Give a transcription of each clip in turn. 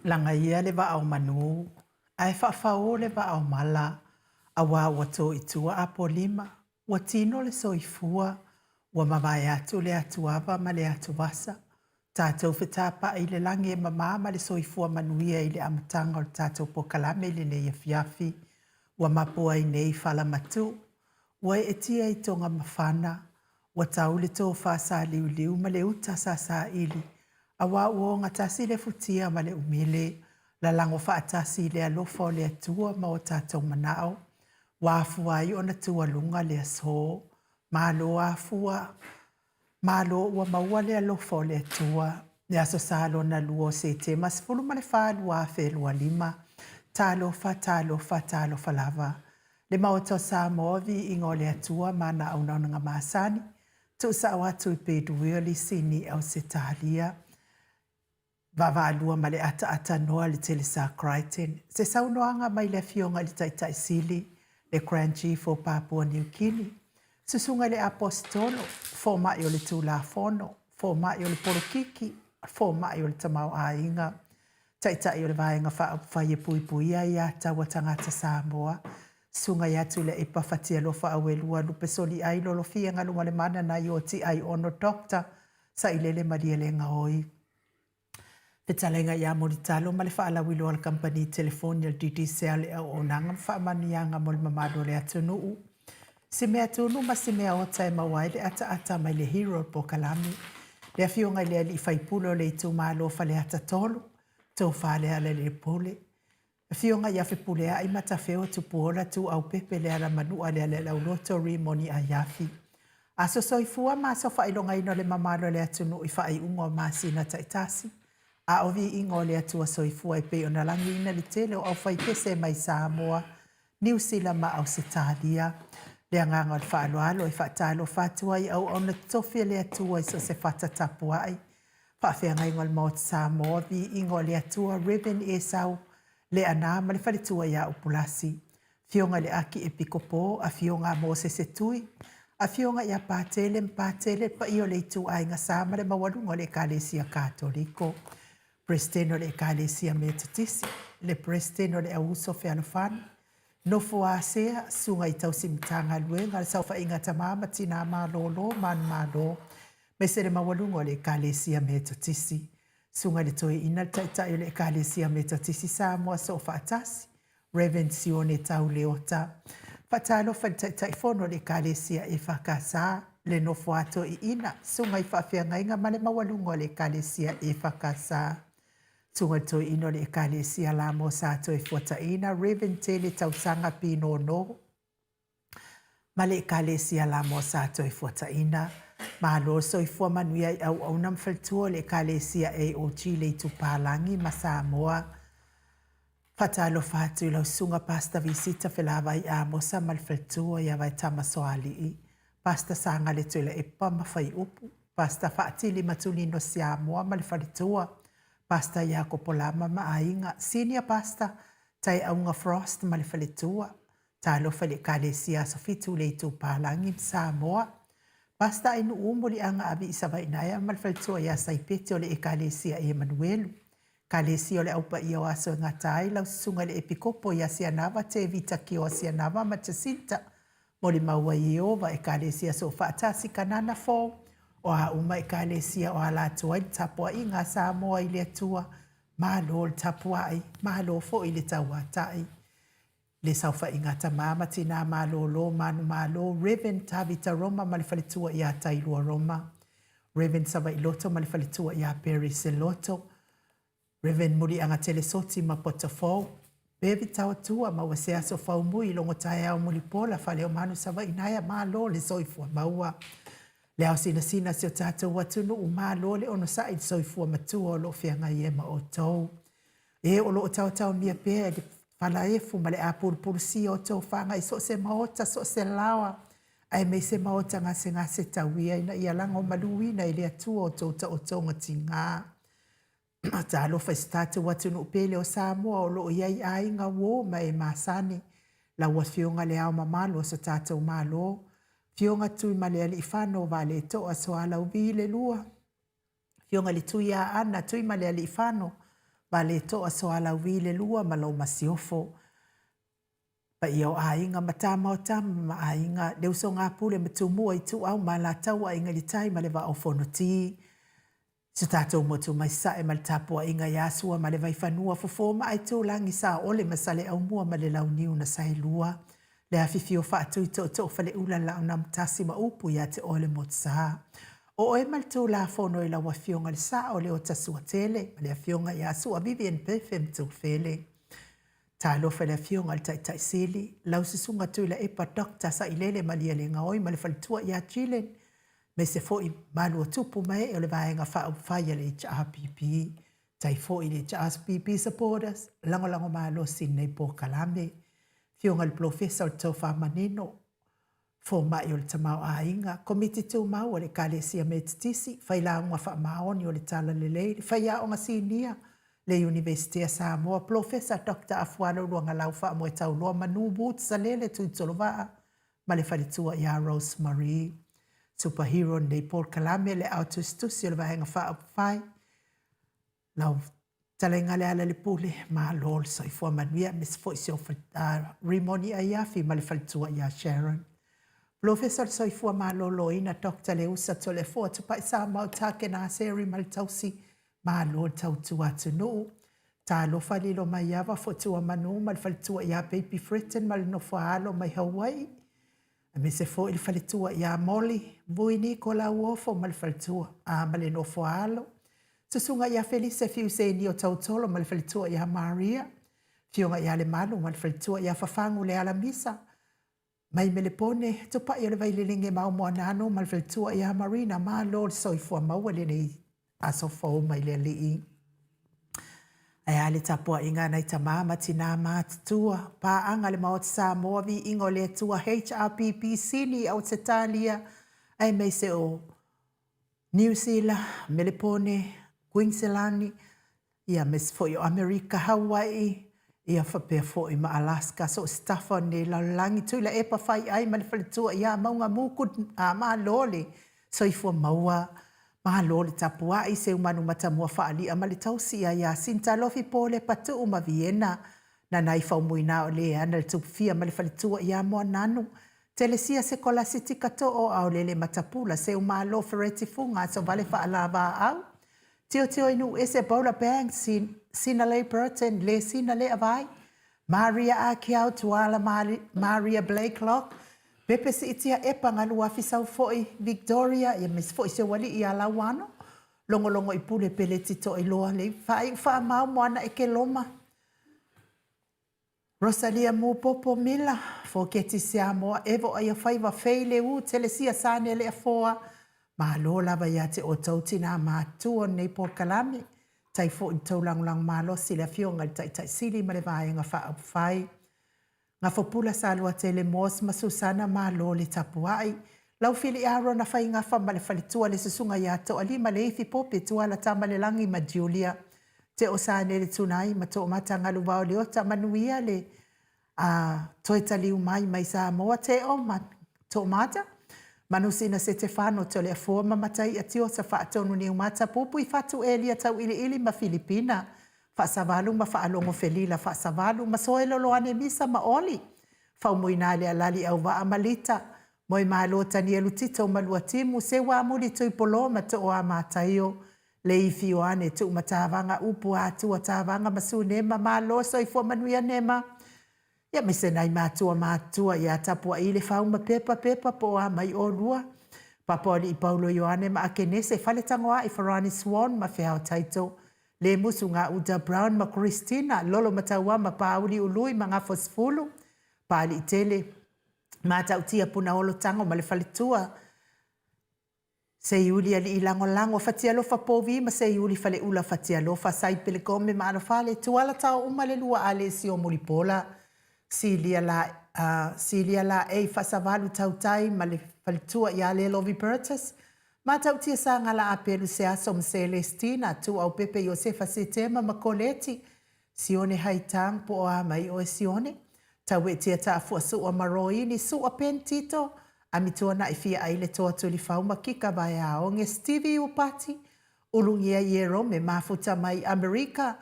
Lagaia le vaa o manu, ae faafao le vaa o mala, aua ua to i tua Apolima, ua tino le soifua, ua mavae atu le atuava ma le atuvasa, tatou fetapa'i i le lagi e mama ma le soifua manuia i le amataga o le tatou polokalame i lenei afiafi, ua mapu ai nei fala matuu, ua eetia i toga mafana, ua tau le tofa sāliuliu ma le uta sasaili, aua ua ogatasi le futia ma le umele, lalago faatasi i le alofa o le Atua ma o tatou manao, ua afua ai ona tualuga le aso. Malo afua, malo ua maua le alofa o le Atua. Le Aso Sa lona lua o Setema 14 2025. Talofa, talofa, talofa lava. Le Maota o Samoa, viiga o le Atua ma ana auaunaga masani, tuusao atu i Pedueli, Sini, Ausetalia. Vaavaalua ma le ataatanoa le Telesa Crichton, se saunoaga mai le Afioga i le Taitai Sili, le Grand Chief o Papua New Guinea, Susuga i le Aposetolo, Fomai o le Tulafono, Fomai o le Polokiki, Fomai o le Tamaoaiga, Taitai o le Vaega Faaupufai e Puipuia Aia Tatau a Tagata Samoa, Susuga ia Tuilaepa Fatialofa Auelua Lupesoliai Lolofia Galumalemana Naioti Aiono Doctor Sailele Malielegaoi. Fetalaiga ia Mulitalo ma le faalauiloa a le Kamupani Telefoni a le Digicel i auaunaga ma faamanuiaga mo le mamalu o le atunuu. Si mea tunu ma si mea ota e maua ai le ataata mai le Hero Pokalame. Le afioga i le alii faipule o le itumalo Faleata 3, Tofa Lealailepule. Afioga ia Fepuleai Matafeo Tupuola Tuuaupepe Lealamanua Lealaiauloto Rimoni Aiafi. Aso soifua ma aso faailogaina o le mamalu o le atunuu i faaiuga o masina taitasi, a o viiga o le Atua Soifua e pei ona lagiina le tele o aufaipese mai Samoa, Niu Sila ma Ausetalia. Le agaga o le faaaloalo e faatalofa atu ai i auauna totofi a le Atua i so o se fata tapuai, Faafeagaiga o le Maota Samoa, Viiga o le Atua, Rev. Esau Leaana ma le faletua ia Upulasi, Afioga i le Aki Epikopo, Afioga a Mosese Tui, Afioga ia Patele ma Patele, le paia o le ituaiga sa ma le maualuga o le Ekalesia Katoliko, Peresetene o le Ekalesia Metotisi, le Peresetene o le Auuso Fealofani, Nofo a Sea, Susuga i Tausi Matagaluega, le Saofaiga Tama ma Tina Malolo, Manumalo, aemaise le maualuga o le Ekalesia Metotisi. Susuga i le Toeaina, le Taitai o le Ekalesia Metotisi Samoa Soofaatasi, Rev. Sione Tau Leota. Faatalofa i le Taitaifono o le Ekalesia EFKS, le Nofo a Toeaina, Susuga i Faafeagaiga ma le maualuga o le Ekalesia EFKS. Susuga i le Toeaina o le Ekalesia Lamo Sa Toefuataiina, Rev. Tele Tausaga Pinono, ma le Ekalesia Lamo Sa Toefuataiina. Malo le soifua manuia i auauna ma faletua o le Ekalesia AOG le Itupalagi ma Samoa. Faatalofa atu i lau Susuga Pastor Visita Felavai Amosa ma le faletua ia Vaetama Soalii, Pastor Sagale Tuilaepa ma Faiupu, Pastor Faatili Matulino Siamoa ma le faletua, Pastor Iakopo Lama ma aiga, Senior Pastor Taeauga Frost ma le faletua, Talofa i le Ekalesia Aso Fitu le Itupalagi ma Samoa. Pastor Ainuu Muliaga Avi Savainaea ma le faletua ia Saipeti o le Ekalesia Emanuelu. Ekalesia o le Au Paia o Aso e Gata ai lau Susuga i le Epikopo ia Sianava Tevita Kioa Sianava ma Jacinta Molimau ai Ieova Ekalesia Soofaatasi Kanana Fou o a uma Ekalesia o ala atu ai le tapuaiga a Samoa i le Atua. Malo le tapuai, malo foi le tauatai. Le saofaiga a tama ma tinā malōlō manumalo, Rev. Tavita Roma ma le faletua iā Tailua Roma, Rev. Savailoto ma le faletua iā Perry Seloto, Rev. Muliagatele Soti ma Potafou, Bevi Taotua ma ua se aso faumui i logo taeao mulipola Faleomanu Savaii naea malo le soifua maua. Le ao sinasina si o tatou atunuu malo le onosai i le soifua matua o lo o feagai ai ma outou. E o lo o taotaomia pea i le falaefu ma le apulupulusia o tofaga i so o se maota, so o se laoa, aemaise maota gasegase tauia ina ia lagomaluina i le Atua o tou taotoga tiga. Talofa i so tatou atunuu pele o Samoa o lo o i ai aiga uo ma e masani, lau Afioga Le Ao Mamalu o so tatou Malo, Afioga Tuimalealiifano Vaaletoa Sualauvi le Lua, Afioga i le Tuiaana Tuimalealiifano Valetoa Soalauvi Lelua ma lou masiofo. Paia o aiga ma tama o tama ma aiga, le usoga a Pule ma Tumua, Ituau ma Alataua, Aiga i le Tai ma le Vaa o Fonoti. Si o tatou motu mai Sasae ma le tapuaiga ia Sua ma le Vaifanua, Fofo ma Aitulagi, Saole ma Saleaaumua ma le Launiu na Saelua, le afifio faatui tootoo faleula le Laaunamotasi ma upu ia te oe le Motusa. O oe ma le Tulafono i lau Afioga i le Sao o Leota Suatele ma le Afioga ia Sua Vivian Pefe Mtufele. Talofa i le Afioga i le Taitai Sili, lau Susuga Tuilaepa Doctor Sailele Malielegaoi ma le faletua ia Jillian, aemaise foi maluatupu ma ee o le Vaega Faaupufai a le HRPP. Tai foi i le HRPP Supporters, lagolago malosi i lenei polokalame. Afioga i le Polofesa o le Tofa Manino, Fomai o le Tamaoaiga, Komiti Tumau a le Ekalesia Metotisi, Failauga Faamaoni o le Talalelei, le Faiaoga Sinia, le Iunivesite a Samoa, Polofesa Doctor Afualo Luagalau Faamoetauloa Manu Woods Salele Tuitolovaa ma le faletua ia Rose Marie. Super Hero lenei polokalame le ao tusitusi o le Vaega Faaupufai. Lau Fetalaiga Lealailepule, malo le soifua manuia aemaise foi si ou Rimoni Aiafi ma le faletua ia Sharon. Polofesa o le Soifua Maloloina Doctor Leusa Toleafoa Tupai Samau Takena Seri ma le tausi, malo le tautua atunuu. Talofa lilo mai ava Fotua Manu ma le faletua ia Baby Fretton ma le nofo a alo mai Hawaii. Aemaise foi le faletua ia Molly Vui Niko Lauofo ma le faletua a ma le nofo a alo. Susuga ia Felise Fiuseni o Tautolo ma le faletua ia Maria. Afioga ia Lemalu ma le faletua ia Fafagu Lealamisa. Mai Melepone, Tupai o le Vailelege ma Moananu ma le faletua ia Marina. Malo le soifua maua i lenei aso fou mai le Alii. Ae a le tapuaiga a nai tamā ma tinā matutua, paaga le Maota Samoa, Viiga o le Atua, HRPP, Sini, Ausetalia, aemaise o Niu Sila, Melepone, Kuiniselani, ia aemaise foi o Amerika, Hauaii, ia faapea foi ma Alaska, so o se tafa o lenei lalolagi, Tuilaepa Faiai ma le faletua ia Maugamu, good, a, malo le soifua maua, malo le tapuai, Seumanu Matamua Faali'a ma le tausi ia Iasinta Alofi Polepa Tuu ma Viena, Nanai Faumuina o Leana le Tupufia ma le faletua ia Moananu, Telesia Sekolasitika Too Aolele Matapula, Seumalo Fereti Fuga Asovale Faalavaau, Tiotio i Nuuese Bola Banks, Sinalei Burton, Le Sina Le Avai, Maria Akiau, Tuala Maria Blakelock, Pepe Siitia Epa Galuafi Saufoi, Victoria, ia aemaise foi si ou alii ia Lauano, Logologo i Pule Peleti Toailoa, Le Faaiu Faamau Moana Ekeloma, Rosalia Mupopo Mila, Foketi Siamoa, Evo Aiafaiva, Fei Leu, Telesia Sane Leafoa, Malo lava ia te outou tinā matutua o lenei polokalame, tai foi i le tou lagolago malosi i le Afioga i le Taitai Sili ma le Vaega Faaupufai. Gafopula Saluatele Moss ma Susana Malo le tapuai, Laufili Arona Faigafa ma le faletua le Susuga ia Toalima Leifi Pope Tuala Tamalelagi ma Julia Te Osanele Tunai ma Toomata Galuvao Leota Manuia le a toe taliu mai mai Samoa Te O ma Toomata Manusina Setefano Toleafoa ma Mataia Tiosa Faatonu Niumata Pupui Fatu Elia Tauiliili ma Filipina Faasavalu ma Faalogo Felila Faasavalu ma Soeloloane Misa ma Oli Faumuina le Alali Auvaa ma Lita Moemalo Tanielu Tito ma Luatimu Seuamuli Tuipolo ma Tooa Mataio Leifi Ioane Tuumatavaga Upu Atua Tavaga ma Sunema Malo Soifua Manuia Nema Ia aemaise nai matua matutua ia Tapua'i Lefau ma Pepa Pepa po o a mai olua Papa o Alii Paulo Ioane ma Akenese Faletagoa'i Farani Swan ma Feao Taito Lemusu Gauta Brown ma Christina Lolo Matauama Paauli Ului ma Gafosefulu Paali'itele Matautia Punaolo Tago ma le faletua Seiuli Alii Lagolago Fatialofa Povi ma Seiuli Faleula Fatialofa Sai Pelegome ma Alofale Tuala Tao Uma le Lua Alesio Mulipola Silia La Silia Laei Faasavalu Tautai ma le faletua ia Lelovi Bertus Matautia Sagala Apelu Seaso ma Selestina Tuau Pepe Iosefa Setema ma Koleti Sione Haitang po o a mai oe Sione Tauetia Taafua Su'a ma Roini Su'a Pen Tito Amituana'i Fia Ai le Toa Tulifau ma Kika Vaeaoge Stevie Upati Ulugia Ierome Mafuta mai Amerika.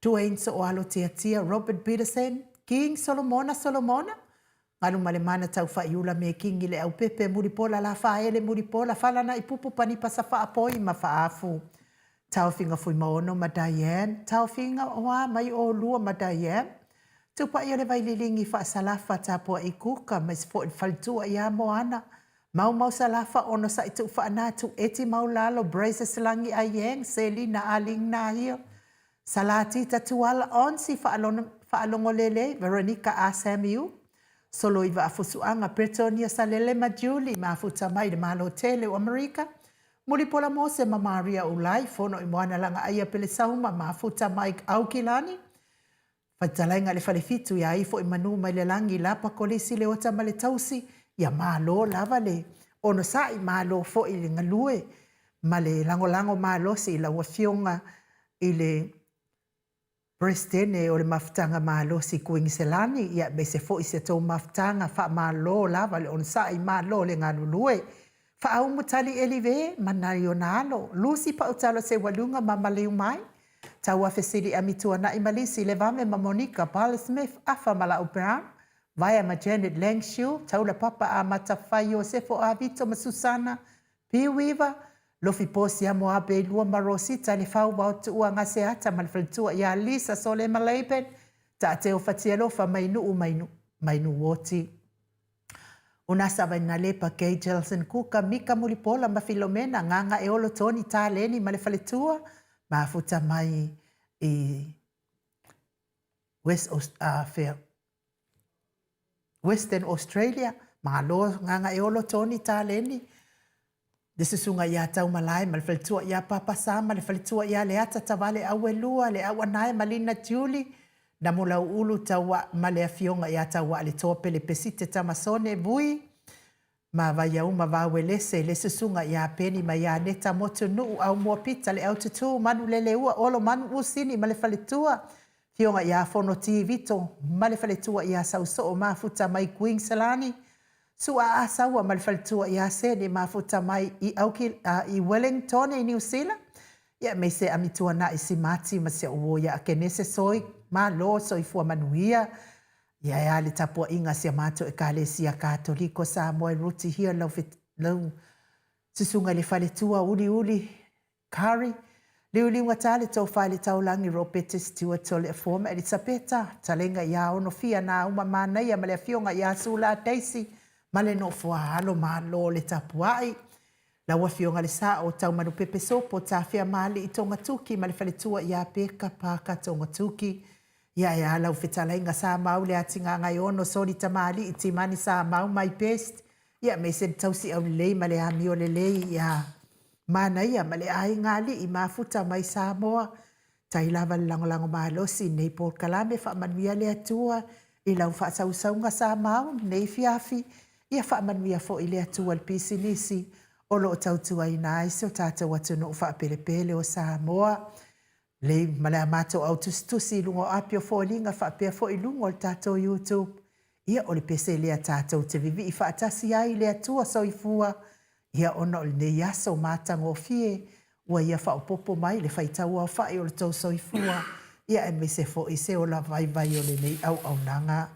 Duane Sooalo Tiatia, Robert Peterson, King Solomona Solomona, Galumalemana Taufaiula Mekingi Leaupepe Mulipola Lafaele Mulipola Falana'ipupu Panipa Safaapoi ma Faafu Taofiga Fuimaono ma Diane Taofiga Oa mai Olua ma Diane Tupa'i o le Vaililigi Faasalafa Tapua'i Kuka ma isi fo'i faletua ia Moana Maumau Salafa Onosa'i Tuufaana Tueti Maulalo Brazes Lagi Aieng Selina Aling Nahio Salatita Tuala Onsi Faalogolelei Veronica A Samiu Soloiva Afusuaga Bretonia Salele ma Julie Mafuta mai le Malo Tele o Amerika Mulipola Mose ma Maria Ulai Fono i Moana Lagaaia Pelesauma Mafuta mai Aukilani Fetalaiga i le Falefitu ia ifo i manu mai le lagi Lapa Kolisi Leota ma le Tausi ia malo lava le onosai malo foi le galue ma le lagolago malosi i lau Afioga i le Peresetene o le Mafutaga Malosi Kuiniselani ia aemaise foi si a tou mafutaga faamalo lava le onosai malo le galulue Faaumu Tali Elive ma nai ona alo Lucy Pautalo Seualuga ma Maliumai Tauafesili Amituana'i ma Lisi Levame ma Monica Bala Smith Afa ma La'u Brown Vaea ma Janet Langshu Taula Papa Amata Fai Iosefo Avito ma Susana P. Weaver Lofi Posia Moabe Lua ma Rosita Lefau Vaotuua Gaseata ma le faletua ia Lisa Solema Laban Taateo Fatialofa mai Nu'u mai Nuuoti Unasa Vainalepa Gay Jelson Kuka Mika Mulipola ma Filomena Gagaeolo Tony Taleni ma le faletua mafuta mai i West Western Australia, Malo Gagaeolo Tony Taleni, le susuga ia Taumalae ma le faletua ia Papa Sa ma le faletua ia Leata Tavale Auelua, le Auanae ma Lina Tiuli, Namulauulu Taua ma le afioga ia Tauaaletoa Pele Pesite Tamasone Vui ma Vaiauma Vauelese, le susuga ia Peni ma ia Neta Motunuu Aumua Pita le Aututu Manuleleua Olo Manu Usini ma le faletua, afioga ia Fonoti Vito ma le faletua ia Sausoo Mafuta mai Kuiniselani, Su'a a Saua ma le faletua ia Sene Mafuta mai i Auki, i Wellingtone i Niu Sila, ia aemaise Amituana'i Simati ma si o'u uo ia Akenese Soi, malo soifua manuia. Ia e a le tapua'iga a si a matou Ekalesia Katoliko Samoa e Ruti Hia lau lau susuga i le faletua uliuli Kari, Liuliugata le tofa i le taulagi Ropete Stewart Toleafoa ma Elisapeta, Talega ia Onofia Nauma Manaia ma le afioga ia Sula Daisy ma le nofo a alo malo le tapuai. Lau afioga le Sao Taumanupepe Sopo Tafea Maali'i Togatuki ma le faletua ia Peka Parker Togatuki. Ia e a lau fetalaiga Sa Mau le Atigagaiono Soli Tamalii Timani Sa Mau my best ia aemaise le tausi aulelei ma le amio lelei ia Manaia ma le aiga alii mafuta mai Samoa. Tai lava le lagolago malosi i lenei polokalame faamanuia le Atua i lau faasausauga Samau lenei afiafi ia faamanuia foi le Atua i le pisinisi o lo o tautuaina ai si o tatou atunuu faapelepele o Samoa. Lei ma le a matou au tusitusi i luga o api o foliga faapea foi i luga o le tatou YouTube. Ia o le pese lea tatou te vivii faatasi ai i le Atua Soifua, ia ona o lenei aso matagofie ua ia faaopoopo mai le faitauaofai o le tou soifua, ia aemaise foi se ola vaivai o lenei auaunaga.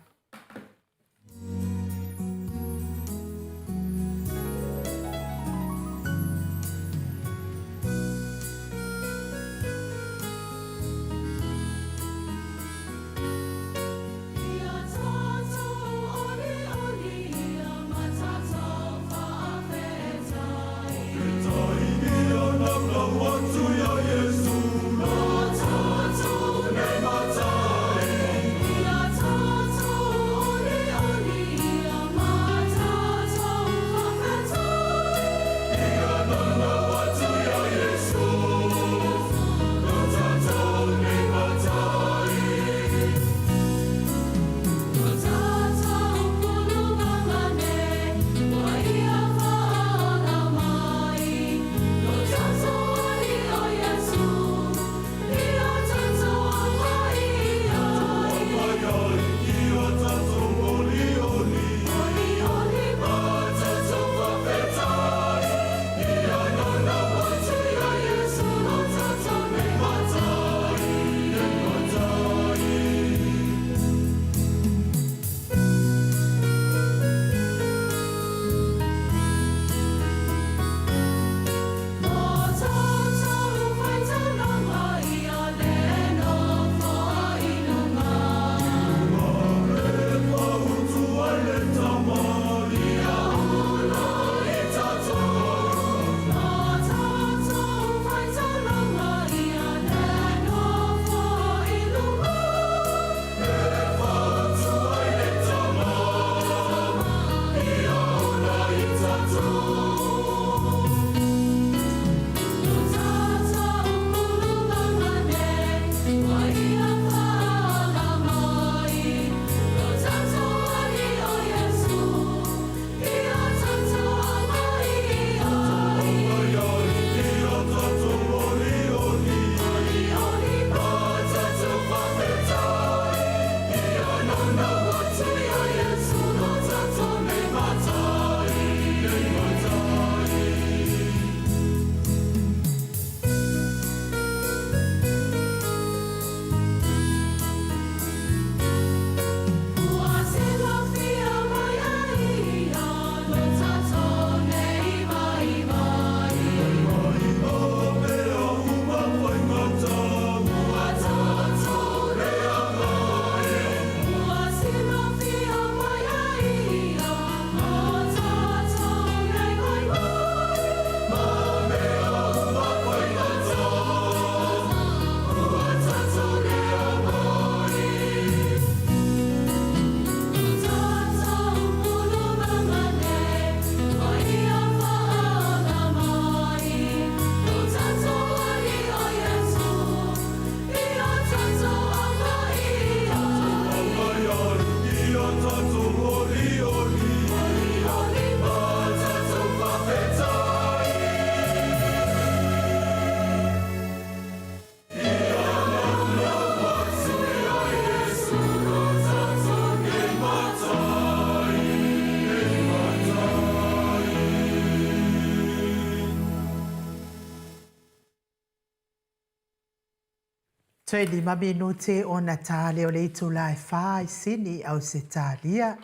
Toe 5 minute ona ta lea o le itula e 4 i Sini i Ausetalia.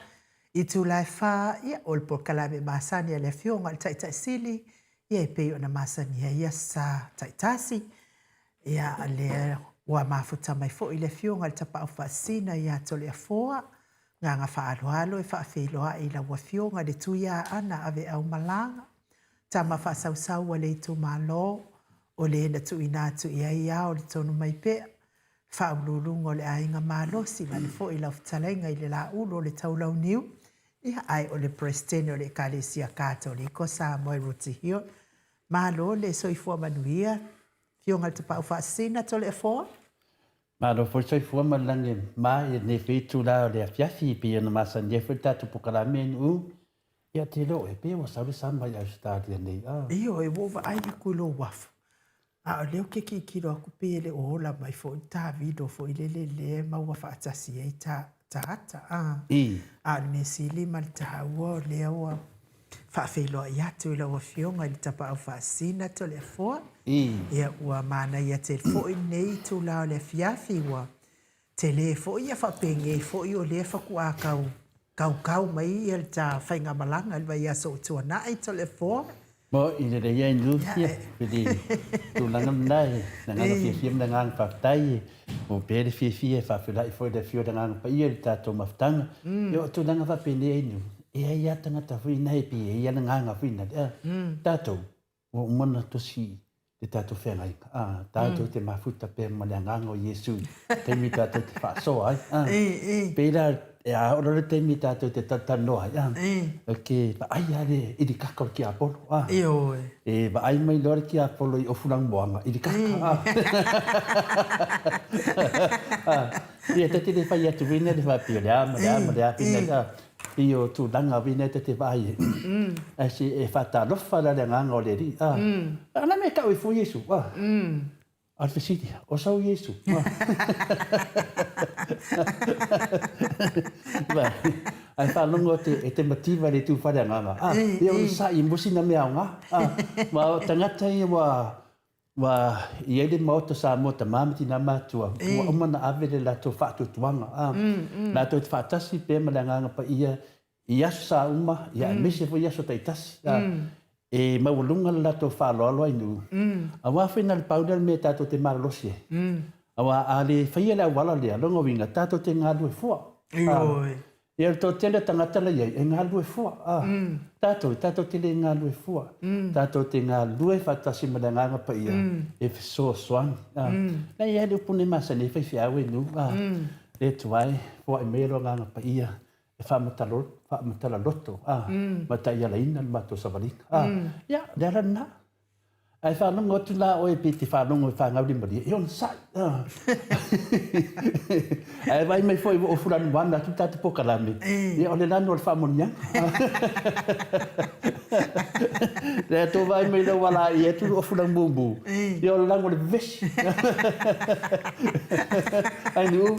Itula e 4, ia, o le polokalame masani a le Afioga i le Taitai Sili, ia e pei ona masani ai aso Sa taitasi. Ia, lea ua mafuta mai foi le Afioga i le Tapaau Faasisina ia Toleafoa, Agaga faaaloalo e faafeiloai i lau Afioga i le Tuiaana Aveau Malaga, tama faasausau a le itumalo, o le na tuuina atu i ai ao le tonu mai pea, faauluuluga o le aiga malosi vaeane foi lau fetalaiga i le Laulu o le Taulauniu, ia ae o le Peresetene o le Ekalesia Katoliko Samoa i Rooty Hill. Malo le soifua manuia, Afioga i le Tapaau Faasisina Toleafoa. Malo foi le soifua ma le lagi e mama i lenei foi itula o le afiafi e pei ona masani ai foi le tatou polokalame e Nu'u. Ia te iloa oe pei ua sau le sama i Ausetalia nei a. Ioe, ua ou vaai atu i lou uafu, a o lea ou te tilotilo atu pei e le o ola mai foi le ta vino foi lele lea e maua faatasi ai ta ata a. A o le mea sili ma le taua o lea ua faafeiloai atu i lau Afioga i le Tapaau Faasisina Toleafoa. Ia, ua manaia tele foi lenei itula o le afiafi, ua tele foi ia faapenei foi o lea faatoa tau kaukau mai ia le ta faigamalaga i le vaiaso ua tuanai Toleafoa. Mo i lelei ai Lucia, i le tulaga lena e le agaga fiafia ma le agaga faafetai e maua pea le fiafia e faafeiloai foi i le afio o le Agaga Paia i le tatou mafutaga. Ia o tulaga faapenei ai Lu, e i ai lava tagata foi na e pei e i ai le agaga foi na le, tatou ua uma ona tosi le tatou feagaiga, a, tatou te mafuta pea ma le Agaga o Iesu i taimi tatou te faasoa ai, a. Pei la, e a oo loa le taimi tatou te talatalanoa ai, a, e ke vaai lava le ilikaka o le tiapolo, a. Ioe. E vaai mai loa le tiapolo i ofu lanumoana, ilikaka, a. A, ia ta te le fai atu foi lea faapea o le a ma le a ma le a, a. Pei o tulaga foi lea ta te vaai ai, ae se e faatalofa la le agaga o le Alii, a. A o le a mea e tau ai fua Iesu, a? A o le fesili, o sau Iesu? Ae faalogo atu e te mativa i le itu faaleagaga, a, ia onosai mo sina mea aoga, a. Ma o tagata ia ua Ua i ai le Maota Samoa tama ma tina matua, ua uma ona ave le latou faatuatuaga, a, latou te faatasi pea ma le Agaga Paia i aso sa uma, ia aemaise foi aso taitasi, a, e maualuga le latou faaaloalo ai nuu, aua foi na o le pau lea o le mea tatou te malolosi ai. Aua a le faia le auala lea, lona uiga, tatou te galulue fua. Ioe. Ia, o le toatele o tagata la i ai, e galulue fua. A, tatou, tatou te le galulue fua. Tatou te galulue faatasi ma le Agaga Paia e fesoasoani. A, la e i ai le upu nei masani ai faifeau e nuu, a, le Atua e, foai mai lo Agaga Paia e faamatala loto, a, ma taialaina le matou savaliga. A, ia, o le ala lena. Ae faalogo atu la oe pe te faalogo e faagaulimalie, e onosai. Ae vaai mai foi ua ofu lanumoana atu le tatou polokalame, ia o le lanu o le faamanuiaga. Lea tou vaai mai lea ua laei atu le ofu laumumu, ia o le lanu o le vevesi. Ai Nu'u,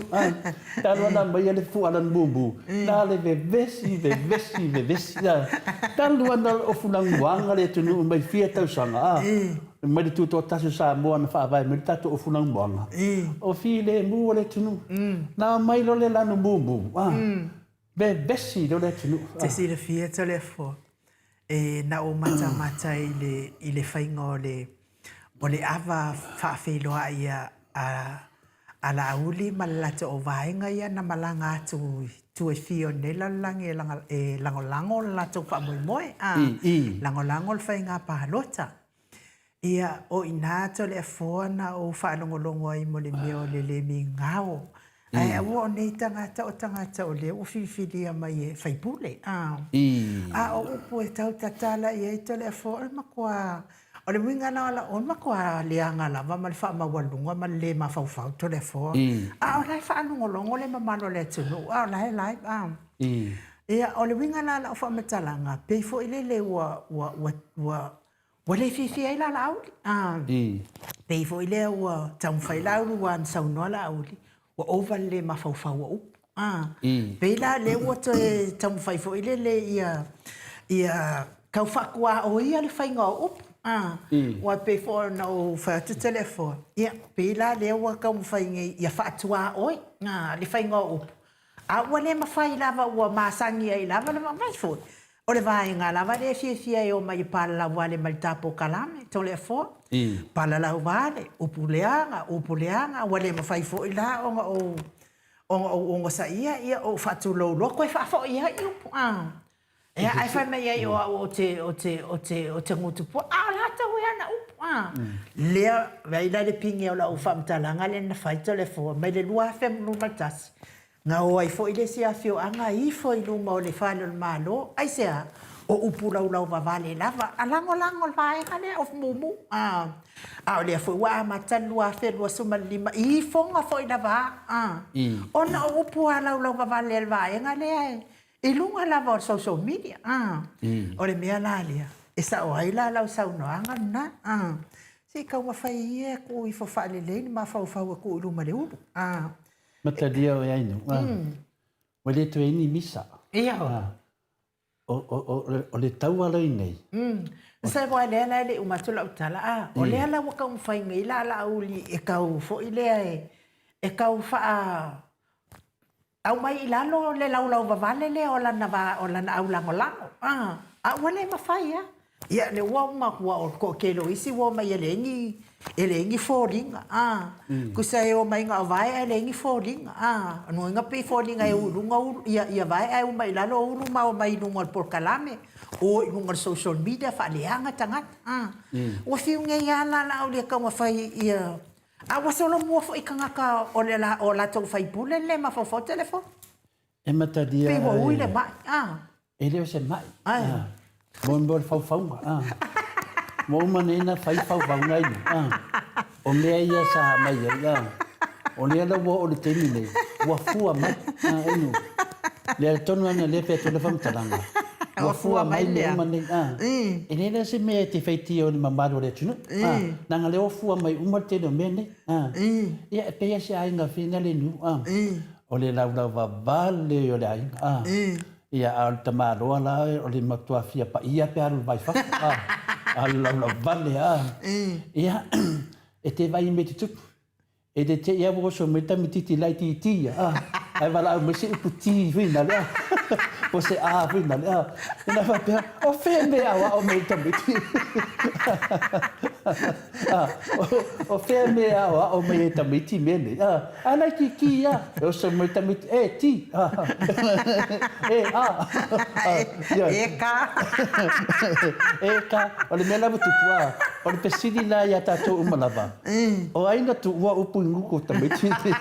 talu ana aumaia le fua lanumumu, na le vevesi, vevesi, vevesi. Talu ana ofu lanumoana le atunuu mai fia tausaga, mai le Tutoatasi o Samoa na faavae mai le tatou ofu lanumoana, o filemu o le atunuu. Na aumai loa le lanumumu, vevesi loa le atunuu. Te silafia Toleafoa, e na ou matamata i le, i le faiga o le, o le ava faafeiloai a, a, a Laauli ma le latou vaega ia na malaga atu i tua e fia o lenei lalolagi e, e lagolago le latou faamoemoe, a, lagolago le faiga palota. Ia, o i ina Toleafoa na ou faalogologo ai mo le mea o le le migao. Ae aua o nei tagata o tagata o lea ua filifilia mai e faipule, a. A o upu e tau tatala i ai Toleafoa, o le matua, o le uiga la o lau, o le matua leaga lava ma le faamaualuga ma le le mafaufau Toleafoa. A o la e faalogologo le mamalu o le atunuu, a o la e live, a. Ia, o le uiga la o lau faamatalaga, pei foi lele ua, ua, ua, ua Ua le fiafia ai la Laauli. Ah. Pei foi lea ua taumafai Laauli aua na saunoa Laauli, ua ova le le mafaufau o upu. Ah. Pei la lea ua toe taumafai foi lele ia, ia tau faatuaoia le faiga o upu. A, aua e pei foi ona ou fai atu Toleafoa, ia, pei la lea ua taumafai nei ia faatuaoi, a, le faiga o upu, a ua le mafai lava ua masani ai lava le vaai foi, o le vaega lava lea e fiafia e omai e palalau vale mai le ta polokalame, Toleafoa, palalau vale, upu leaga, upu leaga, ua le mafai foi la ona ou ona ou onosaia, ia ou faatulou loa toe faafoi ai upu, a. Ia, ae fai mai ai o au ou te, ou te, ou te, ou te gutu pua, a o latou e ana upu, a. Lea, vaai la le pine o lau faamatalaga lea na fai Toleafoa mai le 2021, na o ai foi le isi afioaga ifo i luma o le fale o le Malo, aisea? O upu laulau vavale lava, a lagolago le vaega lea o mumu, a. A o lea foi ua amata le 2025 i ifoga foi lava, a. Ona o upu lava laulau vavale a le vaega lea e, I luga lava o le social media, a. O le mea la lea, e sao ai la lau saunoaga lena, a. Se i taumafai ia e tuu ifo faalelei le mafaufau e tuu i luma i le ulu, a. Matalia oe ai nuu, a. Ua le toe i ai ni misa. Ia. O le taua la i nei. Tusa aua lea la e le i uma atu lau tala, a. O lea la ua taumafai nei la Laauli e tau foi lea e tau faa Aumai i lalo le laulauvavale lea o lana va, o lana aulagolago, a, a ua le mafai a. Ia, lea ua uma atu, aua o le toatele o isi ua omai e leai ni, e leai ni foliga, a. Tusa e omai na o vae ae leai ni foliga, a. O lona uiga pei e foliga e u i luga ulu, ia, ia vae ae uma i lalo ulu ma omai i luga o le polokalame, o i luga o le social media faaleaga tagata, a. Ua fiu nei lava la Laauli e taumafai ia A ua solomua foi i tagata o le o latou faipule le mafaufau telefoni. E matalia Pei ua ui le mai, a. E le o se mai. Ai. Mo mo le faufauga, a. Mo uma nei na fai faufauga ai, a. O mea ia sa mai ai, a. O lea la ua oo i le taimi nei, ua fua mai, a, inu. Le tonu ana lea fai atu le faamatalaga. Ua fua mai mea uma nei, a. E leai la se mea e te faitio i le mamalu o le atunuu, a. Leaga lea ua fua mai uma le tele o mea nei, a. Ia, e pei lava se aiga fina le nuu, a. O le laulau vavale o le aiga, a. Ia, a o le tamaloa la, o le matua fia paia pe alu i le vai fafo, a. A o le laulau vale, a. Ia, e te vaai i mea e tutupu. E le te i a ua oso mai le tamaititi laitiiti ia, a, ae valaau mai se upu T foi nale, a, po o se A foi nale, a. Ina faapea, o fea le mea e aoao mai ai le tamaiti? A, o fea le mea e aoao mai ai le tamaiti mea nei, a, ae laitiiti a, e oso mai le tamaiti, e, T, a, e, A, a, ia. E ka. E ka. O le mea la ua tupu, a, o le fesili la iā tatou uma lava, O ai na tuua upu i gutu o tamaiti nei?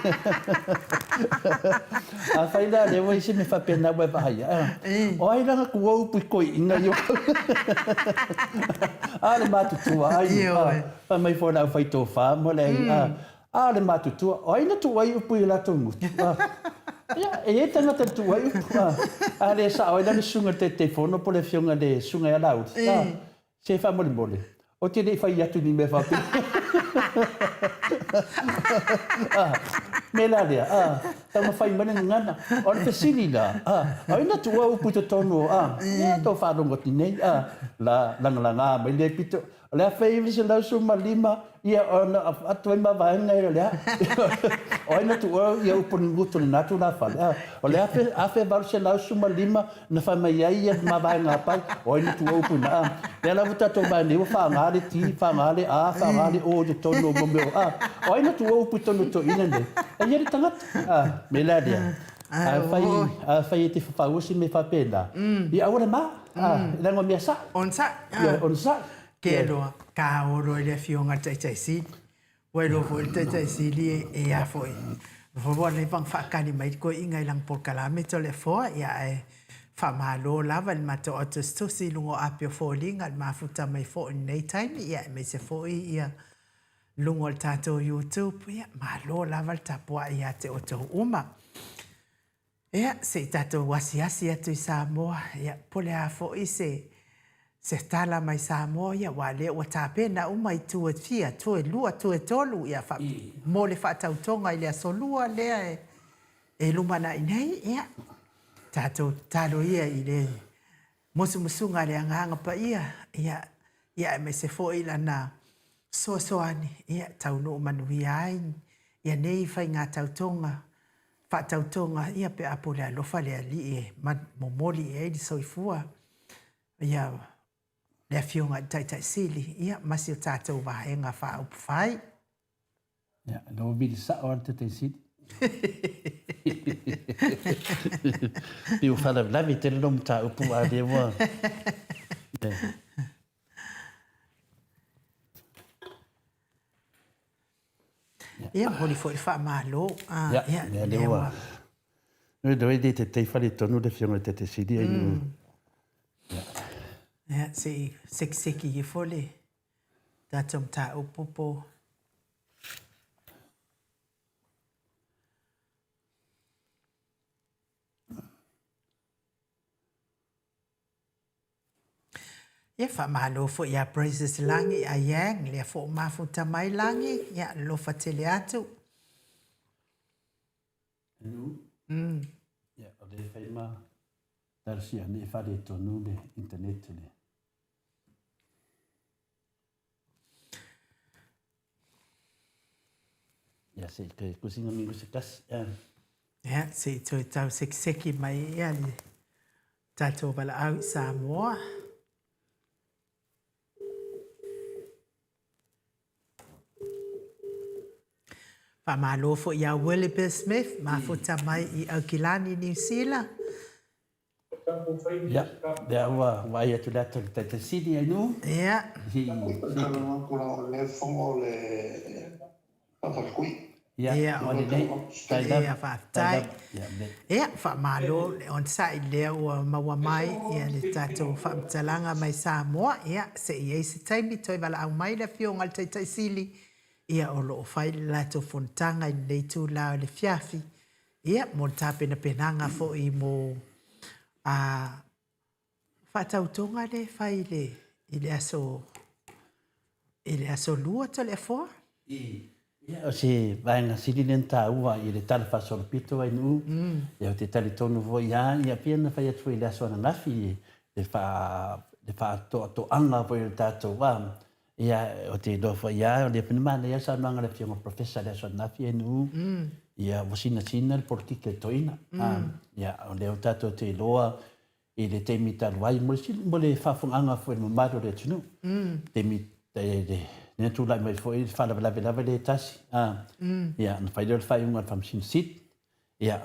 Afai la lea ua i se mea faapena ua e vaaia, o ai la na tuua upu i toeaiina i o A o le matutua, ai, fai mai foi le aufaitofa ma le ai, a o le matutua, o ai na tuua ai upu i o latou gutu? Ia, e i ai tagata na tuua ai upu, a le sao ai la le susuga i le Taitaifono po o le Afioga i le Susuga ia Laauli, Se faamolemole, ou te le i fai atu ni mea faapea. Ah, me la lea, ah, taumafai mai le gagana. O le fesili la, ah, ai na tuua upu i totonu o, ah, ia tou faalogo atu nei, ah, la, lagalaga mai lea pito, o le 1915, ia, ona atu ai ma vaega ia o le a, o ai na tuua ia upu o le gutu o lena tulafale, ah, o le 1815, Na fai mai ai ia ma vaega pai, o ai na tuua upu ina, a. Lea la ua tatou vaai nei ua faga le T, faga le A, faga le O i totonu o mo mea o a. O ai na tuua upu i totonu o toeaiina nei? E i ai le tagata. A, me la lea. Afai, afai e te fafaua se mea faapena, ia aua le ma, a, leaga o mea sao. Onosai. Ia, onosai. Ke loa, ka olo i le afioga i le Taitai Sili. Ua iloa foi le Taitai Sili e a foi. Ua leva ona faakali mai le toeaiina i lana polokalame Toleafoa, ia ae faamalo lava i le matou autusitusi i luga o api o foliga i le mafuta mai foi i lenei taimi, ia aemaise foi ia luga o le tatou YouTube. Ia malo lava le tapuai ia te outou uma. Ia, se i tatou asiasi atu i Samoa, ia, po o le a foi se, se tala mai Samoa, ia, aua o lea ua tapena uma itu e fia, tu e lua, tu e tolu, ia, fa, mo le faatautoga i le Aso Lua lea e, e lumanai nei, ia, tatou tatalo ia i le musumusuga a le Agaga Paia, ia, ia aemaise foi lana fesoasoani ia e taunuu manuia ai ia nei faiga tautoga, faatautoga ia pe a pule alofa le Alii e momoli i ai le soifua ia le Afioga i le Taitai Sili ia ma si o tatou Vaega Faaupufai. Ia, lea ua vili sao lava le Taitai Sili. Pei ua faalavelave tele lou mataupu a o lea ua... Ia, momoli foi le faamalo. Ia, ia, lea ua... Lea e le tai faletonu le Afioga i le Taitai Sili. Ia, se i sekiseki ifo le tatou mataupu po Ia, faamalo foi ia Praises Lagi a Yang, lea foi ua mafuta mai Lagi, ia alofa tele atu. Ia, o lea e fai ma talosia nei e faaletonu le internet lea. Ia, se i toe kusi nga mingu se tasi. Ia, se i toe tausekiseki mai ia le tatou valaau i Samoa. Faamalo foi ia Williber Smith, mafuta mai i Aukilani, Niu Sila. Ia, lea ua vaai atu le ata o le Taitai Sili ai nuu. Ia. Ia, ua lelei. Ia, faafetai. Ia, faamalo le onosai lea ua maua mai ia le tatou faamatalaga mai Samoa. Ia, se i i ai se taimi toe valaau mai le Afioga i le Taitai Sili, ia o lo o fai le latou fonotaga i lenei itula o le afiafi, ia, mo le tapenapenaga foi mo a faatautoga lea e fai i le, i le aso, i le aso Lua Toleafoa. Ia, o se vaega sili lea na taua i le Tala Faasolopito ai Nuu, ia ou te talitonu foi lava, ia pei ona fai atu foi i le aso ananafi, le le faatoatoaga foi o le tatou Ia, ou te iloa foi lava, o lea foi na manaia le saunoaga a le Afioga i le Professor i le aso ananafi e Nuu, ia ua sinasina le polokiki a le toeaina. Ia, o lea ua tatou te iloa i le taimi talu ai, mo le mo le faafofogaaga foi a le mamalu o le atunuu, taimi lea na tulai mai foi le faalavelave lava lea e tasi, ia, ona fai lea o le faaiuga a le Faamasino Sili, ia,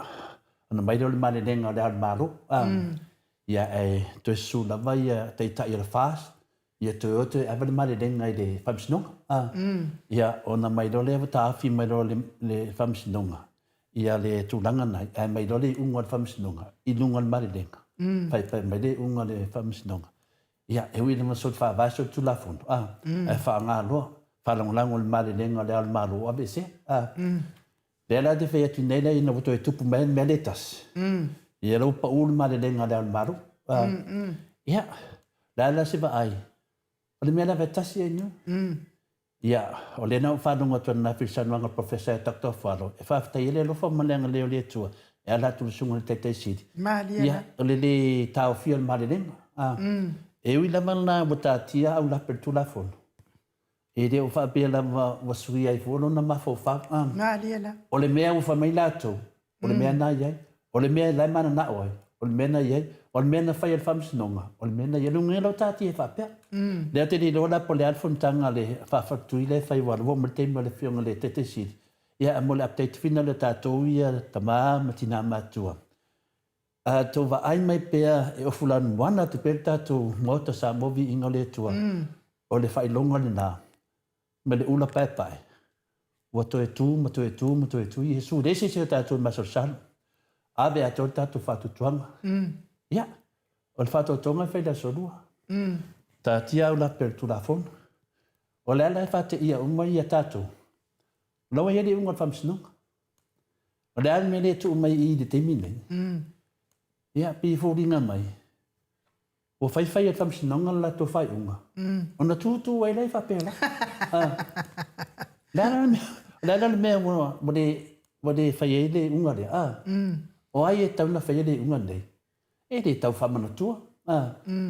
ona aumai lea o le malelega o Le Ao o le Malo, ia, ae toe susu lava ia Taitai o le FAST, Ia toe o toe ave le malelega i le Faamasinoga. A. Ia, ona mai loa lea ua taofi mai loa le, le Faamasinoga ia le tulaga na, ae mai loa le iuga o le Faamasinoga i luga o le malelega. Faifai mai le iuga o le Faamasinoga. Ia, e ui lava soli faavae soli tulafono, a, ae faaaoga loa, faalagolago i le malelega o le Ao o le Malo o aveesea. A. Lea la te fai atu nei la ina ua toe tupu mai le mea lea e tasi. Ia la ua pau le malelega a le Ao o le Malo. Ia, le a la se vaai, o le mea lava e tasi ai niu. Ia, o lea na ou faalogo atu ananafi i le saunoaga a le Professor ia Doctor Afualo, e faafetai ai le alofa ma le agalelei o le Atua e ala atu i le Susuga i le Taitai Sili. Ia, o le lē taofia o le malelega. E ui lava la ua taatia aulape i le Tulafono, E le o faapea lava ua suia ai fua lona mafaufau. A. Malie la. O le mea ua fai mai latou, o le mea na i ai. O le mea la e mananao ai, o le mea na i ai. O le mea na fai e le Faamasinoga, o le mea na i ai. Luga lau taatia e faapea. Lea ou te le iloa la po o le a le fonotaga a le faafaletui lea e fai aua ua oo mai le taimi o le Afioga i le Taitai Sili. Ia ae mo le update fina lea o tatou ia tama ma tina matutua. A outou vaai mai pea e ofu lanumoana atu pea le tatou Maota Samoa Viiga o le Atua, o le faailoga lena ma le ula paepae, ua toe tu ma toe tu ma toe tu Iesu. E leai se isi o tatou e masalosalo. Ave atoa le tatou faatuatuaga. Ia, o le faatoatoga e fai i le Aso Lua. Taatia au lape o le Tulafono. O le ala e faateia uma ia tatou, o la ua i ai le iuga o le Faamasinoga. O le a le mea lea e tuu mai i i le taimi nei? Ia, pei e foliga mai, ua faifai e le Faamasinoga le latou faaiuga, ona tutu ai lea faapea la. O le a la le mea, o le a la le mea ua, ua le, ua le fai ai le iuga lea? O ai e tatau ona faia le iuga lenei? E le tau faamanatua.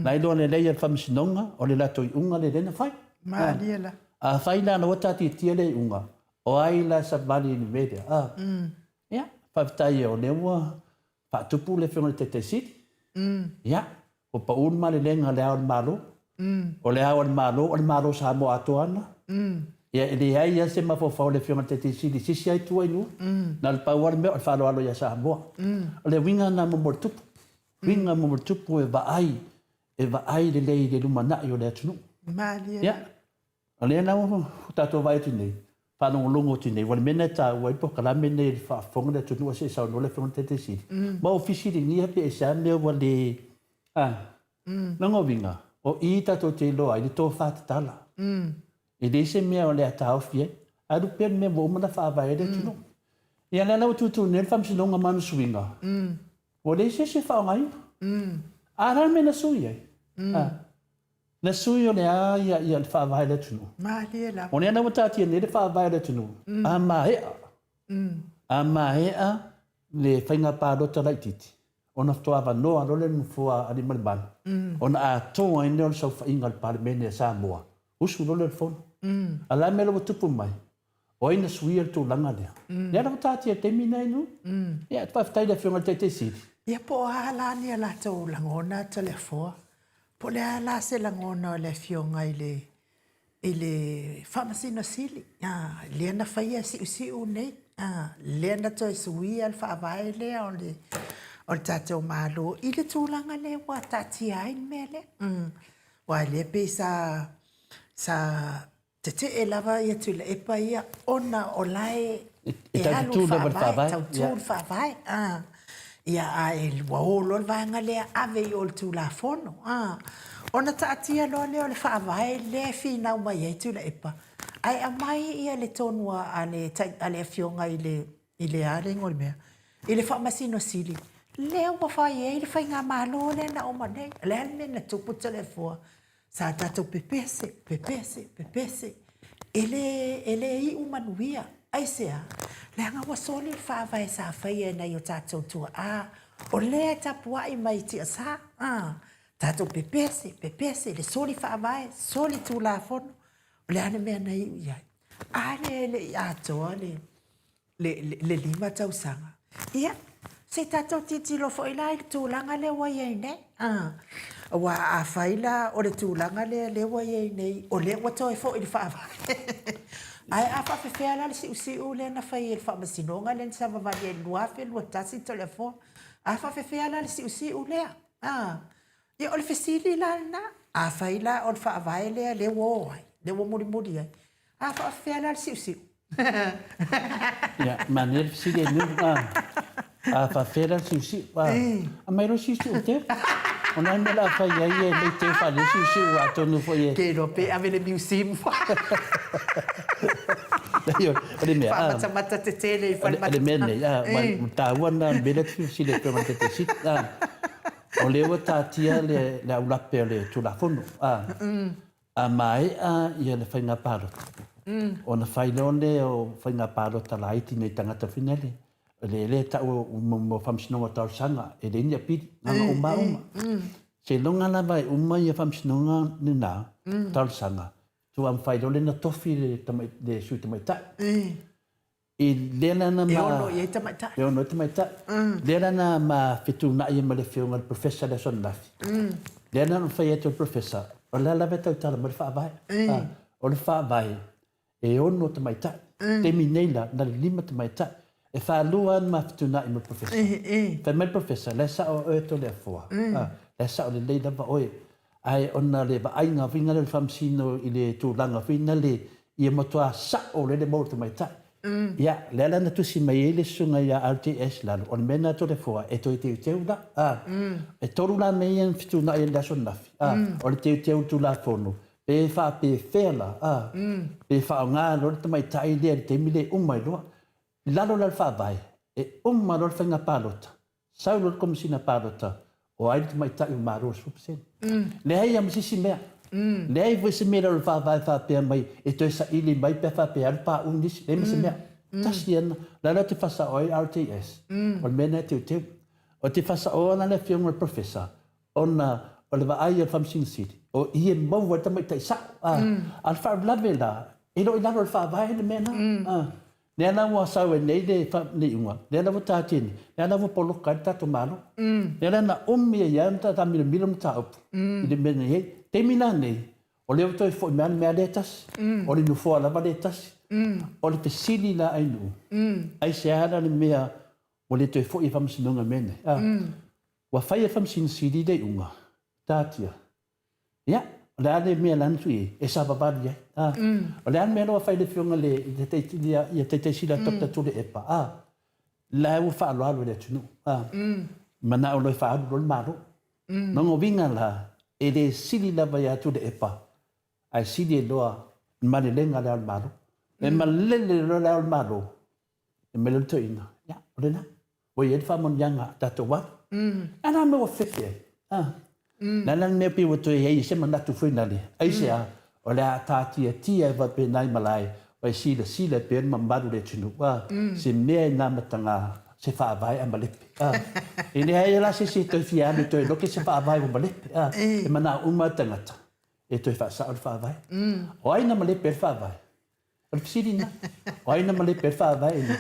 Na iloa lelei e le Faamasinoga o le latou iuga lea lea na fai. Malie la. Afai la na ua taatiatia le iuga, o ai la e savali i le mea lea? Ia, faafetai o lea ua faatupu le Afioga i le Taitai Sili. Ia, ua pau le malelega a Le Ao o le Malo. O Le Ao o le Malo, o le Malo Samoa atoa lena. Ia, e leai lava se mafaufau o le Afioga i le Taitai Sili i se isi lava itu ai lua. Na o le pau lava le mea o le faaaloalo ia Samoa. O le uiga lena mo le tupu. Uiga mo le tupu e vaai, e vaai lelei i le lumanai o le atunuu. Malie. Ia, o lea la ua tatou vaai atu nei, faalogologo atu nei, ua le mea lena e taua ai le polokalame lenei i le faafofoga le atunuu a se i saunoa le Afioga i le Taitai Sili. Ma ua fesiligia pe aisea mea ua le, a, lona uiga, o i tatou te iloa ai le tofa tatala. E leai se mea o le a taofi ai. Alu pea le mea ua uma ona faavae ai le atunuu. Ia lea la ua tutu nei le Faamasinoga ma ana suiga, ua leai se isi e faaaogaina. A o le a le mea na sui ai? A, na sui o le a ia, ia le faavae o le atunuu? Malie lava. O lea la ua taatia nei le faavae o le atunuu, a maea, a maea le faiga palota laitiiti, ona faatoa avanoa loa lea le Nofoa a Alii ma le Malu, ona atoa ai lea o le saofaiga a le Palemene a Samoa, usu loa lea o le Fono. A o le a le mea la ua tupu mai? O ai na suia le tulaga lea? Lea la ua taatia i le taimi lenei nu. Ia, faafetai i le Afioga i le Taitai Sili. Ia po o a la ni a latou lagona Toleafoa? Po o le a la se lagona o le Afioga i le i le Faamasino Sili, lea na faia siusiu nei, lea na toe suia le faavae lea o le o le tatou Malo i le tulaga lea ua taatia ai le mea lea. Aua o lea pei sa sa tetee lava ia Tuilaepa ia ona o la e e alu le faavae, tautu le faavae. Ia, ae ua o loa le vaega lea ave i o i le Tulafono. Ona taatia loa lea o le faavae lea e finau mai ai Tuilaepa, ae aumai ia le tonu a le a le Afioga i le, i le a le igoa o le mea, i le Faamasino Sili, lea ua fai ai le faigamalo lea na uma nei. O le a le mea na tupu Toleafoa? Sa tatou pepese, pepese, pepese, e le, e le iu manuia. Aisea? Leaga ua soli le faavae sa faia e nai o tatou tuaa, o lea e tapuai mai i tiasa. A, tatou pepese, pepese, le soli faavae, soli tulafono. O le a le mea na iu i ai? A lea e le i atoa le, le, le 5 tausaga. Ia, se i tatou tilotilo foi la i le tulaga lea ua i ai nei. Aua afai la o le tulaga lea lea ua i ai nei, o lea ua toe foi i le faavae. Ae a faapefea la le siusiu lea na fai e le Faamasinoga lea na savavali ai i le 2021 Toleafoa? A faapefea la le siusiu lea? Ia, o le fesili la lena. Afai la o le faavae lea lea ua o ai, lea ua mulimuli ai, a faapefea la le siusiu? Ia, manaia le fesili e Nu'u, a, a faapefea la le siusiu, a, aumai loa le siusiu o Teo. O le a le mea o le a fai ai e lei Teo faalelei le siusiu atonu foi e... Ke iloa pe ave i le museum. O le mea, a... Faamatamata tetele i Falemata. O le mea lenei, a, ua taua lena mea lea e te fia fesili ai e te fesili, a. O lea ua taatia le, le aulape o le Tulafono, a. A maea ia le faiga palota, ona fai loa lea o faiga palota laiti nei tagata foi nele, le lea e tau o faamasinoga o talosaga, e leai ni apili, na ona uma lava uma. Seiloga lava e uma ia faamasinoga lena talosaga, faatoa mafai loa lea ona tofi le sui tamaitai. I lea la na ma... E ono i ai tamaitai. E ono i ai tamaitai. Lea la na ma fetuunai ai ma le Afioga i le Professor i le aso ananafi. Lea na ona fai atu e le Professor, o la lava e tautala mai le Faavae. O le Faavae, e ono tamaitai. Taimi nei la, na o le 5 tamaitai. E faalua lava ona ma fetuunai ma le Professor. Fai mai le Professor, la e sao oe Toleafoa. La e sao lelei lava oe. Ae ona le vaaiga foi lea o le Faamasino i le tulaga foi lea ia matua sao lea le maua o le tamaitai. Ia, lea la na tusi mai ai le susuga ia RTS lalo, o le mea lena Toleafoa e toe teuteu la. A, e tolu la mea ia na fetuunai ai i le aso ananafi, a, o le teuteu o le Tulafono, pe faapefea la, a, pe faaaoga loa le tamaitai lea i le taimi lea e uma ai loa. I lalo la o le Faavae, e uma loa le faiga palota, Sau loa le Komesina Palota, o ai le tamaitai ua malo i le 10%. Leai lava ma se isi mea. Leai foi se mea i lalo o le Faavae faapea mai e toe saili mai pe a faapea e alu pauu nisi. Leai ma se mea. Tasi ia lena. O le a la ou te faasao ai RTS? O le mea lena e teuteu. Ou te faasaoa la le Afioga i le Professor, ona O le vaai a le Faamasino Sili, o i e maua ai le tamaitai sao, a. A o le faalavelave la, e le o i lalo o le Faavae le mea lena, a. Lea la ua sau ai nei le iuga, lea la ua taatia nei, lea la ua poloka ai le tatou Malo. Lea la na umi ai lava ona taamilomilo le mataupu i le mea na i ai. Taimi la nei, o lea ua toe foi mai lava le mea lea e tasi, o le nofoa lava lea e tasi. O le fesili la Ainuu, aisea la le mea ua le toe foi i Faamasinoga i mea nei? Ua fai e le Faamasino Sili le iuga, taatia. Ia, o le a le mea la na tui ai? E savavali ai. A. O le a le mea la ua fai le Afioga i le le Taitai Sili a Doctor Tuilaepa? A. La ua faaaloalo i le atunuu. A. Manao loa e faaalu loa le Malo. Lona uiga la, e le sili lava ia Tuilaepa, ae sili ai loa le malelega a Le Ao o le Malo. E malele loa Le Ao o le Malo, e mai loa le toeaina, ia, o lena. Ua i ai le faamanuiaga a tatou alu. A la mea ua fefe ai? A. Le a la le mea pei ua toe i ai se manatu foi lale, aisea, o le a taatiatia ai faapena i malae, ua e silasila pea le mamalu o le atunuu, a, se mea e na mataga se faavae a malepe. A. E leai la se isi e toe fia alu e toe loke se faavae ua malepe. A. E manao uma le tagata e toe faasao le faavae. O ai na malepe ai le faavae? O le fesili lena. O ai na malepe ai le faavae ina?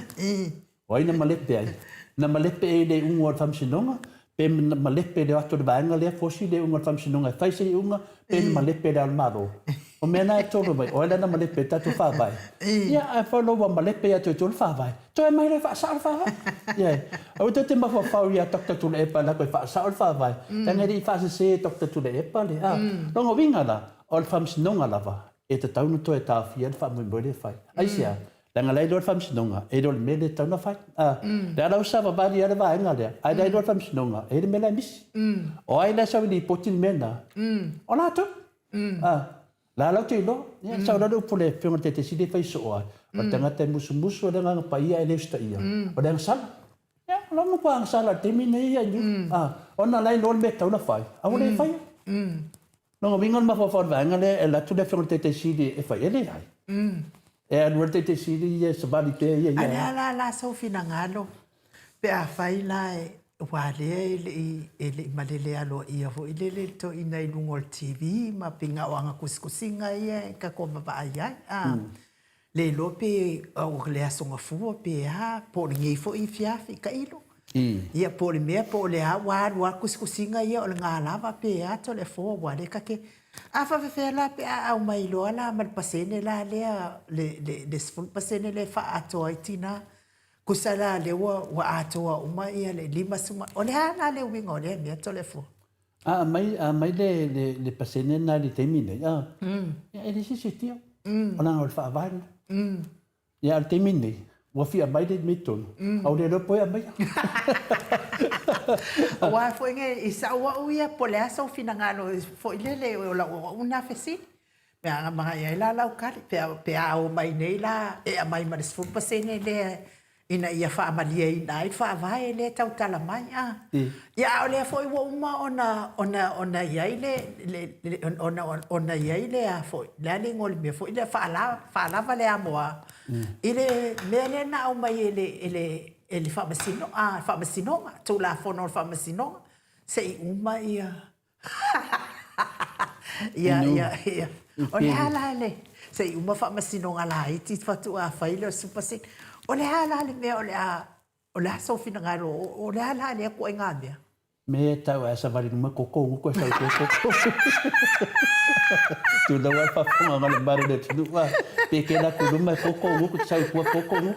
O ai na malepe ai? Na malepe i le iuga o le Faamasinoga, pe na malepe i le o atu o le vaega lea fosi le iuga o le Faamasinoga e fai se iuga, pe na malepe i le Ao o le Malo? O mea na e tolu mai, o ai la na malepe i le tatou Faavae? Ia, ae foi loa ua malepe ia te outou le Faavae, toe aumai loa e faasao le Faavae. Ia, aua tou te mafaufau ia Doctor Tuilaepa e alu atu e faasao le Faavae, leaga e le i faasese e Doctor Tuilaepa le, a. Lona uiga la, o le Faamasinoga lava e tatau ona toe taofia le faamoemoe lea e fai. Aisea? Leaga la e iloa le Faamasinoga, e le o le mea lea e tatau ona fai. A, lea la ua savavali lava le vaega lea, ae la e iloa le Faamasinoga, e i ai le mea la e misi. O ai la e sau e lipoti le mea lena? O latou. A, la la ou te iloa. Ia, sau la le upu a le Afioga i le Taitaifono e fai soo ai, o le tagata e musumusu o le agaga paia ae le usitaia, o le agasala. Ia, o la e matua agasala i le taimi lenei ia Iuli. A, ona la e iloa le mea e tatau ona fai, ae ua le faia. Lona uiga o le mafaufau o le vaega lea e alu atu le Afioga i le Taitai Sili e fai, e leai. E alu ai le Taitai Sili ia e savali pea ia ia. A le a la la sou finagalo pe afai la aua lea e le i e le i malele aloaia foi lele le toeaina i luga o le TV ma pei na o ana tusitusiga ia e tatou vaavaai ai a. Le iloa pe o le Aso Gafua pe a, po o lenei foi afiafi, tailo. Ia, po o le mea, po o le a, ua alu lava tusitusiga ia o lena lava pe a Toleafoa, aua o lea ta te... A faapefea la pe a aumai loa la ma le pasene la lea, le 10% lea e faaatoa ai tina, tusa la lea ua atoa uma le 50, o le a la le uiga o lea mea Toleafoa? A aumai, a aumai le, le, le pasene lena i le taimi nei, a, ia, e leai se isi e tio. O leaga o le faavae lena. Ia, a o le taimi nei, ua fia aumai le mea i totonu, a ua le iloa po o e aumaia. Aua foi nei, i sau au ia, po o le a sou finagalo foi lele, o lau au lena fesili. Pe a agai ai la lau tali, pe a, pe a o mai nei la e aumai ma le 10% lea ina ia faamalieina ai le faavae lea e tautala mai, a. Ia, a o lea foi ua uma ona, ona, ona i ai le, le, ona, ona i ai le a foi, le a le igoa o le mea foi lea, faalava le amoa i le mea lea na aumai e le, e le, e le Faamasino, a, Faamasinoga, Tulafono o le Faamasinoga, se i uma ia Ia, ia, ia. O le a la le, se i uma faamasinoga laiti faatoa fai lea o le 10%. O le a la le mea o le a, o le a sou finagalo, o le a la lea ituaiga mea? Me e tau ae savali luma koko uku e sau tua koko. Tulou ai faafofoga ma le mamalu o le atunuu a. Pe kela atu luma e koko uku te sau tua koko uku.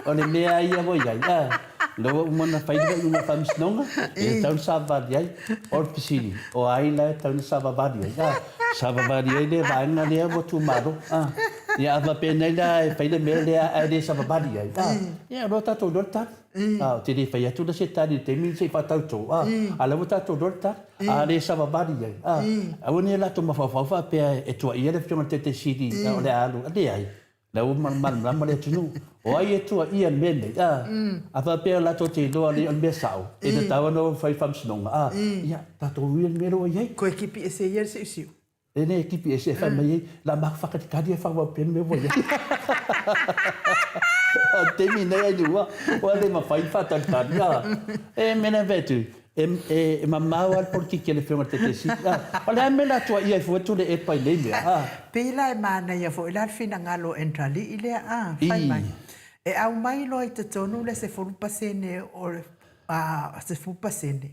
O le mea ia ua i ai a. Lea ua uma ona fai le faaiuga o le Faamasinoga, e tatau ona savavali ai. O le fesili, o ai la e tatau ona savavali ai? A, savavali ai le vaega lea ua tumalo. A, ia a faapea nei la e fai le mea lea ae le savavali ai, a, ia o lea ua tatou iloa le tali. A, ou te le fai atu la se tali i le taimi se i faatauto, a, a o lea ua tatou iloa le tali. A le savavali ai, a, aua ne i latou mafaufau faapea e tuuaia le Afioga i le Taitai Sili o le a alu, leai. La ua malamalama le atunuu. O ai e tuuaia i le mea lenei? A, a faapea latou te iloa o le mea sao, e tatau ona o fai faamasinoga. A, ia, tatou uia le mea lea ua i ai. Koe kipi ese ia le siusiu. E le kipi ese e fai mai ai, la maku whakatikari e whawau pea le mea ua i ai. A taimi nei ai ua, ua le mawhai whātaritari. A, e mea nei whai atu. E, e, e mamao lava le polokiki a le Afioga i le Taitai Sili. A, o le a le mea o le a tuuaia ai fua Tuilaepa i nei mea? A. Pei la e manaia foi la le finagalo o Endrali'i lea, a, fai mai, e aumai loa i totonu le 10% o le 10%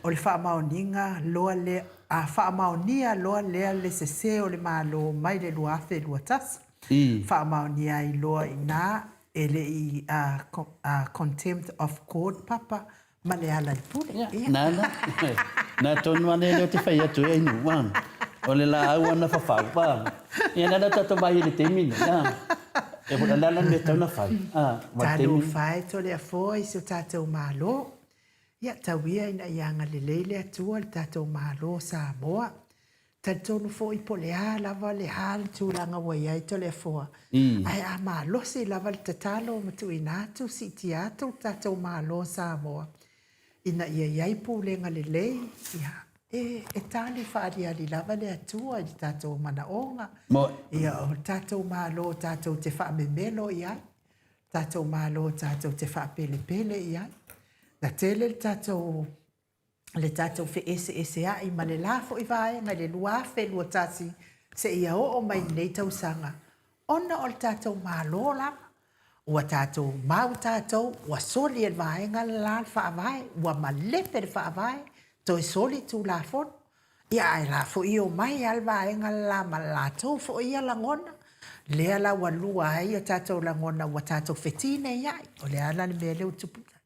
o le faamaoniga loa lea, a faamaonia loa lea le sese o le Malo mai le 2021, faamaonia ai loa i ina e le i contempt of court papa ma le ala i le pule. Ia, na na. Na tonu ane lea ou te fai atu ai nu, a. O le laau ana fafau, a. Ia na la tatou vaai i le taimi nei, a. E o le a la le mea e tatau ona fai, a. Talofa e Toleafoa i si o tatou Malo. Ia, tau ia ina ia agalelei le Atua i le tatou Malo o Samoa. Talitonu foi po o le a lava le a le tulaga ua i ai Toleafoa, ae a malosi lava le tatalo ma tuuina atu, siitia atu le tatou Malo o Samoa ina ia i ai pulega lelei, ia, e, e tali faaaliali lava le Atua i le tatou manaoga. Ia, o le tatou Malo tatou te faamemelo i ai, tatou Malo tatou te faapelepele i ai. Na tele le tatou le tatou feeseesea'i ma le la foi vaega i le 2021 seia oo mai i lenei tausaga, ona o le tatou Malo lava. Ua tatou mau tatou, ua soli e le vaega le la le Faavae, ua malepe le Faavae, toe soli Tulafono. Ia ae la foi omai lava le vaega le la ma le latou foi ia lagona, lea la ua lua ai o tatou lagona ua tatou fetineia'i. O le a la le mea lea ua tupu ai?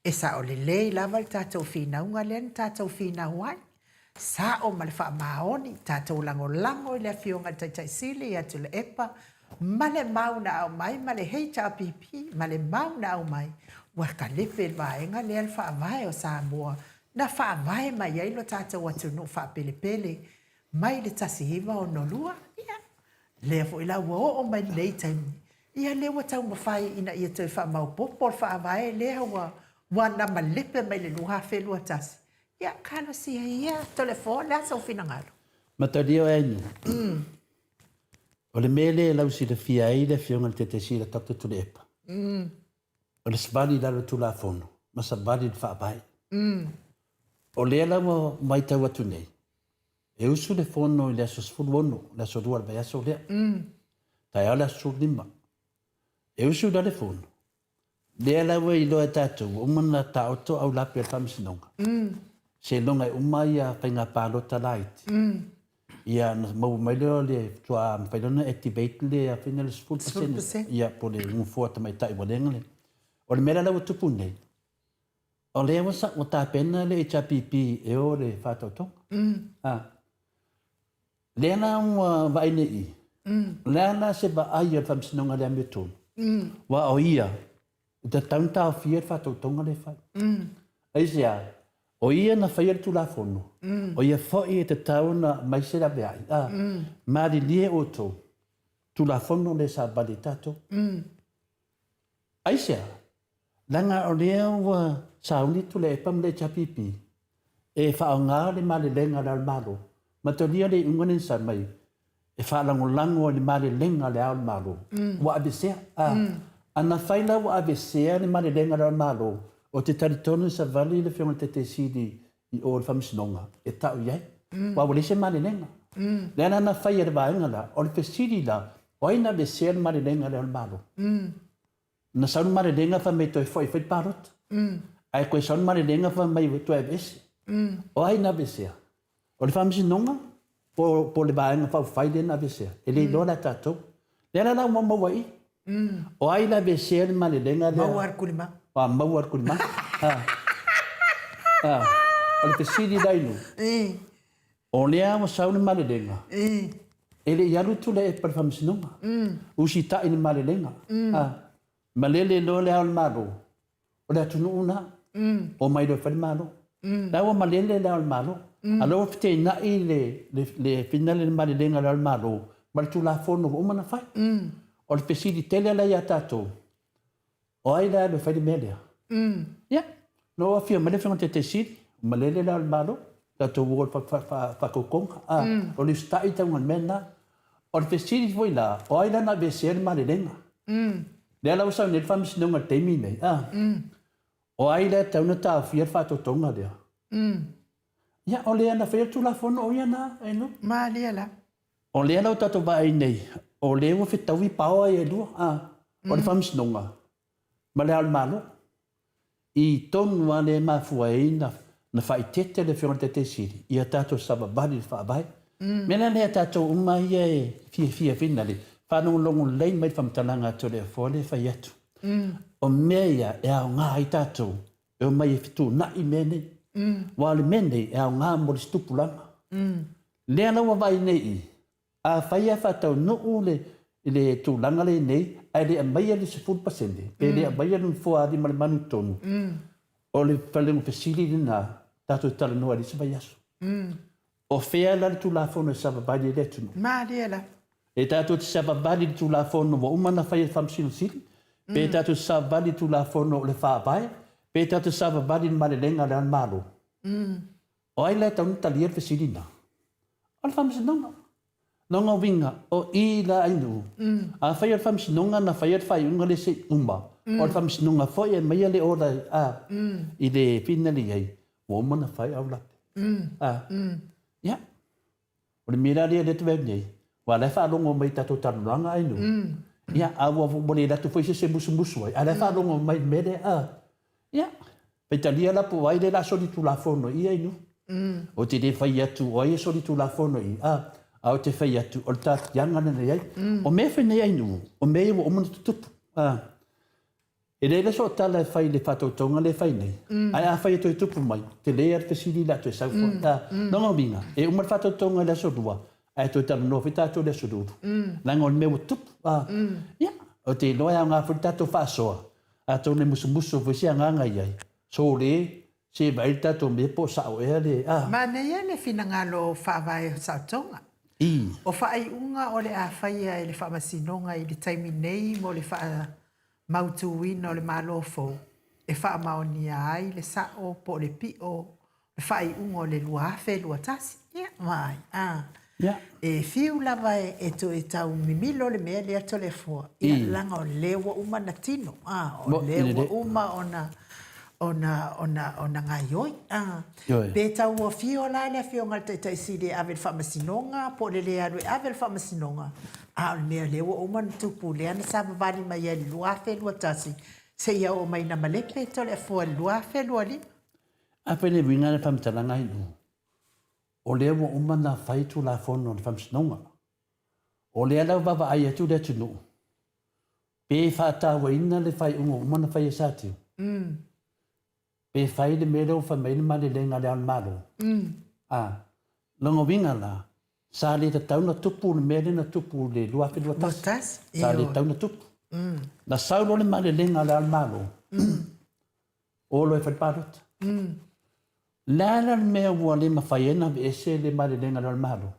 E sao lelei lava le tatou finauga lea na tatou finau ai. Sao ma le faamaoni, tatou lagolago i le Afioga i le Taitai Sili ia Tuilaepa ma le mau na aumai ma le HRPP ma le mau na aumai, ua kalepe le vaega lea le Faavae o Samoa na faavae mai ai lo tatou atunuu faapelepele mai le 1962. Ia, lea foi la ua oo mai lenei taimi, ia lea ua taumafai ina ia toe faamaopoopo le Faavae lea ua ua na malepe mai le 2021. Ia, talosia ia, Toleafoa, o le a sou finagalo? Matalia oe Ainu. O le mea lea e lausilafia ai le Afioga i le Taitaisila Doctor Tuilaepa, o le savali i lalo o le Tulafono ma savali i le Faavae. O lea la ua matau atu nei, E usu le fono i le aso 16, le aso 2 o le vaiaso lea. Taeao le aso 15. E usu la le fono, lea la ua iloa e tatou, ua uma ona taoto aulape o le Faamasinoga. Seiloga e uma ia faiga palota laiti, ia ona maua mai lea o le faatoa mafai lea ona activate le a fai le 10%, ia po o le nofoa tamaitai ua lenga le. O le mea la ua tupu nei, O lea ua, ua tapena le HRPP e o le faataotoga. A. Lea la ua vaai nei i. O le a la se vaai a le Faamasinoga i le amiotonu? Aua o ia e tatau ona taofia le faataotoga lea e fai. Aisea? O ia na faia le Tulafono, o ia foi e tatau ona aumai se laveai. A. Malilie outou, Tulafono lea sa vali e tatou. Aisea? Leaga o lea ua sauni Tuilaepa ma le HRPP e faaaoga le malelega a le Ao o le Malo. Matalia le iuga lea na sau mai e faalagolago i le malelega a le Ao o le Malo. Ua aveesea. A, ana fai la ua aveesea le malelega a le Ao o le Malo, ou te talitonu e savali le Afioga i le Taitai Sili i o i le Faamasinoga e tau i ai. Aua ua leai se malelega. Lea la na fai e le vaega la, o le fesili la, o ai na aveesea le malelega a le Ao o le Malo? Na sau le malelega fai mai toe foi e fai le palota. Ae toe sau le malelega fai mai ua toe aveese. O ai na aveesea? O le Faamasinoga po o le Vaega Faaupufai lea na aveesea? E le iloa la e tatou. Lea la la ua maua i i. O ai na aveesea le malelega lea? Maua le kulimau. A maua le kulimau. O le fesili la i luga. O lea ua sau le malelega, e le i alu Tuilaepa i le Faamasinoga. Usitai i le malelega. Malele loa Le Ao o le Malo, o le atunuu lena, omai loa e fai le Malo. La ua malele Le Ao o le Malo, a o lea ua feteenai le finale le malelega a Le Ao o le Malo ma le Tulafono ua uma ona fai. O le fesili tele la ia tatou, O ai la e alu e fai le mea lea? Ia, na ou afio mai le Afioga i le Taitai Sili, malele Le Ao o le Malo, tatou o i le faatautoga, a, o le usitai tauga o le mea lena. O le fesili foi la, o ai la na aveesea le malelega? Lea la ua sau nei le Faamasinoga i le taimi lenei, a. O ai la e tatau ona taofia le faatautoga lea? Ia, o lea na faia le Tulafono o ia na, e nu. Malie la. O lea la ua tatou vaai nei, o lea ua fetaui paoa ia e lua, a, o le Faamasinoga ma Le Ao o le Malo. I tonu lava lea e mafua ai na, na faaeteete le Afioga i le Taitai Sili ia tatou savavali i le Faavae. O le mea la lea tatou uma ia e fiafia finale, faalogologo lelei mai i le faamatalaga a Toleafoa lea e fai atu. O mea ia e aoga ai tatou e omai e fetuunai mea nei. Aua o le mea nei e aoga mo le isi tupulaga. Lea la ua vaai nei i, afai e faataunuu le i le tulaga lea nei ae le aumaia le 10% pe le aumaia le nofoa a le manu i totonu, o le falega fesili lena tatou te talanoa i le isi vaiaso. O fea la le Tulafono e savavali ai le atunuu? Malie la. E tatou te savavali i le Tulafono ua uma ona fai e le Faamasino Sili, pe tatou te savavali i le Tulafono o le Faavae, pe tatou te savavali i le malelega a le Malo? O ai la e tatau ona talia le fesili lena? O le Faamasinoga. Lona uiga, o i la Ainuu, afai o le Faamasinoga na faia le faaiuga lea se i uma, o le Faamasinoga foi e aumaia le order i le finali i ai, ua uma ona fai au lape. Ia, o le mea la lea lea te vaai atu nei, aua o la e faalogo mai i tatou talanoaga Ainuu, ia, a ua le alu atu foi se isi e musumusu ai, a o la e faalogo mai i le mea lea. Ia, faitalia la po o ai lea o le a solitulafono i i Ainuu. Ou te le fai atu o ai e solitulafono i i, a, a ou te fai atu o le taatiaga lena e i ai. O mea foi nei Ainuu, o mea ia ua uma ona tutupu. A, e leai la sou tala e fai i le faatautoga lea e fai nei, ae afai e toe tupu mai, tele lava le fesili o le a toe sau foi. A, lona uiga, e uma le faatautoga i le aso Lua, ae toe talanoa foi tatou i le aso Lulu. Leaga o le mea ua tupu. A, ia, ou te iloa e aoga foi le tatou faasoa, Atonu e musumusu foi se agaga i ai, sole, se vaai le tatou mea po o sao ea le, a. Manaia le finagalo faavae o saotoga. I. O faaiuga o le a faia e le Faamasinoga i le taimi nei mo le faamautuina o le Malo fou e faamaonia ai le sao po o le pio le faaiuga o le 2021. Ia, vaai, a. Ia. E fiu lava e toe tau mimilo le mea lea Toleafoa, ia, leaga o lea ua uma ona tino, a, o lea ua uma ona, ona, ona, ona gaioi, a. Pe tau afio la le Afioga i le Taitai Sili e ave i le Faamasinoga po o le le alu e ave i le Faamasinoga, a o le mea lea ua uma ona tupu, lea na savavali mai ai i le 2021 seia oo mai ina malepe Toleafoa i le 2025. Afai le uiga le faamatalaga i o, o lea ua uma ona fai Tulafono a le Faamasinoga. O lea la ua vaavaai atu le atunuu, pe faatauaina le faaiuga ua uma ona fai e Satiu, pe fai le mea lea ua fai mai ai le malelega a Le Ao o le Malo. A, lona uiga la, sa le tatau ona tupu le mea lea na tupu i le 2021. Sa le tatau ona tupu. Na sau loa le malelega a Le Ao o le Malo, O loa e fai le palota. Le a la le mea ua le mafai ai ona aveese le malelega lea o le Malo?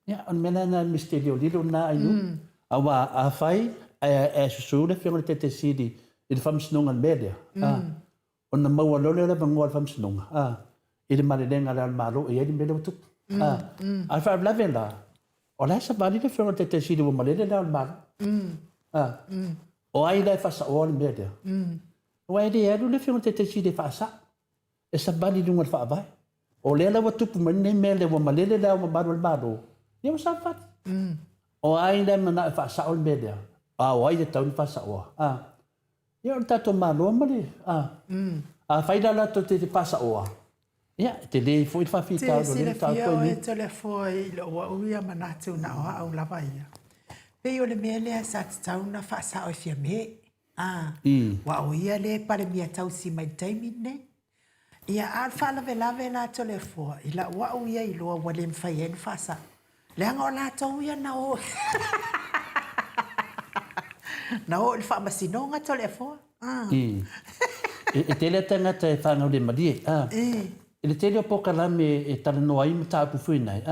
Ia, o le mea la lena, le misitelio lilo lena Ainuu. Aua afai ae susu le Afioga i le Taitai Sili i le Faamasinoga i le mea lea, ona maua loa lea o le avanoa o le Faamasinoga i le malelega a le Ao o le Malo e i ai le mea lea ua tupu. A o le faalavelave la, o la e savali le Afioga i le Taitai Sili ua malele le Ao o le Malo. O ai la e faasaoa le mea lea? Aua e le alu le Afioga i le Taitai Sili e faasao, e savali i luga o le Faavae. O lea la ua tupu mai lenei mea lea ua malele le Ao Mamalu o le Malo, ia ua savali. O ai la e manao e faasao le mea lea? A o ai e tatau ona faasaoa? A, ia o le tatou Malo ma le, a, afai la latou te faasaoa, ia, e tele foi le faafitauli o lea mataupu Te silafia oe Toleafoa i lou au ia manatu na o au lava ia. Pei o le mea lea sa tatau ona faasao e Fiame. A, ua o ia lea e Palemia tausi mai i le taimi lenei. Ia, a o le faalavelave la Toleafoa, i lau au ia iloa ua le mafai ai ona faasao. Leaga o latou ia na o na o i le faamasinoga Toleafoa. E tele tagata e fanau le malie. I le tele o polokalame e talanoa ai mataupu foi nei,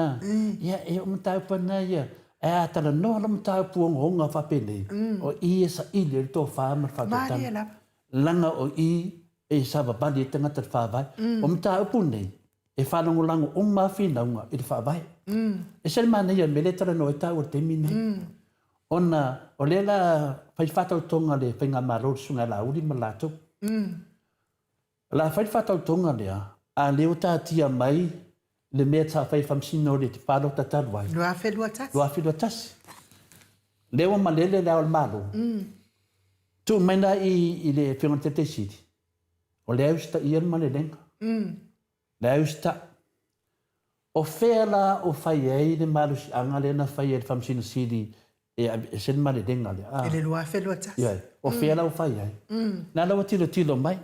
ia e o mataupu ana ia, ae a talanoa loa mataupu ogaoga faapenei, o i e saili ai le tofa ma le faautautaga. Leaga o i e savavali ai tagata i le Faavae. O mataupu nei, e faalagolago uma lava finauga i le Faavae. E ese le manaia o le mea lea e talanoa ai taua i le taimi lenei. Ona o lea la fai faatautoga a le Faigamalo i le Susuga ia Laauli ma latou. O le a fai le faatautoga lea, a lea ua taatia mai le mea sa fai e Faamasino i le palota talu ai. 2021. 2021. Lea ua malele le Ao o le Malo. Tuu mai la i le Afioga i le Taitai Sili, o lea e usitaia le malelega. Lea e usitai. O fea la o fai ai le malosiaga lea na fai e le Faamasino Sili e aveese le malelega lea? I le 2021. Ioe. O fea la ua fai ai? Na la ua tilotilo mai,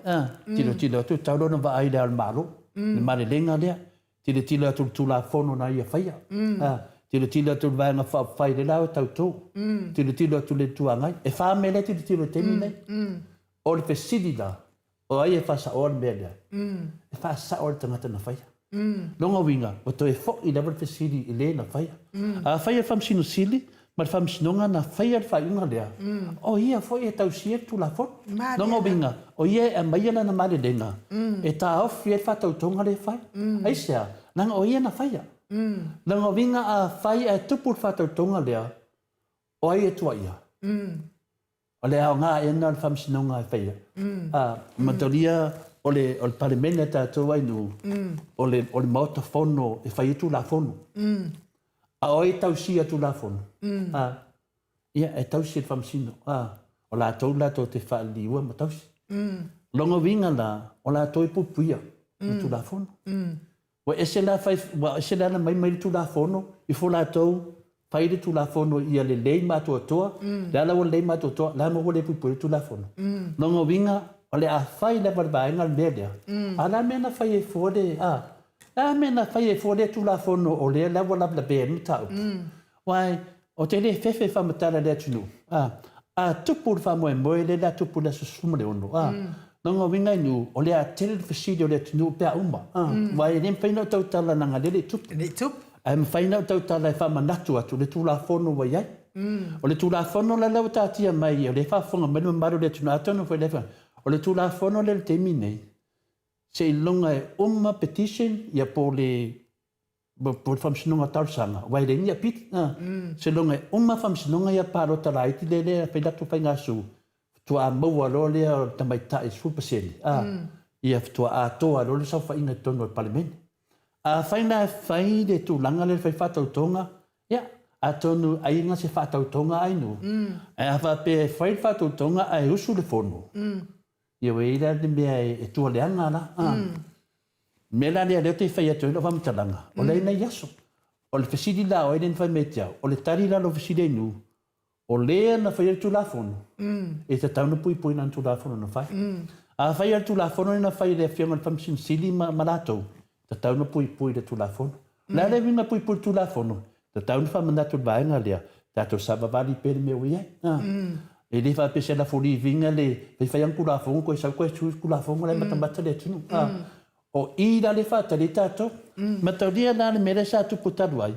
tilotilo atu, tau loa ona vaai i le Ao o le Malo, le malelega lea. Tilotilo atu i le Tulafono na ia faia. Tilotilo atu i le Vaega Faaupufai lea la ua tauto. Tilotilo atu i le Itu Agai. E fa mea lea e tilotilo i le taimi lenei. O le fesili la, O ai e faasaoa le mea lea? E faasao e le tagata na faia. Lona uiga, ua toe foi lava le fesili i le na faia. A faia e le Faamasino Sili ma le Faamasinoga na faia le faaiuga lea, o ia foi e tausia le Tulafono. Lona uiga, o ia e aumaia lana malelega e taofi ai le faatautoga lea e fai. Aisea? Leaga o ia na faia. Lona uiga a fai ae tupu le faatautoga lea, o ai e tuuaia? O le aoga ea lena o le Faamasinoga e faia? A, matalia o le, o le Palemene a tatou ai nuu, o le, o le Maota Fono e fai ai Tulafono. A o ai e tausia Tulafono? A, ia, e tausi e le Faamasino. A, o latou latou te faaliliua ma tausi. Lona uiga la, o latou e puipuia le Tulafono. Ua ese la fai, ua ese le ala mai mai le Tulafono, ifo latou fai le Tulafono ia lelei ma atoatoa, le ala ua lelei ma atoatoa, la ma ua le puipui le Tulafono. Lona uiga, o le a fai lava e le vaega le mea lea, a o le a mea na fai ai fua le, a, le a mea na fai ai fua lea Tulafono o lea la ua lavelavea ai le mataupu? Wai, ou te le fefe e faamatala i le atunuu, a, a tupu le faamoemoe lea o le a tupu i le aso 16, a, lona uiga i nuu, o le a tele le fesili o le atunuu pe a uma, a, aua e le mafai ona ou tautala leaga o lea e le i tupu. E le i tupu. Ae mafai ona ou tautala e faamanatu atu le Tulafono ua i ai. O le Tulafono la lea ua taatia mai, o lea e faafofoga mai le mamalu o le atunuu, atonu foi o lea e o le Tulafono lea i le taimi nei, seiloga e uma petition ia po o le po le Faamasinoga Talosaga, aua e leai ni apili. Seiloga e uma Faamasinoga ia palota laiti lea lea fai latou faigasu, faatoa maua loa lea o le tamaitai 10%, ia faatoa atoa loa le saofaiga i totonu o le Palemene. Afai la e fai le tulaga lea e fai faatautoga, ia, atonu ai na se faatautoga ai nuu, ae a faapea e fai le faatautoga ae usu le fono, ia ua i ai la le mea e tua leaga la. O le mea la lea o lea ou te fai atu ai lau faamatalaga, o la e i nai aso. O le fesili la o ai lea na fai mai ia te au, o le tali la o lou fesili ai nuu, o lea na faia le Tulafono, e tatau ona puipui lana Tulafono na fai. A fai le Tulafono lea na fai e le Afioga i le Faamasino Sili ma ma latou, tatau ona puipui le Tulafono. O le a le uiga puipui le Tulafono? Tatau ona faamanatu i le vaega lea, tatou savavali pea le mea ua i ai. E le faapea se lafo liviga le fai fai ana Tulafono toe sau toe sui le Tulafono la e matamata le atunuu. O i la lea e faatali ai tatou. Mataulia la le mea lea sa tupu talu ai,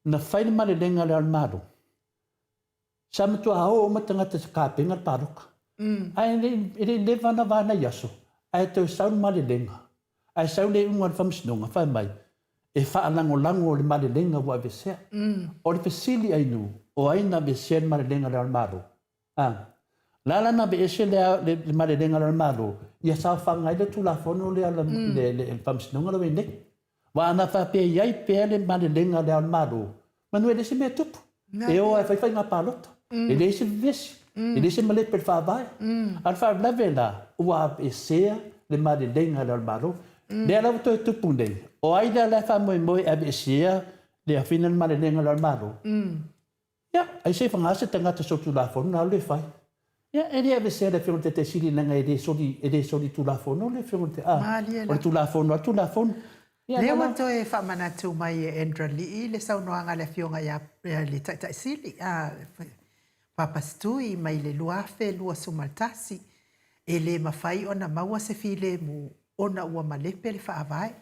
na fai le malelega a Le Ao o le Malo, Sa matua o uma tagata i se kapena le palota. Ae e le i leva ana va nai aso, ae toe sau le malelega, ae sau le iuga o le faamasinoga, fai mai, e faalagolago le malelega ua aveesea. O le fesili ainu, o ai na aveesea le malelega a Le Ao o le Malo? A. O le a la na aveese le malelega a Le Ao o le Malo, ia saofaga ai le Tulafono lea a le Faamasinoga lea ua i ai nei. Aua ana faapea e i ai pea le malelega a Le Ao o le Malo, manu e leai se mea e tupu. E o lava e fai faiga palota. E leai se vevesi, e leai se malepe i le Faavae. A o le faalavelave la, ua aveesea le malelega a Le Ao o le Malo. Lea la ua toe tupu nei, o ai lea la e faamoemoe e aveesea le afina le malelega a Le Ao o le Malo? Ia, ai se i faga se tagata solitulafono na alu e fai. Ia, e le aveesea e le Afioga i le Taitai Sili leaga e le soli, e le solitulafono le Afioga i le, a, Malie o le la. Tulafono lava le Tulafono. Ia, Lea na ua la. toe faamanatu mai e Andra Lii le saunoaga a le Afioga ia, le Taitai Sili, a, Papa Stui mai le 2021, e le mafai ona maua se filemu ona ua malepe le Faavae.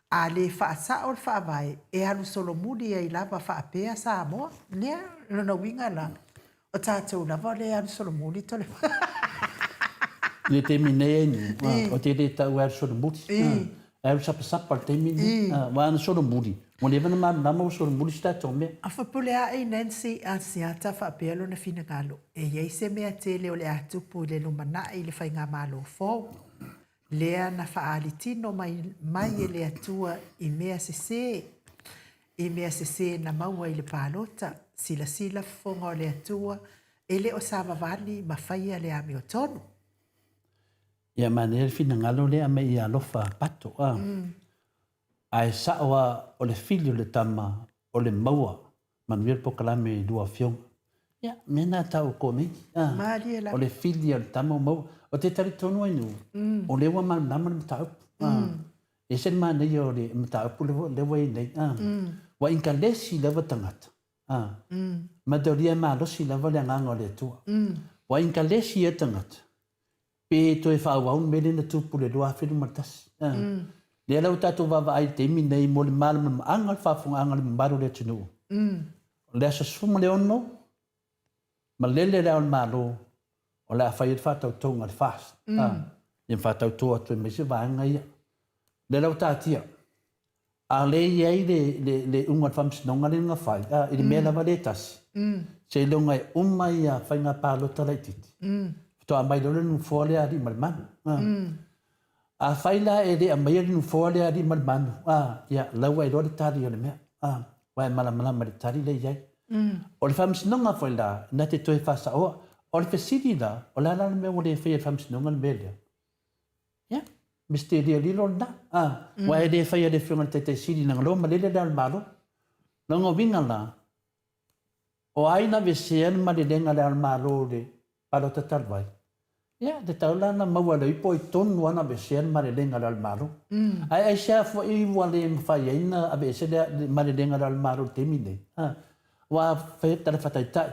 A le faasao le Faavae, e alu solomuli ai lava faapea Samoa. Lea, lona uiga la, o tatou lava o lea e alu solomuli to le I le taimi nei ai nei, ou te le tau e alu solomuli. E alu sapasapa i le taimi lenei. Aua ana solomuli, ua leva ona malamalama ua solomuli se tatou mea. A fepuleai Nancy Asiata faapea lona finagalo, e i ai se mea tele o le a tupu i le lumanai i le faigamalo fou. Lea na faaali tino mai, mai e le Atua i mea sesē, i mea sesē na maua i le palota, silasila fofoga o le Atua, e le o savavali ma faia le amiotonu. Ia manaia le finagalo lea aumai ia alofa Pato a. Ae sao a o le fili o le tama o le maua manuia le polokalame i lua afioga. Ia, mea na tau o komiti. Ah, Malie lava. O le fili o le tama o maua. O te talitonu ai nu, o lea ua malamalama le mataupu. Ah, E ese le manaia o le mataupu lea ua i nei. Ah, Ua inkalesi lava tagata. Ah, Mataulia e malosi lava le agaga o le Atua. Ua inkalesi ia tagata. Pe toe faaauau le mea lea na tupu i le 2021. Lea la ua tatou vaavaai i le taimi lenei mo le malamalamaaga o le faafofogaaga a le mamalu o le atunuu. O le aso 16, malele Le Ao o le Malo o le a fai ai le faatautoga a le FAST. Ia ma faatauto atu ai ma isi vaega ia. Lea la ua taatia. A o lea e i ai le, le, le iuga o le faamasinoga lea na fai, a, i le mea lava lea e tasi, seiloga e uma ia faiga palota laitiiti, faatoa aumai loa le nofoa lea a alii ma le manu. A. Afai la e le aumaia le nofoa lea a alii ma le manu, a, ia, la ua iloa le tali o le mea, a, ua e malamalama i le tali lea e i ai. O le faamasinoga foi la, na te toe faasaoa. O le fesili la, o le a la le mea ua le faia e le faamasinoga le mea lea? Ia, Misteria lilo lena. A, aua e le faia e le Afioga i le Taitai Sili leaga loa malele le Ao o le Malo. Lona uiga la, o ai na aveesea le malelega a le Ao o le Malo i le palota talu ai? Ia, e tatau la ona maua e le ipo ai tonu lava na aveesea le malelega a le Ao o le Malo. Ae aisea foi ua le mafai ai ona aveese le malelega a le Ao o le Malo i le taimi lenei? A, aua a fai atu tala faataitai,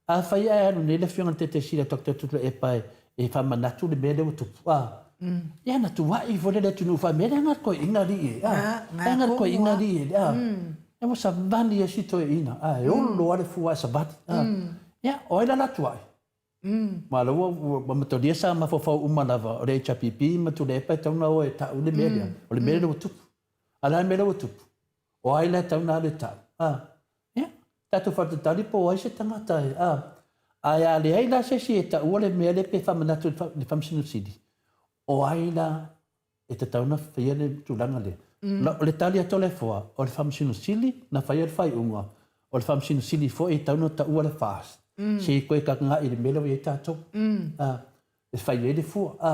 Afai ae alu nei le Afioga i le Taitai Sili a Doctor Tuilaepa e faamanatu le mea lea ua tupu, a, ia na tuai foi le atunuu faamea leaga le toeaina alii e, a, leaga le toeaina alii e, a, ia ua savali ai si toeaina, a, e olo lava le fua ae savali, a, ia, o ai la la tuai? Aua o lea ua matolia sa mafaufau uma lava o le HRPP ma Tuilaepa e tatau ona o e tau le mea lea, o le mea lea ua tupu. A o le a le mea lea ua tupu? O ai la e tatau ona alu e tau? A, Ia, tatou faatalitali po o ai se tagata e, a, ae a leai la se isi e taua le mea lea pe faamanatu i le Faamasino Sili, o ai la e tatau ona faia le tulaga lea? O le tali atu a le Afoa, o le Faamasino Sili na faia le faaiuga, o le Faamasino Sili foi e tatau ona taua le FAST, se i toe taga'i i le mea lea ua i ai tatou. A, e fai ai le fua, a.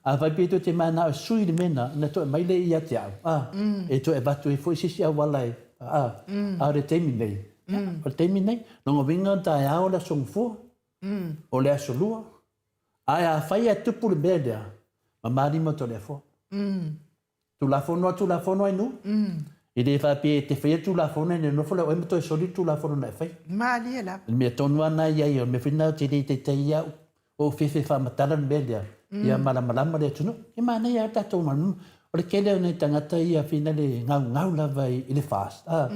Afai pe toe te manao e sui le mea na, na toe aumai lea ia te au, a. E toe avatu ai foi se isi auala e, a. A o le taimi nei, ia, o le taimi nei, lona uiga taeao le aso gafua, o le aso lua, ae afai ae tupu le mea lea, mamalima atu le Afoa. Tulafono a Tulafono ai nuu. E le faapea e te faia le Tulafono e nofo lea oe ma toe soli le Tulafono na e faia. Malie lava. O le mea tonu lava na e i ai, o le mea foi lena ou te le taitai ai au, ou fefe faamatala le mea lea, ia malamalama le atunuu. E manaia lava le tatou malamalama. O le tele o nai tagata ia fina le gaugau lava i le FAST, a,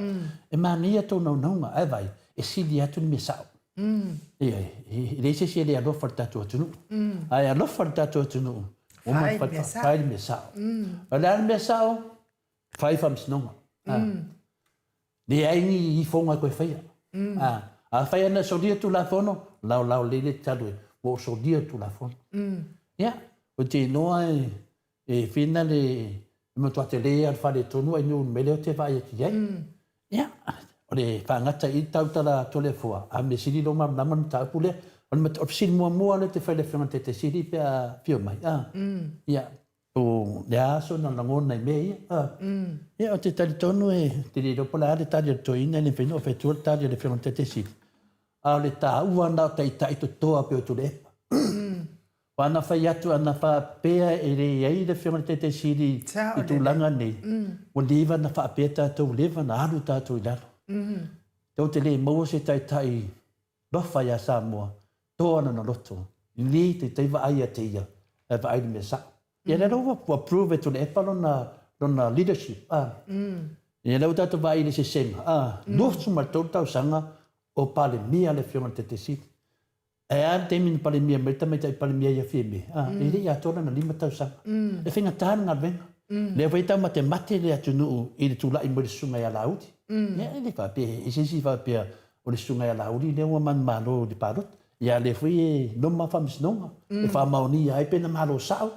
e manaia tou naunauga, ae vaai, e sili atu le mea sao. Ioe, e leai se isi e le alofa i le tatou atunuu. Ae alofa i le tatou atunuu, Fai le mea sao. Fai le mea sao. O le a le mea sao? Fai faamasinoga. Leai ni ifoga e toe faia. Afai ana solia Tulafono, laolao lelei le tatalo e, ua ou solia le Tulafono. Ia, ou te iloa e, e whina le matua tele lava o le faaletonu ai nuu i le mea lea ou te vaai atu i ai. Ia, o le faagata i tautala atu a le Afoa, a mea sili lou malamalama le mataupu lea. O le fesili muamua lea ou te fai i le Afioga i le Taitai Sili pe a afio mai, a, ia, po o le a sona lagona i mea ia, a. Ia, ou te talitonu e te le iloa po o le a le tali a le toeaina, e le mafai ona ou fai atua le tali a le Afioga i le Taitai Sili, a o le taua lena o taitai totoa pei o Tuilaepa. Aua ana fai atu, ana faapea e le i ai le Afioga i le Taitai Sili i tulaga nei, ua leva ona faapea tatou, ua leva ona alu tatou i lalo. Tou te le maua se taitai lofa ia Samoa, toa lona loto, le taitai vaai ia te ia, ae vaai i le mea sao. Ia lea la ua prove e Tuilaepa lona, lona leadership, a. Ia lea ua tatou vaai i le sesega, a, 23 tausaga o Palemia le Afioga i le Taitai Sili. Ae a le taimi na Palemia mai le tamaitai Palemia ia Fiame, a, e le i atoa lana 5 tausaga. E faigata le galuega. Lea foi e taumatemate le atunuu i le tulai mai o le susuga ia Laauli. Ia, e le faapea, e ese isi faapea o le susuga ia Laauli lea ua manumalo i le palota. Ia a o lea foi e noma faamasinoga, e faamaonia ai pe na malo sao.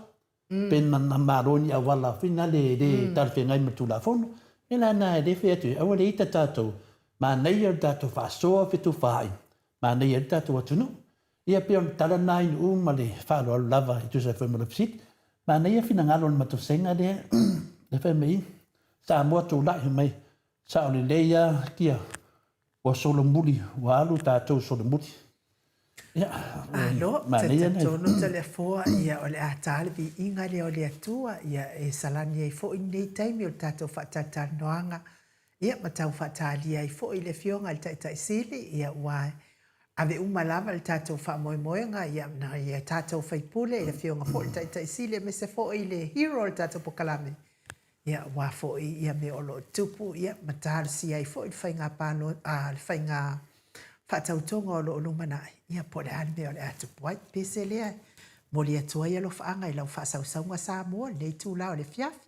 Pe na malo ni auala foi nale e le talafeagai ma le Tulafono. O le mea la lena lea e fai atu ai, aua le ita tatou, manaia le tatou faasoa fetufaai, manaia ai le tatou atunuu. Ia pei o le tala lena i Nu'u ma le faaaloalo lava e tusa ai foi ma lau fesili. Manaia finagalo o le matou vasega lea, lea fai mai Samoa tulai mai, sao lelei lava kia ua solomuli, ua alu tatou solomuli. Ia, Malo, manaia lena. Talitonu Toleafoa, ia o le a ta le viiga lea o le Atua, ia e salani ai foi lenei taimi o le tatou faatalatalanoaga, ia ma tau faatalia ai foi le Afioga i le Taitai Sili, ia ua ave uma lava le tatou faamoemoega ia nai a tatou sui usufono, le Afioga foi i le Taitai Sili aemaise foi le hero o le tatou polokalame, ia aua foi ia mea o lo o tupu ia ma talosia ai foi le faiga palota, le faiga faatautoga o lo o lumanai, ia po o le a le mea o le a tupu ai. Pese lea e momoli atu ai alofaaga i lau faasausauga Samoa i lenei itula o le afiafi.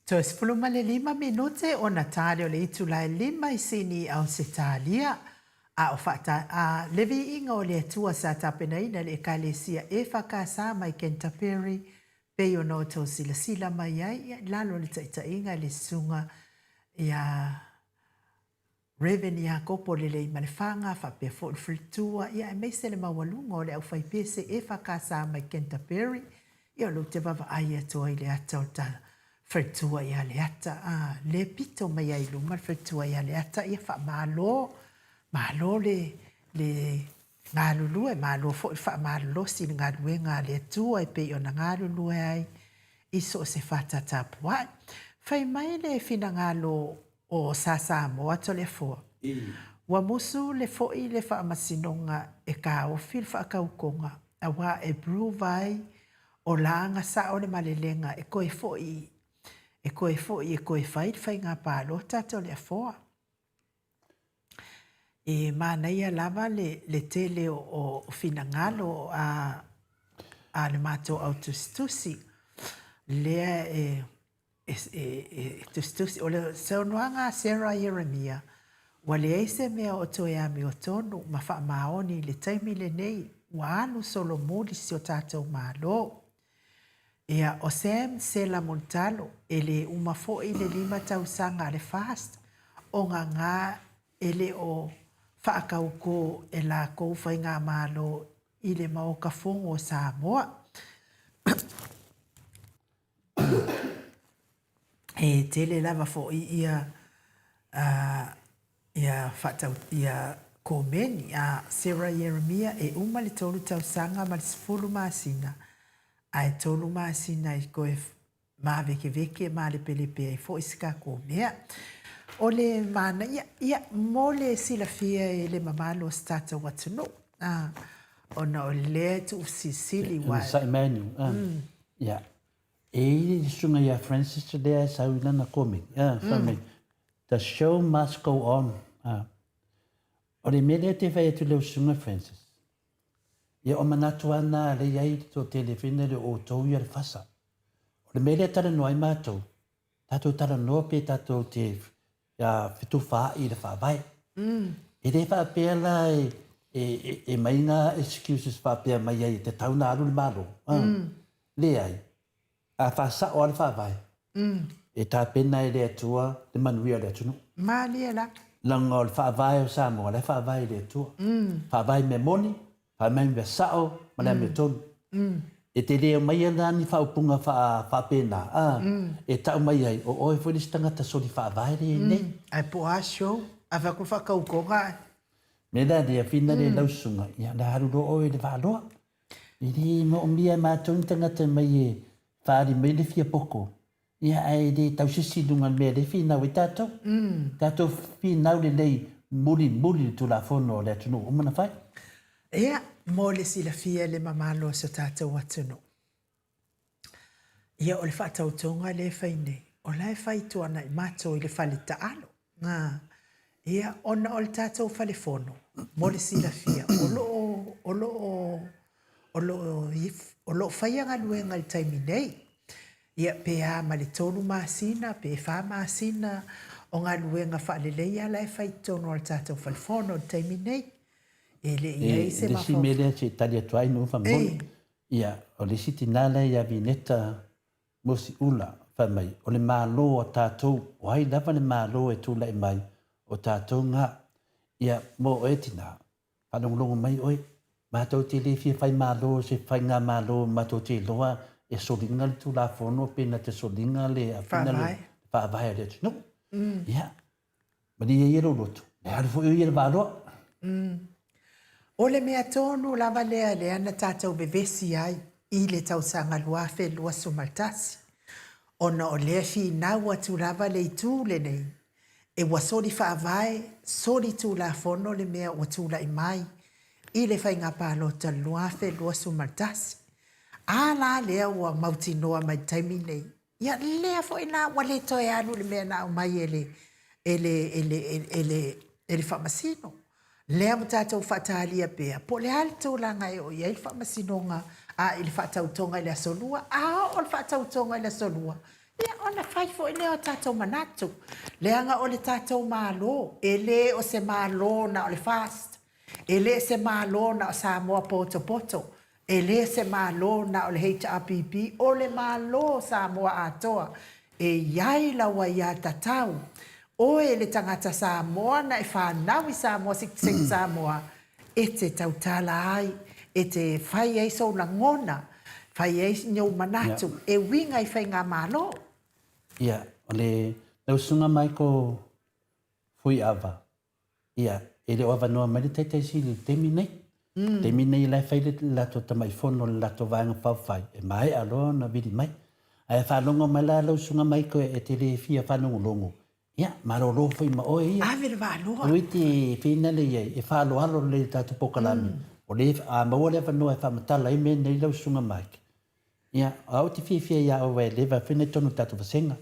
Toe 15 minute ona tali o le itula e 5 i Sini i Ausetalia, a o faata, a, le viiga o le Atua sa tapenaina e le Ekalesia EFKS mai Canterbury, pei ona outou silasila mai ai, ia, i lalo o le taitaiga i le Susuga ia Rev. Iakopo Leleimalefanga, faapea foi le faletua, ia aemaise le maualuga o le aufaipese EFKS mai Canterbury, ia o lea ou te vaavaai atu ai i le ata o le ta faletua ia Leata, a, lea e pito mai ai i luma le faletua ia Leata, ia faamalo, malo le, le galulue, malo foi le faamalolosi i le galuega a le Atua e pei ona galulue ai i so o se fata tapuai. Fai mai le finagalo o Sa Samoa Toleafoa, ua musu le foi le Faamasinoga e taofi le faatautoga auā e prove ai o la sao le malelega e toe foi e toe foi e toe fai le faiga palota Toleafoa. E manaia lava le le tele o finagalo a a le matou au tusitusi lea e e tusitusi. O le saunoaga a Sarah Ieremia, ua leai se mea o toe amiotonu ma faamaoni i le taimi lenei, ua alu solomuli si o tatou Malo. Ia, o Sam Sela Mulitalo, e le uma foi le 5 tausaga a le FAST o gagā e le o faatautō e lakou faigamalo i le Maota Fono o Samoa. E tele lava foi ia ia faatau ia komeni a Sarah Ieremia e uma le 3 tausaga ma le 10 masina ae 3 masina i koe mavekeveke ma lepelepe ai foi se tatou mea. O le manaia, ia, mo le silafia e le mamalu o se tatou atunuu, ona o lea e tuufesilisili ua... Onosai mai Niu, ia, e i ai le susuga ia Francis lea e sau i lana komeni, fai mai, the show must go on. O le mea lea e te fai atu i lau susuga Francis, ia o manatu lava na lea e i ai le toatele foi lea o outou ia le fasa. O le mea lea e talanoa ai matou, tatou talanoa pe tatou te fetufaai i le faavae. E le faapea la e mai ngā excuses faapea mai ai e tatau ona alu le Malo. Leai, a faasao lava le faavae, e tapena e le Atua le manuia o le atunuu. Malie la. Leaga o le faavae o Samoa, la e faavae i le Atua. Faavae i mea moni, faavae i mea sao ma le amiotonu. E te le aumaia la ni faaupuga faapena, a, e tau mai ai, o oe foi le isi tagata soli faavae lea i nei. Ae po o a show, a fai atu le faatautoga ae. Me la lea whina le lau susuga, ia la alu loa oe i le vaaloa. E le moomia e matou ni tagata mai e faaali mai le fia poko, ia ae le tausisi i luga o le mea lea e finau ai tatou. Tatou finau lelei mulimuli le Tulafono a le atunuu ua uma ona fai. Ia, mo le silafia e le mamalu o so tatou atunuu, ia o le faatautoga lea e fai nei, o la e fai tuanai matou i le fale taalo. Ia, ona o le tatou fale fono, mo le silafia, o lo o, o lo o, o lo o, o lo o faia galuega i le taimi nei. Ia, pe a ma le 3 masina, pe 4 masina o galuega faaleleia la e fai i totonu o le tatou fale fono i le taimi nei. E le i ai se mafaufau. Le isi mea lea se i tali atu ai Nu'u Ia, o le isi tinā lea ia Vineta Mosiʻula, fai mai, o le Malo a tatou, o ai lava le Malo e tulai mai, o tatou nga. Ia, mo oe tinā, faalogologo mai oe, matou te le fia fai Malo se faigamalo matou te iloa e soliga le Tulafono pe na te soliga le Faavae a le atunuu. Ia, Malie ia lou loto, e alu foi o ia i le vaaloa. O le mea tonu lava lea lea na tatou vevesi ai i le tausaga 2021, ona o lea finau atu lava le itu lenei, e ua soli faavae, soli tulafono le mea ua tulai mai i le faiga palota 2021. A la lea ua mautinoa mai le taimi nei, Ia lea foi la ua le toe alu le mea na aumai e le, e le, e le, e le, e le faamasino. Lea ua tatou faatalia pea, po o le a le tulaga e oo i ai le faamasinoga a i le faatautoga i le Aso Lua. A oo le faatautoga i le Aso Lua, Ia, ona fai foi lea o tatou manatu, leaga o le tatou Malo, e le o se Malo na o le FAST, e le se Malo na o Samoa potopoto, e le se Malo na o le HRPP, o le Malo o Samoa atoa. E i ai lau aiatatau, oe le tagata Samoa na e fanau i Samoa, sitiseni Samoa, e te tautala ai, e te fai ai sou lagona, fai ai ni ou manatu e uiga i faigamalo. Ia, o le lausuga Michael Fuiava, ia, e le o avanoa mai le Taitai Sili i le taimi nei. I le taimi nei o la e fai le latou tamai fono i le latou vaega faaupufai, e maea loa ona vili mai. Ae faalogo mai la lau susuga Michael e te le fia faalogologo, Ia, malolo foi ma oe ia. Ave le vaaloa. Aua e te finale i ai, e faaaloalo lelei i le tatou polokalame. O lea, a maua le avanoa e faamatala ai mea nei lau Susuga Mike, ia, o au ou te fiafia ia oe aua e leva foi na i totonu o le tatou vasega.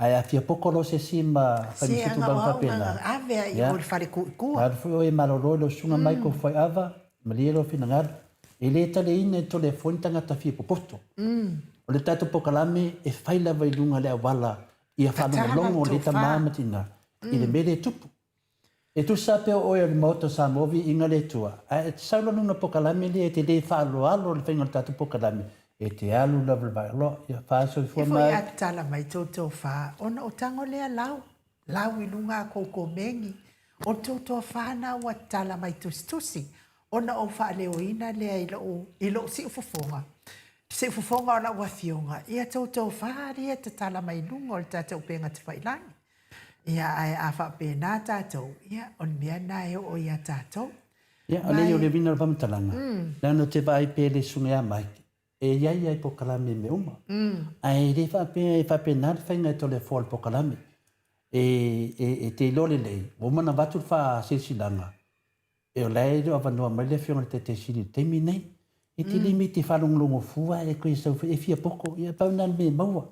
Ae a fia poko loa se isi ma fai ma se tulaga faapena, Ave a i o le fale kuikua. Alu foi oe e malolo i lau Susuga Michael Fuaiava, malie lou finagalo. E le taleina e Toleafoa ni tagata fia popoto. O le tatou polokalame e fai lava i luga o le auala Ia faalogologo le tama ma tina i le mea lea e tupu. E tusa pea o oe o le Maota o Samoa viiga le Atua, ae e te sau la luna pokalame lea e te le faaaloalo le faiga o le tatou pokalame, e te alu lava le vaeloa. Ia fa soifua mai. E foi a tatala mai tou tofa ona o tago lea lau, lau i luga a kou komeni. O tou tofa na ua tatala mai tusitusi ona ou faaleoina lea i lou, i lou siufofoga, siufofoga o lau afioga, ia tou tofa alii e tatala mai luga o le tatou upega tafailagi. Ia, ae a faapena tatou, ia, o le mea lena e oo ia tatou. Ia, o lea o le uiga o le faamatalaga, leaga ou te vaai pea i le susuga ia Mike, e i ai lava i polokalame i mea uma. Ae le faapea e faapena le faiga e Toleafoa o le polokalame. E, e, e te iloa lelei, ua uma ona avatu le faasilasilaga, E o la e le o avanoa mai le Afioga i le Taitai Sili i le taimi lenei. E tele mea e te faalogologo fua e koe sau foi e fia poko, ia pau lena o le mea e maua.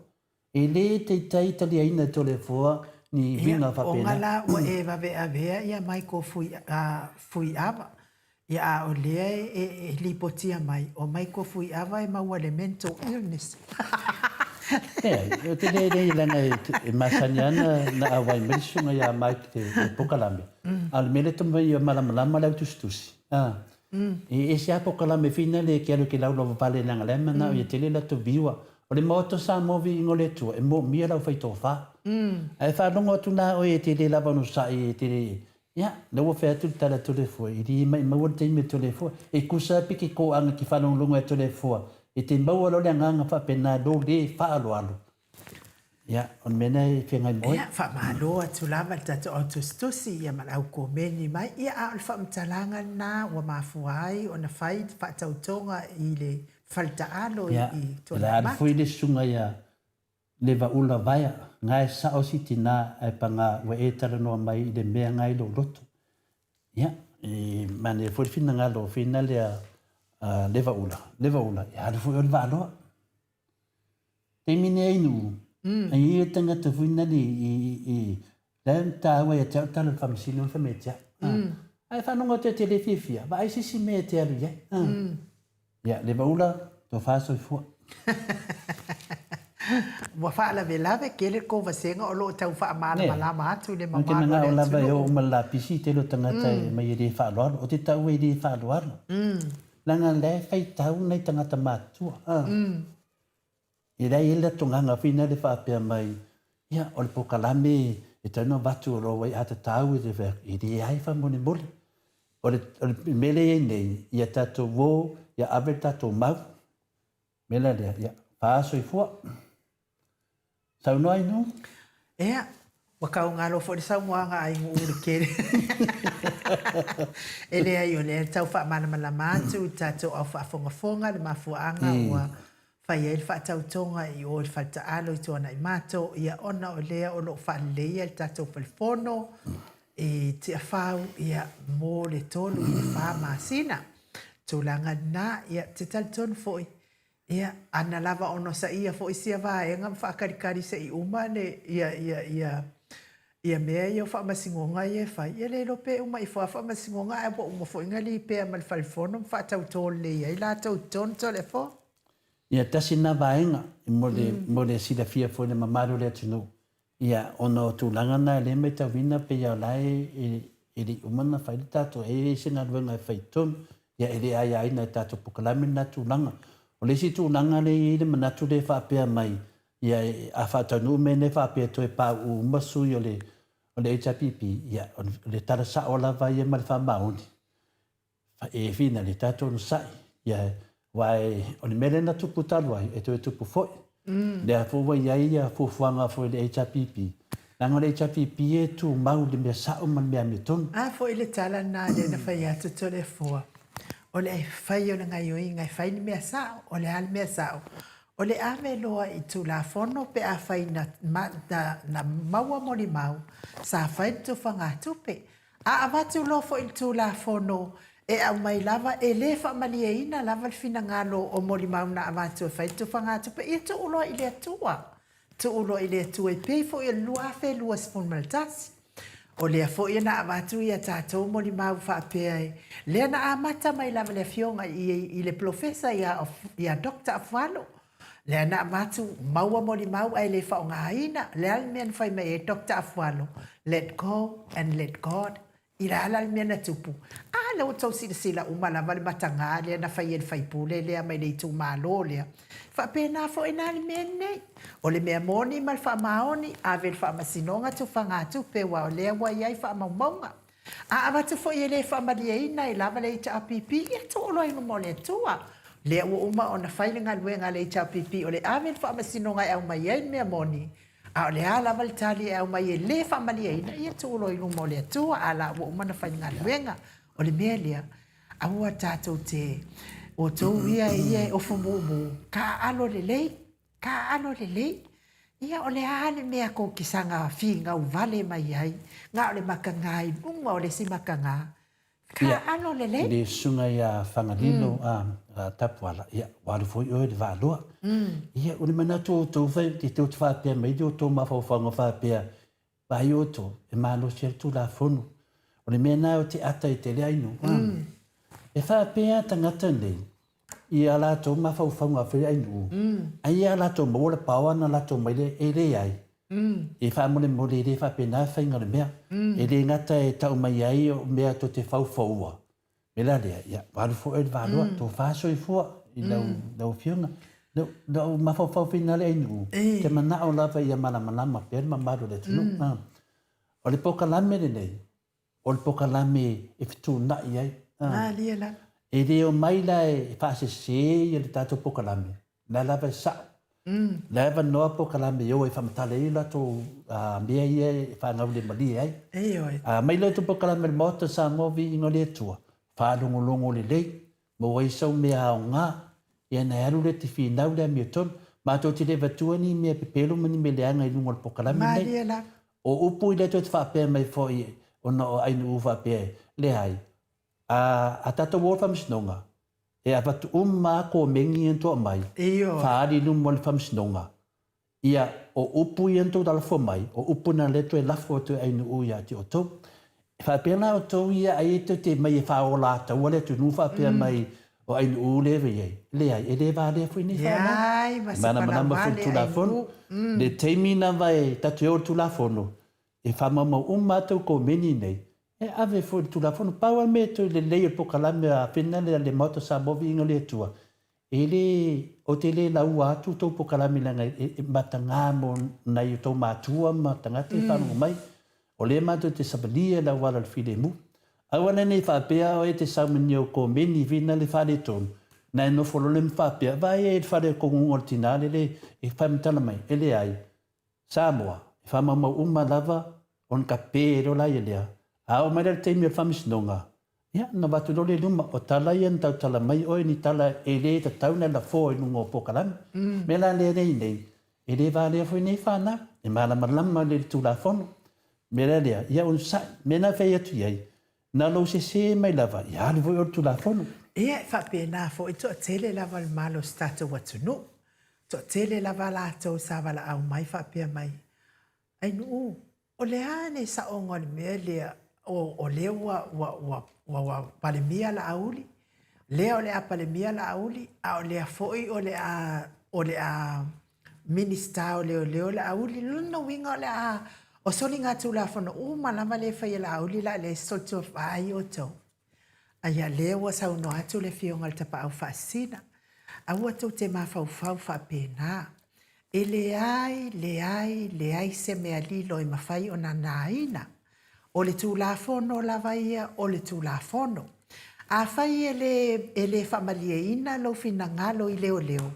E le taitai taliaina e Toleafoa ni uiga faapena. Ia, ona la ua e vaveavea ia Michael Fuiava, ia a o lea e lipotia mai, o Michael Fuiava e maua i le mental illness. Leai, ou te le leaga e masani lava ona auai mai le susuga ia Mike i le polokalame. A o le mea lea taumafai ia malamalama le au tusitusi, a, e ese lava polokalame foi lea e te alu e te laulauvavale leaga o la e manao ia tele latou viewer. O le Maota o Samoa viiga o le Atua, e moomia lau fai tofa. Ae faalogo atu la oe e te le lava onosai e te le, ia, lea ua fai atu le tala a Toleafoa, e le maimauina le taimi o Toleafoa. E tusa lava pe te toaga e te faalogologo ia Toleafoa, e te maua loa le agaga faapena i lou le faaaloalo. Ia, o le mea lena e feagai ma oe. Ia, faamalo atu lava i le tatou au tusitusi ia ma le au komeni mai. Ia, a o le faamatalaga lena ua mafua ai ona fai le faatautoga i le fale taalo i Tuanaimato. Ia, o le a alu foi le susuga ia Levaula Vaea, nga e sao si tina ae paga ua e talanoa mai i le mea nga i lou loto. Ia, e manaia foi le finagalo o whina lea a Levaula, Levaula, e alu foi oe i le vaaloa. Taimi nei ai nuu, ai ia tagata foi nale i i la e taua ia te au le tala o le faamasino na fai mai ia te au. Ae faalogo atu e te le fiafia, vaai se isi mea e te alu i ai. Ia, Levaula, tofa soifua. Ua faalavelave tele le kou vasega o lo o tau faamalamalama atu i le mamalu o le atunuu. Ou te manao lava e oo ma le lapisi tele o tagata e aumai e le faaaloalo. Ou te taua e le faaaloalo. Leaga la e faitau nai tagata matutua. E leai e le togaga foi lea faapea mai, ia, o le polokalame e tatau ona avatu o lo o ai tatau e le e leai faamolemole. O le, o le mea lea e i ai nei, ia tatou o, ia ave le tatou mau. Mea la lea, ia, pā soifua. Saunoa ai nuu. Ea, ua tau galo foi le saunoaga a Inuu le tele. E leai, o lea e tau faamalamalama atu i le tatou au faafogafoga le mafuaaga ua fai ai le faatautoga i o i le fale taalo i Tuanaimato, ia ona o lea o lo o faaleleia le tatou falefono i Tiafau ia mo le 3 i le 4 masina. Tulaga lena, ia te talitonu foi Ia, ana lava onosaia foi sia vaega ma faakalikali se i uma le, ia, ia, ia, ia mea ia o faamasinoga ia e fai, ia le iloa pe uma ifo lava faamasinoga ae ua uma foi ona lipea ma le fale fono ma faatauto lelei ai latou i totonu Toleafoa. Ia, tasi lena vaega mo le, mo le silafia foi e le mamalu o le atunuu, ia, ona o tulaga na lea e matauina pei lava o la e, e le i uma ona fai le tatou, e i ai se galuega e fai i totonu, ia e le aiaina e tatou polokalame lena tulaga. O le isi tulaga lea e i ai le manatu lea e faapea mai, ia, a faataunuu mea nei faapea e toe pauu uma sui o le, o le HRPP, ia, o le tala sao lava ia ma le faamaoni, E whina le tatou onosai, ia, aua e, o le mea lea na tupu talu ai, e toe tupu foi. Lea foi ua i ai ia fuafuaga foi a le HRPP, leaga o le HRPP e tumau i le mea sao ma le mea amiotonu. A foi le tala lena lea na fai atu Toleafoa, o le fai o le gaioiga e fai le mea sao, o le a le mea sao? O le ave loa i Tulafono pe afai na, na, na maua molimau sa fai le tufagatupe, A avatu loa foi le Tulafono e aumai lava, e le faamalieina lava le finagalo o molimau na avatu e fai le tufagatupe, ia tuu loa i le Atua. Tuu loa i le Atua e pei foi o le 2021. O lea foi na avatu ia tatou molimau faapea e, lea na amata mai lava le Afioga i, i le Polofesa ia, ia Doctor Afualo, Lea na avatu, maua molimau ae le faaaogaina. Le a le mea na fai mai ai Doctor Afualo, let go and let God. I le a la le mea na tupu? A lea ua tou silasila uma lava le mataga lea na fai e le faipule lea mai le itumalo lea. Faapena foi la le mea lenei. O le mea moni ma le faamaoni, ave i le faamasinoga tufagatupe aua o lea ua i ai faamaumauga. A avatu foi e le faamalieina ai lava le HRPP, ia tuu loa i luma o le Atua. Lea ua uma ona fai le galuega a le HRPP o le ave i le faamasinoga e aumai ai le mea moni, a o le a lava le tali e aumai e le faamalieina, ia tuu loa i luma o le Atua, a la ua uma ona fai le galuega. O le mea lea, aua tatou te, outou ia ia e ofu mumu, taaalo lelei, Taaalo lelei. Ia o le a le mea kou te saga finau vale mai ai, na o le mataga i luga o le isi mataga. Taaalo lelei. Ia, le susuga ia Fagalilo a Tapuala, ia, ua alu foi oe i le Vaaloa. Ia, o le manatu o outou fai, e tou te faapea mai i outou mafaufauga faapea, vaai outou, e malosi ai le Tulafono. O le mea lena ou te ata ai tele Ainu. E faapea tagata nei, i a latou mafaufauga faiainuu, ai a latou maua le paoa na latou mai lea, e leai. E faamolemole e le faapena le faiga o le mea. E le gata e tau mai ai o mea tou te faufaua, mea la lea, ia, ua alu foi oe i le valoa, tofa soifua i lau, lau afioga. Na ou mafaufau foi i le ainuu, te manao lava ia malamalama pea le mamalu o le atunuu. O le polokalame lenei, o le polokalame e fetuunai ai. Malie lava. E le omai la e faasese ia le tatou polokalame, la lava e sao. La e avanoa polokalame e o e faamatala ai latou mea ia e faagaulemalie ai. Ioe. A aumai la outou polokalame i le Maota o Samoa Viiga o le Atua, faalogologo lelei, maua ai sau mea aoga, ia ona e alu lea e te finau le amiotonu. Matou te le avatua ni mea pepelo ma ni mea leaga i luga o le polokalame lenei. Malie lava. O upu i lea toe te faapea mai foi ona o ainuu faapea e, leai, a, a tatou o i le faamasinoga, e avatu uma lava komeni ia na tou aumai, faaali i luma o le faamasinoga, ia, o upu ia na tou lalafo mai, o upu na lea toe lafo atu e ainuu ia te outou. E faapea la outou ia ai tou te mai e faaola ataua le atunuu faapea mai o ainuu lea e i ai. Leai, e le valea foi nei fanau. Leai, ma E se malamalama foi le palauvale Tulafono. ainuu. Le taimi lava e tatou te o i le Tulafono, e faamaumau uma lava tou komeni nei, e ave foi i le Tulafono. Pau lava le mea e toe lelei o le polokalame a Finland a le Maota o Samoa Viiga o le Atua, E le, ou te le laua atu tou polokalame leaga e mataga mo nai o tou matua ma tagata e faalogo mai. O lea matou te savalia i le auala o le filemu. Aua la ne i faapea oe e te sau ma ni ou komeni vina le faaletonu, na e nofo loa lea ma faapea, vaai ai i le fale kogogo o le tina lele e faamatala mai. E leai. Samoa, e faamaumau uma lava ona ka pe loa la ia lea. A oo mai la le taimi o le faamasinoga, ia, ona avatu loa lea i luma, o tala ia na tautala mai oe, ni tala e le tatau ona lafoa i luga o polokalame. O le mea la lea e i nei, e le valea foi nei fanau, e malamalama lelei i le Tulafono. O le mea la lea, ia onosai. O le mea lena e fai atu i ai, na lou sese mai lava, ia alu foi oe i le Tulafono. Ia, e faapena foi, toatele lava le malo o si tatou atunuu. Toatele lava latou sa valaau mai faapea mai, Ainuu, o le a le saoga o le mea lea o, o lea ua, ua, ua, ua, ua Palemia Laauli? Lea o le a Palemia Laauli, a o lea foi o le a o le a Minisita o Leoleo Laauli. Lona uiga o le a o soligatulafono uma lava lea e fai e Laauli o le a leai se solitua vaai outou. Aia lea ua saunoa atu le Afioga i le Tapaau Faasisina, aua tou te mafaufau faapena. E leai, leai, leai se mea lilo e mafai ona nāina. O le Tulafono lava ia o le Tulafono. Afai e le, e le faamalieina lou finagalo i leoleo,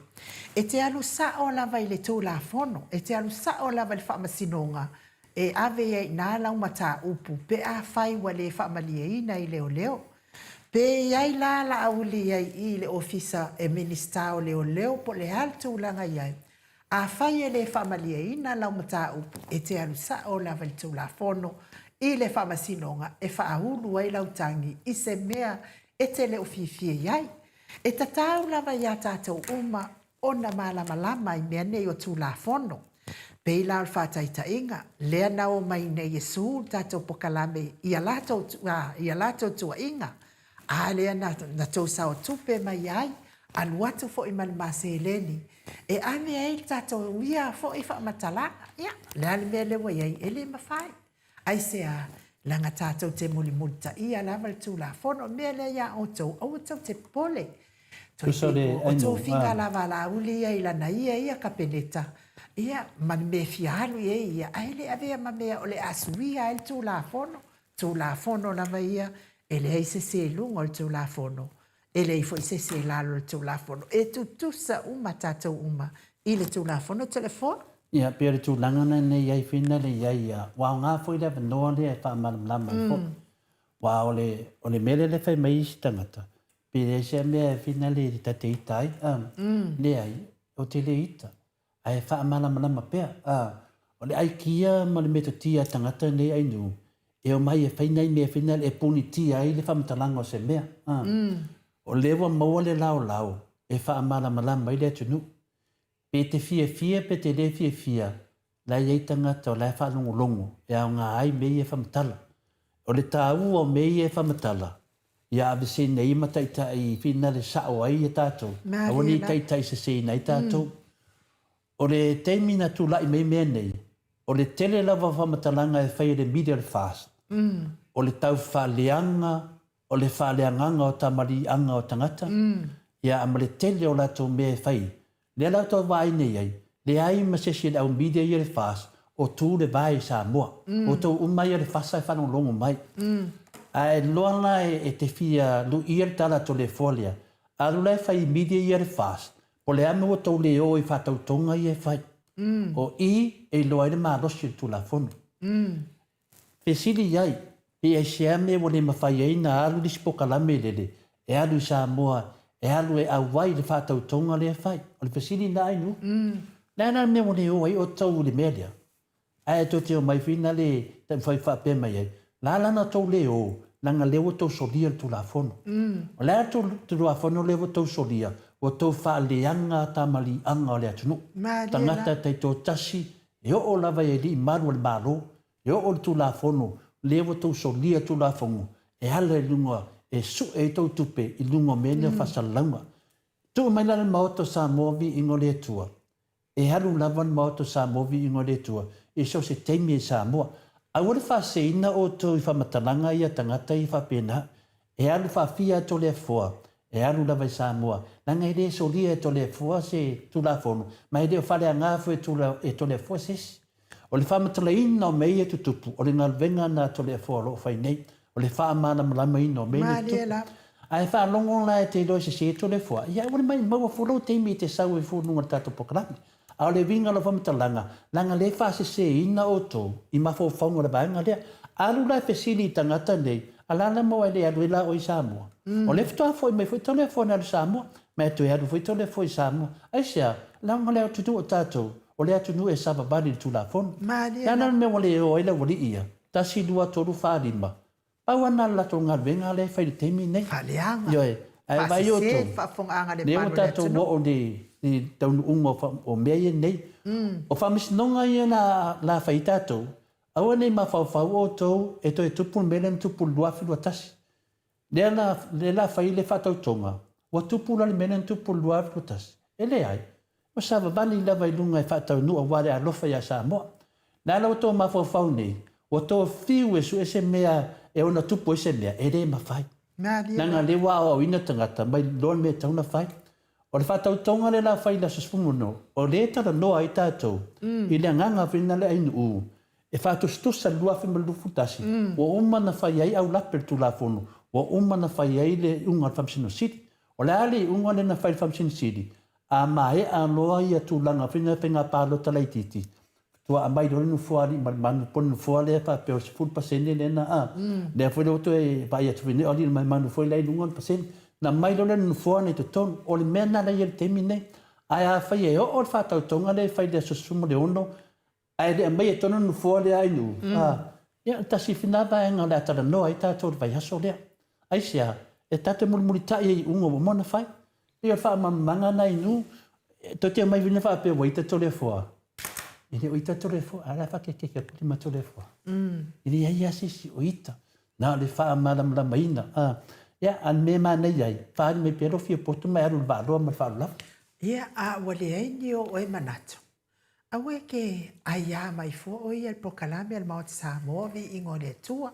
e te alu sao lava i le Tulafono, e te alu sao lava i le Faamasinoga e ave ai i ina lau mataupu pe afai ua le faamalieina i leoleo. Pe i ai la Laauli i ai i i le Ofisa e Minisita o Leoleo po o le a le tulaga i ai, afai e le faamalieina lau mataupu, e te alu sao lava i le Tulafono i le Faamasinoga e faaulu ai lau tagi i se mea e te le o fiafia i ai. E tatau lava iā tatou uma ona malamalama i mea nei o Tulafono. Pei la o le faataitaiga, lea na omai nei e su le tatou pokalame i a latou, i a latou tuuaiga, a lea na, na tou sao tupe mai ai, alu atu foi ma le ma seleni e ave ai le tatou ia foi faamatalaga. Ia, o le a le mea lea ua i ai? E le mafai. Aisea? Leaga tatou te mulimulitaia lava le Tulafono. O le mea lea iā outou, aua tou te popole. Tusa o le O tofiga lava a Laauli ia i lana ia ia Kapeneta, ia, ma le mea e fia alu i ai ia, ae le avea ma mea o le a suia ai le Tulafono. Tulafono lava ia, e leai se isi e i luga o le Tulafono, E leai foi se isi e i lalo o le Tulafono. E tutusa uma tatou uma i le Tulafono. Toleafoa. Ia, pei o le tulaga lena na i ai foi na le i ai ia, ua aoga foi le avanoa lea e faamalamalama ai foi. Aua o le, o le mea lea e fai mai isi tagata, pe leai se mea e finale ta te ita ai, a, leai, ou te le ita. Ae faamalamalama pea, ā, o le aikia ma le metotia a tagata nei Ainu, e omai e fai nai mea finale e punitia ai le faamatalaga o se mea, ā. O lea ua maua le laolao e faamalamalama ai le atunuu. Pe te fiafia pe te le fiafia, la e i ai tagata o la e faalogologo e aoga ai mea ia e faamatala. O le taua o mea ia e faamatala, ia aveseina ai ma taitai finale sao ai ia tatou, aua ne i taitai seseina ai tatou. O le taimi na tulai mai mea nei, o le tele lava o faamatalaga e fai e le media o le FAST, o le tau faaleaga, o le faaleagaga o tamaliiaga o tagata, ia ma le tele o latou mea e fai. Lea la tou vaai nei ai, leai ma se isi o le au media ia le FAST o tu le vae i Samoa. Outou uma ia le FASA e faalogologo mai. Ae loa la e te fia luia le tala a Toleafoa lea, alu la e fai i media ia le FAST, po o le a mea ua tou le o i faatautoga ia e fai. O i e iloa ai le malosi o le Tulafono. Fesili i ai, pe aisea mea ua le mafai ai na alu le isi pokalame lele e alu i Samoa e alu e auai i le faatautoga lea e fai? O le fesili lena Ainuu. Le a la le mea ua le o ai outou i le mea lea? Ae tou te omai foi na le taumafai faapea mai ai, la la na tou le o, leaga lea ua tou solia le Tulafono. O le a le Tulafono lea ua tou solia? Ua tou faaleaga tamaliiaga o le atunuu. Tagata taitoatasi E oo lava i alii malu o le Malo, e oo i le Tulafono, lea ua tou solia Tulafono e ala i luga e sue ai tou tupe i luga o mea nei o faasalalauga. Tuu mai la le Maota o Samoa viiga o le Atua. E alu lava le Maota o Samoa viiga o le Atua i so o se taimi i Samoa. Aua le faaseseina outou i faamatalaga ia a tagata ia faapena. E alu faafia a Toleafoa, e alu lava i Samoa, leaga e le solia e Toleafoa se Tulafono, ma e le o faaleaga foi e Toleafoa se isi. O le faamatalaina o mea ia e tutupu, o le galuega lena a Toleafoa o lo o fai nei, o le faamalamalamaina o mea ia e tutupu. Ae faalogo la e te iloa e sese Toleafoa, ia aua le maimau fua lou taimi e te sau ai fua i luga o le tatou polokalame. A o le uiga o lau faamatalaga, leaga lea e faaseseina outou i mafaufauga o le vaega lea. Alu la e fesili i tagata nei, a la la maua e le alu ai la oe i Samoa? O lea faatoa foi mai foi Toleafoa na alu i Samoa, ma e toe alu foi Toleafoa i Samoa. Aisea? Leaga o le atunuu o tatou, o le atunuu e savavali i le Tulafono. Le a la le mea ua le o ai le aualii ia? Tasi, lua, tolu, fa, lima. Pau lava lena o le latou galuega lea e fai i le taimi lenei. Faaleaga, Ioe. Ae vaai faasese outou, faafofogaaga a le lea ua malu o le tatou atunuu. oo i le taunuuga o mea ia nei. O faamasinoga ia la la fai ai tatou, aua ne i mafaufau outou e toe tupu le mea lea na tupu i le 2021. Lea la, lea la fai le faatautoga, ua tupu la le mea lea na tupu i le 2021? E leai. Ua savavali lava i luga e faataunuu aua le alofa ia Samoa. Le a la ua tou mafaufau nei, ua tou fiu e sue se mea e ono tupu ai se mea, e le mafai. Leaga o lea ua aoaoina tagata mai iloa le mea e tatau ona fai. O le faatautoga lea la fai i le aso 16, o lea e talanoa ai tatou i le agaga foi lena le ainuu e faatusatusa i le 2021, ua uma ona fai ai aulape i le Tulafono, ua uma ona fai ai le iuga a le Faamasino Sili. O le a le iuga lea na fai e le Faamasino Sili? A maea loa ia tulaga foi lea faiga palota laitiiti, faatoa aumai loa le nofoa alii ma le manu po o le nofoa lea faapea o le 10% lea na a. Lea foi lea ua toe vaai atu foi nei o alii ma le manu foi la e i luga o le pasene. Na aumai loa lea o le nofoa lena i totonu. O le mea lena la e i ai i le taimi lenei. Ae afai e oo le faatautoga lea e fai i le aso 16, Ae le aumaia i totonu le nofoa lea a Ainuu, a, ia, o le tasi foi lena vaega o le a talanoa ai tatou i le vaiaso lea. Aisea? E tatou te mulimulitai ai i iuga ua uma ona fai. Pei o le faamalamalamaga lena Ainuu, tou te omai foi lea faapea ua ita Toleafoa. E le o ita Toleafoa, a o le a faakekeke atu le ma Toleafoa. E leai lava se isi o ita. Na o le faamalamalamaina, a, ia, a o le mea e manaia ai, faaali mai pea lou fia poto ma e alu i le vaaloa ma le faaaloalo lava. Ia, a ua leai ni o oe manatu, Aua e te aiā mai fua ʻoe ia i le polokalame a le Maota Samoa Viiga o le Atua.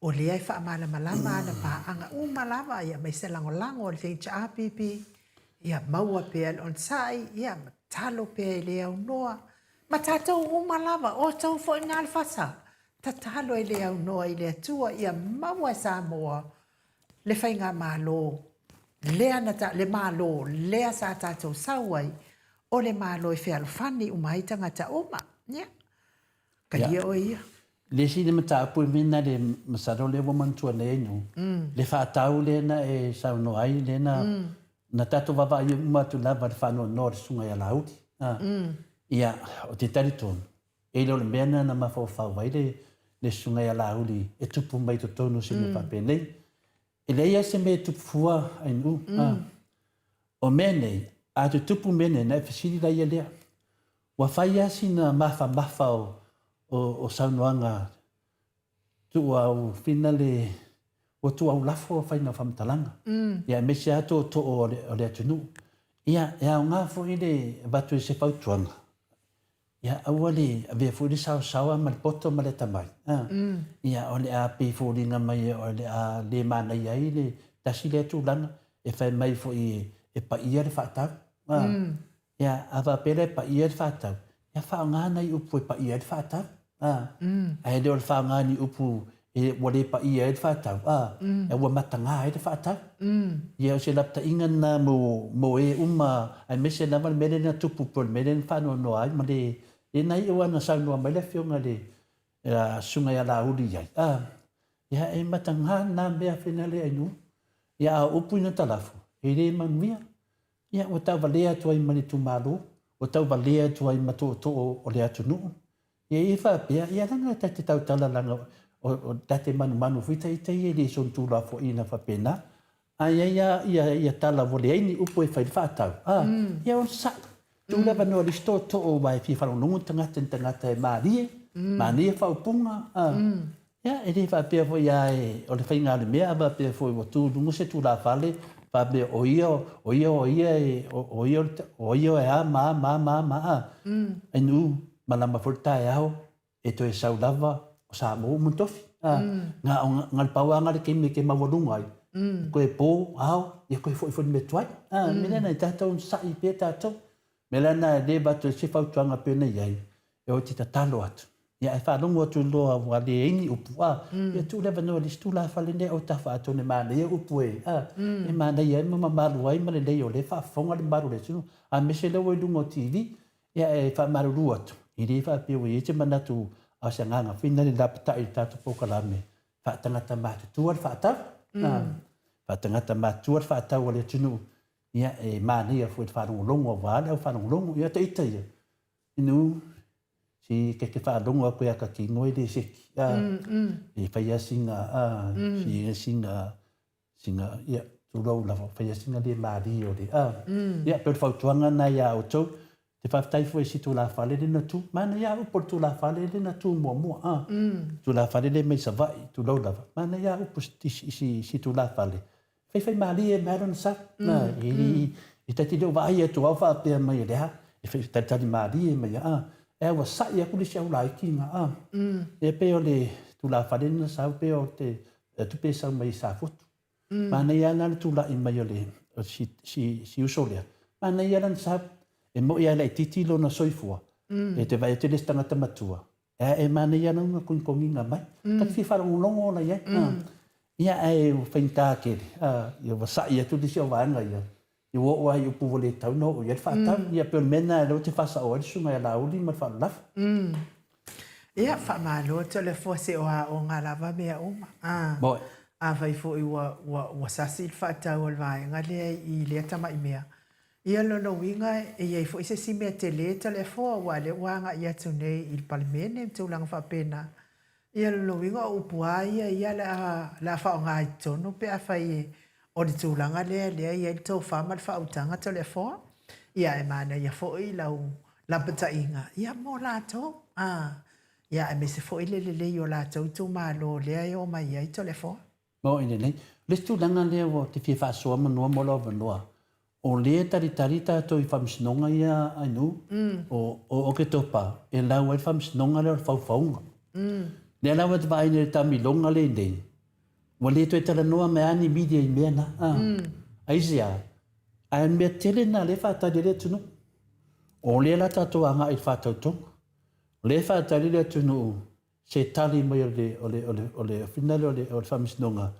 O lea e faamalamalama ana paaga uma lava, ia aemaise lagolago a le HRPP, ia maua pea le onosai, ia ma tatalo pea e le aunoa. Ma tatou uma lava, o outou foi na le fasa, tatalo e le aunoa i le Atua ia maua e Samoa le faigamalo lea na ta, le Malo lea sa tatou sau ai, o le Malo e fealofani uma ai tagata uma. Ia, talia oe ia. Le isi le mataupu e mea le masalo lea ua manatua nei ai nuu, le faatau lea na e saunoa ai, lea na, na tatou vaavaai uma atu lava i le faanoanoa o le Susuga ia Laauli. Ia, ou te talitonu, E le o le mea lena na mafaufau ai le, le susuga ia Laauli e tupu mai totonu o se mea faapenei. E leai lava se mea e tupu fua Ainuu. O mea nei, a tutupu mea nei, ona e fesili laia lea. Ua fai lava sina mafamafa o, o, o saunoaga tuuau finale, ua tuuau lafo faiga o faamatalaga. Ia aemaise lava tootoo o le, o le atunuu. Ia, e aoga foi le avatu i se fautuaga, Ia, aua le avea foi le saosaoa ma le poto ma le atamai. Ia, o le a pei foliga mai o le a le manaia ai le tasi lea tulaga e fai mai foi e paia le faatau. Ia, a faapea la e paia le faatau, ia faaaoga nai upu e paia ai le faatau. Ae le o le faaaoga ni upu e, ua le paia ai le faatau, a, mm. ua mataga ai le faatau. Ia, o se lapataiga lena mo, mo e uma, aemaise lava le mea lea na tupu po o le mea lea na faanoanoa ai ma le, e na iu lava na saunoa mai le afioga i le susuga ia Laauli i ai, a, ia, e mataga lena mea finale Ainuu. Ia, a o upu ina talafo, e le manuia. Ia, ua tauvalea atu ai ma le itumalo, ua tauvalea atu ai ma tootoo o le atunuu. Ia, ia faapea, ia leaga ta te tautala leaga o ta te manumanu foi ta ita ia e le solitulafoaiina faapena. A i ai lava ia, ia tala ua leai ni upu e fai le faatau, a, ia onosai. Tuu le avanoa i le isi tootoo aua e fia faalogologo le tagata i ni tagata e malie, manaia faaupuga, a. Ia, e le faapea foi lava o le faiga o le mea, a faapea foi ua tu i luga se tulafale, faapea o ia, o ia, o ia, o ia, o ia e a ma a ma a ma a ma a, Ainuu, malama foi le taeao, e toe sau lava o Samoa uma tofi. A, na o na le pau lava le taimi e te maualuga ai, koe po, ao, ia koe foi foi le mea tuai. A, mea lea na i tatou sa'i pea tatou. Mea lea na e le avatu ai se fautuaga pei ona i ai, e o te tatalo atu. Ia ae faalogo atu loa ua leai ni upu, a, ia tuu le avanoa i le isi tulafale lea o tafa atonu e manaia upu e, a, e manaia ai ma mamalu ai ma lelei o lea e faafofoga le mamalu o le atunuu. Aemaise lea ua i luga o TV, ia e faamalulu atu, e le faapea ua i ai se manatu a o se agaga foi lena e lapatai i le tatou polokalame faatagata matutua le faatau, a, faatagata matutua le faatau a le atunuu, ia e manaia foi i le faalogologo aua le aufaalogologo. Ia ta ita ia, inu, si keke faalogo atu ia ka kino e le seki. A, e fai lava sina, a, si sina, sina, ia, tulou lava, fai lava sina le malie o le, a. Ia, pei o le fautuaga lena iā outou, Te faafetai foi i si tulafale lea na tu. Manaia lava upu o le tulafale lea na tu muamua, a. Tulafale lea mai Savaii, tulou lava. Manaia lava upu i si tulafale. Faifaimalie mai lava lona sa. I ta te le o vaai atu lava o faapea mai e le a, e talitali malie mai a. Ae ua sa'i atu le isi au laiti ina a. Ia pei o le tulafale lea na sau pei o te tupe e sau mai Safotu. Manaia lava la le tulai mai o le si, si, si uso lea. Manaia lana sau. E mo'i lava e laitiiti lona soifua. E te vaai atu e le o se tagata matua. Ae e manaia lona kogikogiga mai. Ta te fia faalogologo la i ai. Ia ae ua faigata tele, ia ua sa'i atu le isi au vaega ia, ia ua oo lava i upu ua le tatau ona oo i ai le faatau. Ia pei o le mea lena lea ou te faasao ai le susuga ia Laauli ma le faalalafo. Ia, faamalo atu le afua se o aoga lava mea uma. Moe. Afai foi ua, ua, ua sasi le faatau a le vaega lea i lea tamai mea, ia lona uiga e i ai foi se isi mea tele Toleafoa aua o lea ua agai atu nei i le Palemene ma tulaga faapena. Ia lona uiga o upu lava ia ia o le a, le a faaaoga i totonu pe afai e o le tulaga lea lea e i ai le tofa ma le faautaga Toleafoa. Ia ae manaia foi lau lapataiga ia mo latou, a, ia aemaise foi le lelei o latou itumalo lea e oo mai ai Toleafoa. Maoae lelei. O le isi tulaga lea ua te fia faasoa manoa mo lou avanoa, o lea e talitali tatou i faamasinoga ia a nuu, o Oketopa e lau ai le faamasinoga lea o le faufauga. Lea la ua vaai nei i le taamiloga lea i inei, ua le toe talanoa mai lava ni media i mea na. Aisea? Ae o le mea tele lena o lea e faatali ai le atunuu. O lea la tatou agai i le faatautoga. O lea e faatali le atunuu se tali mai o le, o le, o le, o le finale o le, o le faamasinoga,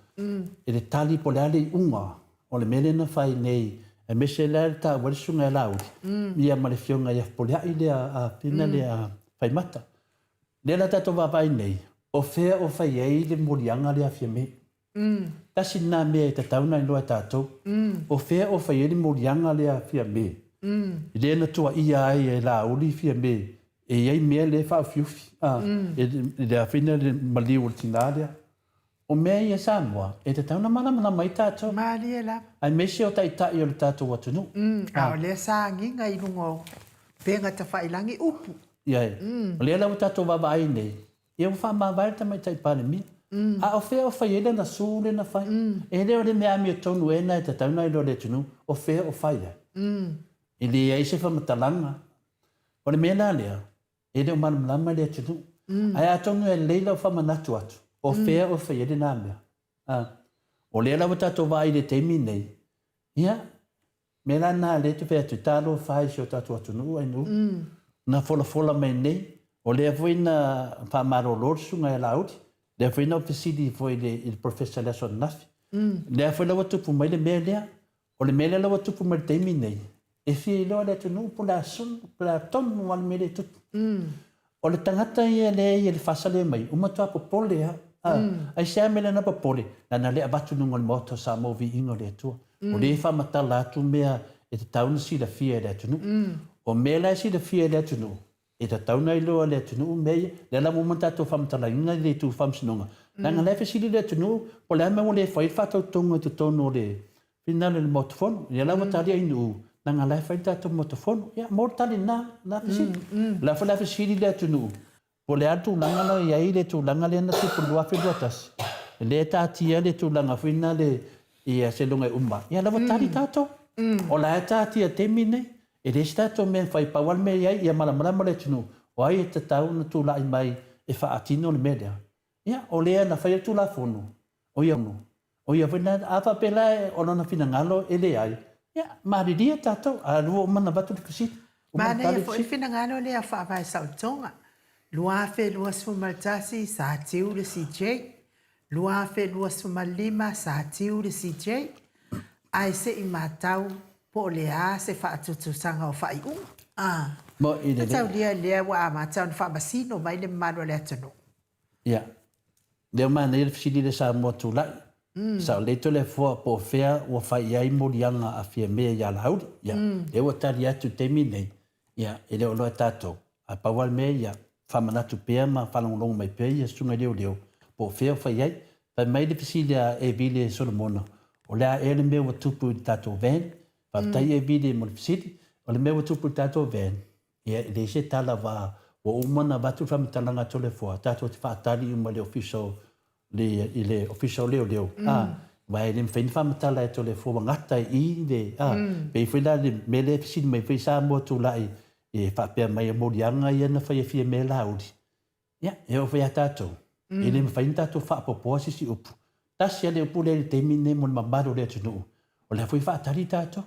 i le tali po o le a le iuga o le mea lea na fai nei, aemaise lea le taua ai le susuga ia Laauli, ia ma le afioga ia Fepuleai lea a fina lea Faimata. Lea la tatou vaavaai nei, o fea o fai ai le moliaga lea a Fiame? Tasi lena mea e tatau ona iloa e tatou. O fea o fai ai le moliaga lea a Fiame? Lea na tuuaia ai e Laauli Fiame e i ai mea lea e faaufiufi, i le afina le maliu o le tina lea. O mea ia Samoa, e tatau ona malamalama ai tatou. Malie lava. Aemaise o taitai o le tatou atunuu. A o lea sa agiga i luga o upega tafailagi upu. Ia, o lea la ua tatou vaavaai nei, Ia ua faamavae le Tamaitai Palemia. A o fea o fai ai lana sue lea na fai? E le o le mea amiotonu ea lena e tatau ona iloa e le atunuu o fea o fai ai. E leai se faamatalaga. O le mea la lea, e le o malamalama le atunuu. Ae atonu e lelei lau faamanatu atu, o fea o fai ai lena mea. A, o lea la ua tatou vaai i le taimi nei, ia, mea la lena lea e te fai atu, talofa e i si o tatou atunuu Ainuu, na folafola mai nei, o lea foi na faamalolo le susuga ia Laauli, lea foi na ou fesili foi i le, i le Professor i le aso ananafi, lea foi la ua tupu mai le mea lea, O le mea lea la ua tupu mai i le taimi nei, e fia iloa le atunuu po o le a sulu, po o le a tonu lava le mea lea e tupu. O le tagata ia lea e i le fasa lea mai, ua matua popole lava. Aisea mea lea na popole? Leaga lea e avatu i luga o le Maota o Samoa viiga o le Atua. O lea e faamatala atu mea e tatau ona silafia e le atunuu. O mea la e silafia e le atunuu, E tatau ona iloa e le atunuu mea ia. Lea la ua uma ona tatou faamatalaina i le itu faamasinoga, leaga o la e fesili le atunuu po o le a le mea ua le fai ai le faatautoga i totonu o le finagalo i le Maota Fono. Ia la ua tali ai Nu'u, leaga o la e fai le tatou Maota Fono. Ia mo le tali lena, lena fesili. O la foi la fesili le atunuu po o le a le tulaga la e i ai le tulaga lea na tupu i le 2021, lea e taatia le tulaga foi lena le ia seiloga e uma, ia la ua tali tatou. O la e taatia i le taimi lenei. E leai se tatou mea e fai, pau lava le mea e i ai, ia malamalama le atunuu, o ai e tatau ona tulai mai e faatino le mea lea. Ia, o lea na faia le Tulafono, o ia, o ia foi lena, a faapea la o lona finagalo e leai, ia, malilie tatou, a ua uma ona avatu le fesili. Uma ona tali le fesili. Manaia foi le finagalo lea o Faavae Saotoga, 2021 sa tiu le CJ, 2025 sa tiu le CJ, ae se i matau po o le a se faatutusaga o faaiuga. A taulia lea ua amata ona faamasino mai le mamalu o le atunuu. Ia, lea ua manaia le fesili lea Samoa Tulai. Sa o lea Toleafoa po o fea ua fai i ai moliaga a Fiamē ia Laauli. Ia, lea ua tali atu i le taimi lenei, ia, e le o iloa e tatou, Ae pau lava le mea ia faamanatu pea ma faalogologo mai pea ia susuga i leoleo po o fea o fai ai. Fai mai le fesili a Evile Solomona, o le a ea le mea ua tupu i le tatou van? Faafetai Evile mo le fesili. O le mea ua tupu i le tatou van? Ia, e leai se tala aua ua uma ona avatu le faamatalaga a Toleafoa, tatou te faatali uma i le Ofisa o le, i le Ofisa o Leoleo, a, aua e le mafai ona faamatala e Toleafoa ua gata i i le, a, pei foi la le mea lea e fesili mai foi Samoa tulai e faapea mai o moliaga ia na fai e Fiame Laauli. Ia, e oo foi ia tatou, e le mafai ona tatou faaopoopoa se isi upu. Tasi lava le upu lea i le taimi lenei mo le mamalu o le atunuu, o lea foi e faatali tatou.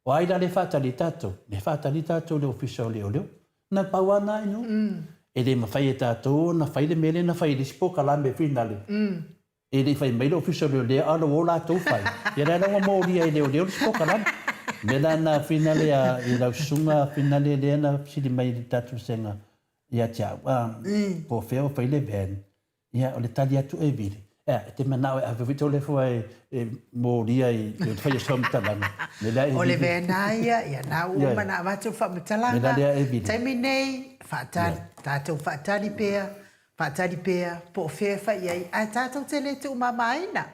O ai la lea e faatali ai tatou? Lea e faatali tatou i le Ofisa o Leoleo. Na pau lava lena inu. E le mafai e tatou ona fai le mea lea na fai e le isi polokalame finale. E le i fai mai le Ofisa o Leoleo a o la ua latou fai. Ia lea la ua molia e leoleo le isi polokalame. O le mea la lena finale a i lau susuga finale lea na fesili mai i le tatou vasega ia te au, po o fea o fai le van. Ia, o le tali atu e vili, ea, e te manao e ave foi Toleafoa e, e molia i le fai o se faamatalaga. Me lea e O le vena ia, ia na ua uma na avatu le faamatalaga. Me la lea e vili. Taimi nei, faatali, tatou faatali pea, faatali pea, po o fea e fai i ai, ae tatou te le tuumamaina.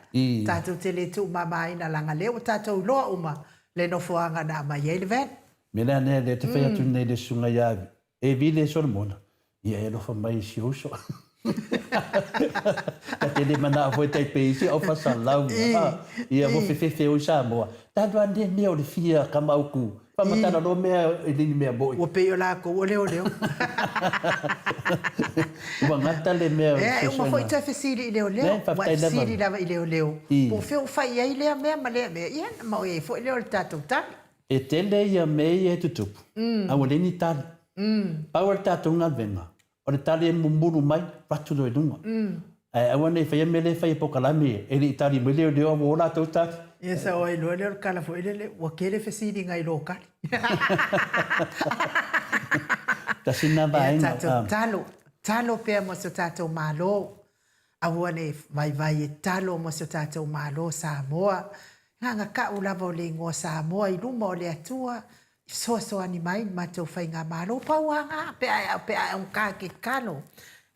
Tatou te le tuumamaina leaga lea ua tatou iloa uma le nofoaga na aumai ai le van. Me lea lea, lea te fai atu nei le susuga ia E vili e Solomona, ia e alofa mai i si ou uso. Ta te le manao foi tai pe isi au fasalau. Ia mo fefefe o i Samoa. Talu a ne mea o le fia kamauku. Whamatala loa mea e le ni mea moi. Ua pei o lakou o leoleo. Ua gata le mea o le E uma foi toe fesili i leoleo. Ua e fesili lava i leoleo. Po o fea ua fai ai lea mea ma lea mea. Ia ona maua ai foi lea o le tatou tali. E tele ia mea ia e tutupu, a ua leai ni tali. Pau o le tatou galuega, o le tali e mumulu mai, avatu loa i luga. Ae aua ne i faia mea lea e fai e polokalame ia, e le i tali mai leoleo a ua o latou tali. Ia sao ai loa lea o le tala foi lele, ua tele fesiliga i lo tali. Tasi lena vaega. Ia tatou talo, talo pea mo si o tatou Malo. Aua ne i vaivai e talo mo si o tatou Malo Samoa. Nganga ka'u lava o le igoa Samoa i luma o le Atua, i fesoasoani mai i le matou faigamalo. Pau a nga pe a e au pe a e augata ke kalo,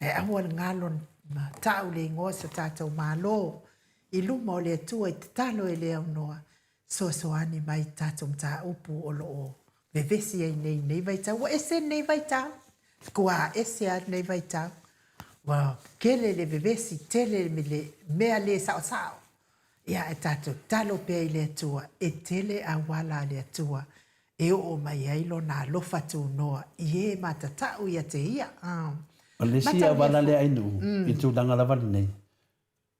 ae aua le galo na ta'u le igoa o si o tatou Malo i luma o le Atua i tatalo e le aunoa, fesoasoani mai i tatou mataupu o lo o vevesi ai nei i nei vaitau. Ua ese lenei vaitau, ua ese lava lenei vaitau. Ua tele le vevesi, tele le mea le saosao. Ia, ae tatou tatalo pea i le Atua, e tele auala a le Atua e oo mai ai Lona alofa tunoa i e matatau ia te Ia. O le isi auala lea Ainuu, i le tulaga lava lenei,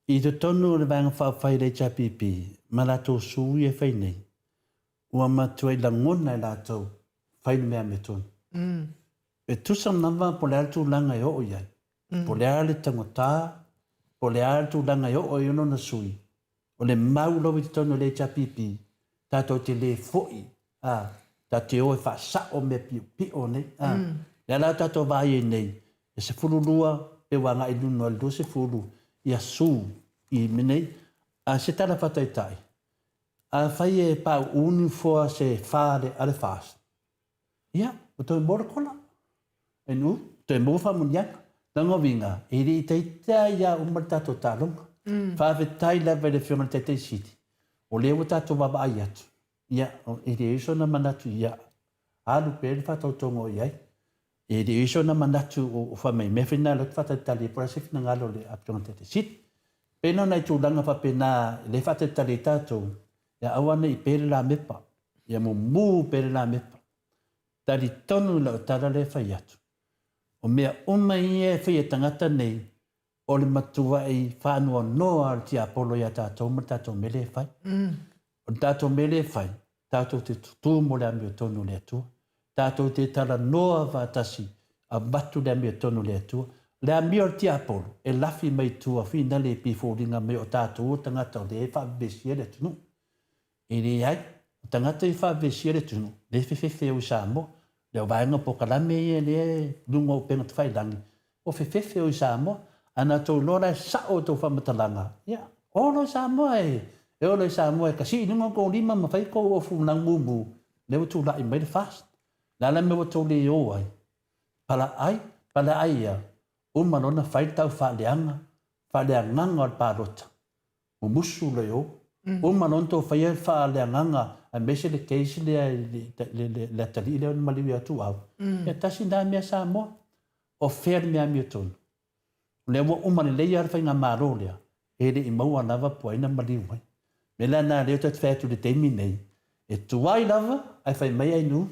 i totonu o le Vaega Faaupufai a le HRPP ma latou sui e fai nei, ua matuai lagona e latou fai le mea amiotonu. E tusa lava po o le a le tulaga e oo i ai, po o le a le taugata, po o le a le tulaga e oo ai lona sui, o le mau lava i totonu o le HRPP, tatou te le foi, a, tatou te o e faasao mea piopio nei. A. Lea la tatou vaai ai nei, e 12 pe ua agai i luna o le 20 ia su i mea nei. A se tala faataitai, Afai e pāuʻu nofoa se fa a le FAST, ia, ua toe maua le kola. Nu, toe maua faamanuiaga. Lona uiga, e le i taitai lava uma le tatou taaloga. Faafetai lava i le Afioga i le Taitai Sili, o lea ua tatou vaavaai atu, ia, e leai sona manatu ia alu pea le faatautoga o i ai. E le i sona manatu o fai mai mea foi na lea ou te faatalitali ai po o le a se finagalo o le Afioga i le Taitai Sili. Pena o nai tulaga faapena lea e faatalitali ai tatou, ia aua ne i pe le lamepa, ia mumu pea le lamepa. Talitonu i lau tala lea e fai atu, o mea uma ia e fai e tagata nei, o le matuai faanoanoa o le tiapolo ia tatou ma le tatou mea lea e fai. O le tatou mea lea e fai, tatou te tutū mo le amiotonu o le Atua. Tatou te talanoa faatasi, avatu le amiotonu o le Atua. O le amio a le tiapolo, e lafi mai tua finale e pei foliga mai o tatou o tagata o lea e faavevesia le atunuu. E leai, o tagata ia e faavevesia le atunuu, lea e fefefe o i Samoa. Lea o vaega polokalame ia lea e luga o upega tafailagi, o fefefe o i Samoa. A na tou iloa la e sao a outou faamatalaga, ia, o loa i Samoa e, e o loa i Samoa e kasii i luga o tou lima ma fai tou ofu naumumu, lea ua tulai mai le FAST. Le a la le mea ua tou le o ai? Palaai, palaai ia, uma loa ona fai le tau faaleaga, faaleagaga o le palota, mumusu loa i o. Uma loa ona tou faia le faaleagaga aemaise le case lea i le atalii lea na maliu ia Tuau, ia tasi lena mea Samoa. O fea le mea amiotonu? O lea ua uma lelei lava le faigamalo lea, e le i maua lava po o ai na maliu ai. O le mea la lena lea ou te fai atu i le taimi lenei, e tuai lava ae fai mai Ainuu,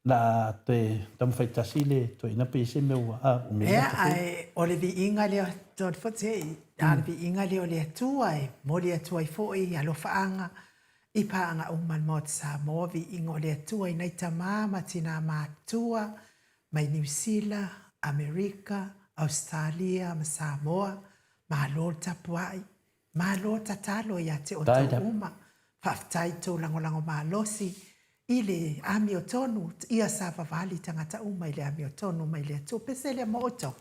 la toe taumafai tasi le toeaina pe i ai se mea ua, a, ua mea Ia, ae o le viiga lea, a o le viiga lea o le Atua e momoli atu ai foi alofaaga i paaga uma a le Maota Samoa, viiga o le Atua i nai tama ma tina matutua mai Niu Sila, Amerika, Ausetalia ma Samoa, malo le tapuai, malo tatalo ia te outou uma. Faafetai i tou lagolago malosi i le amiotonu, ia savavali tagata uma i le amiotonu mai le Atua. Pese lea mo outou.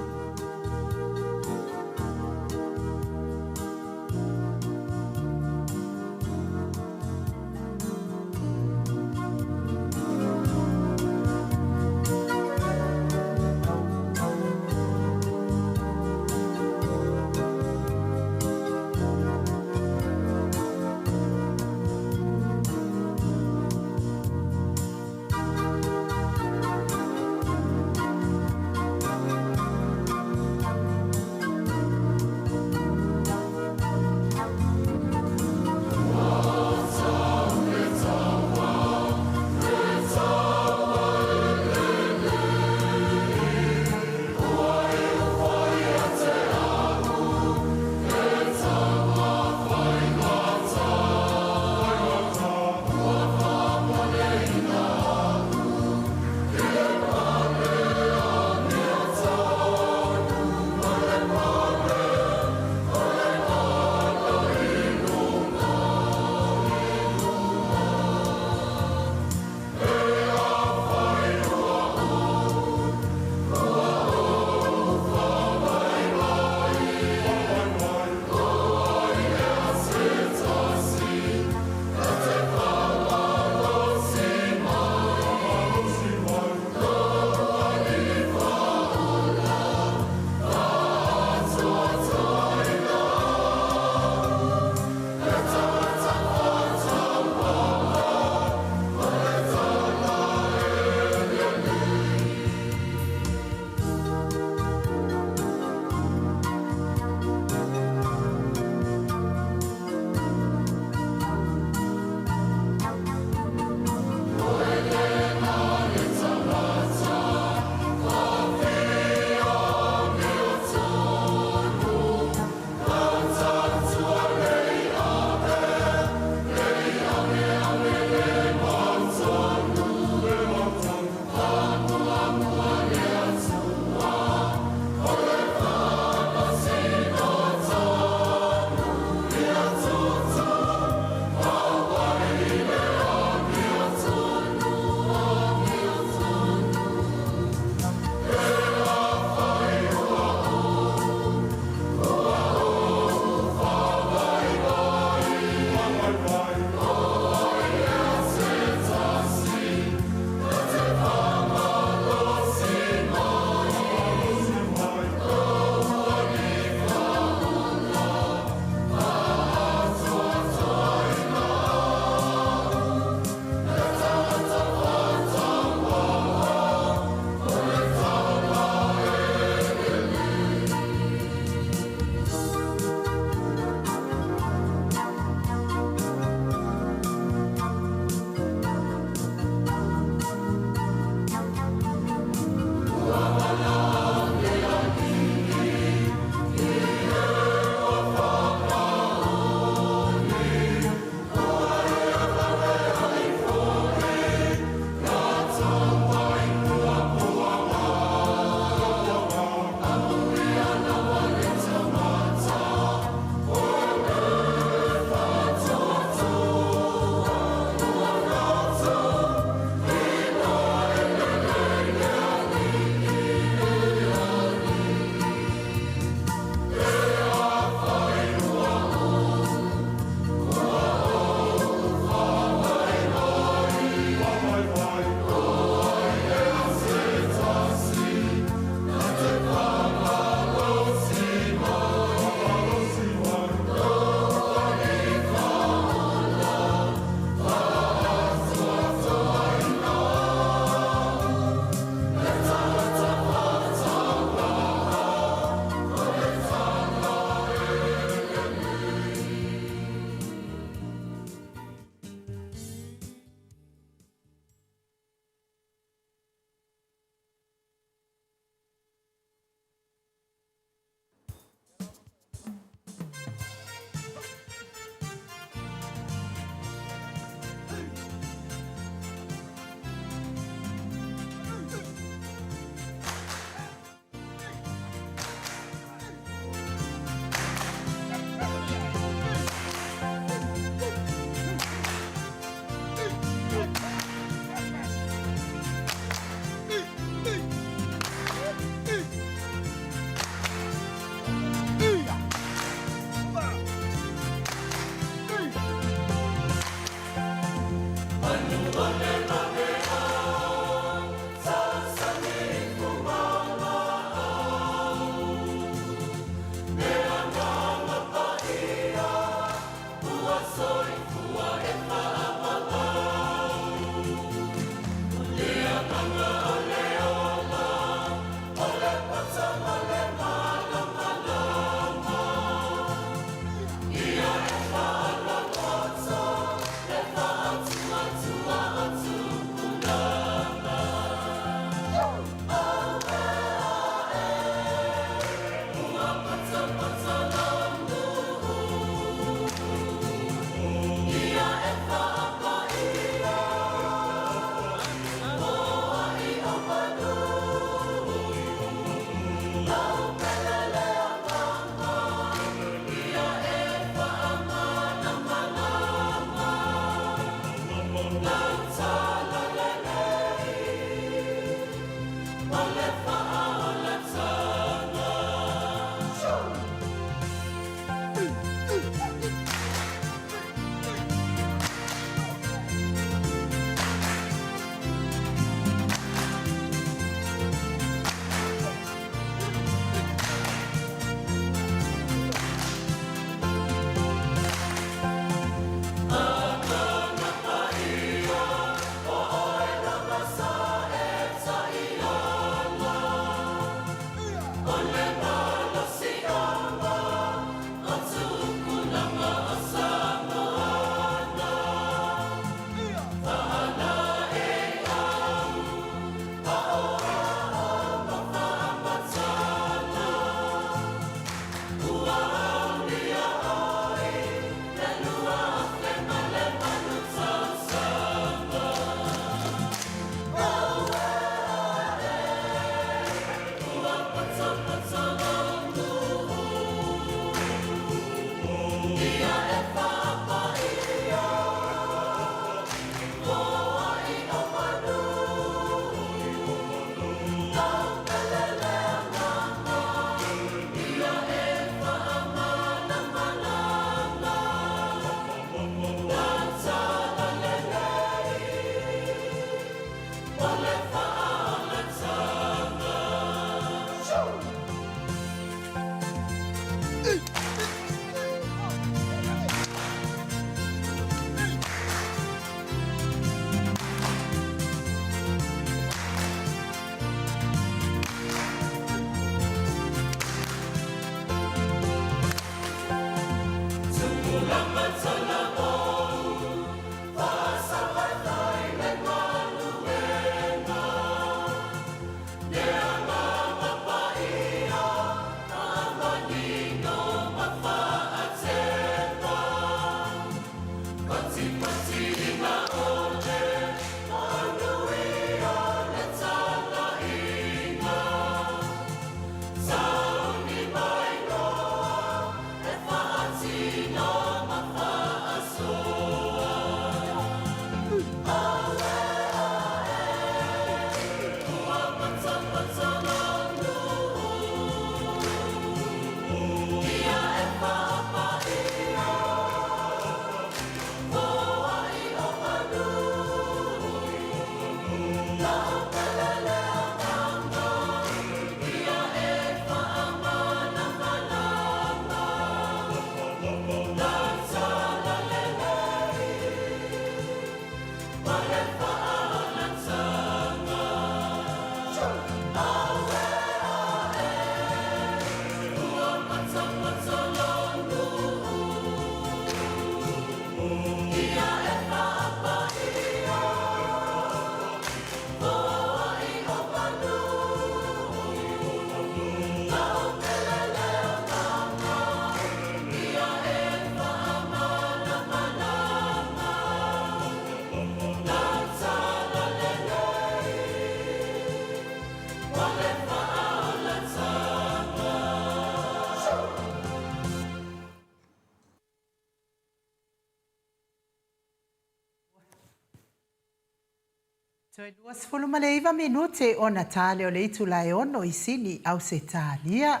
Toe 29 minute ona tale o le itula e ono i Sini, Ausetalia.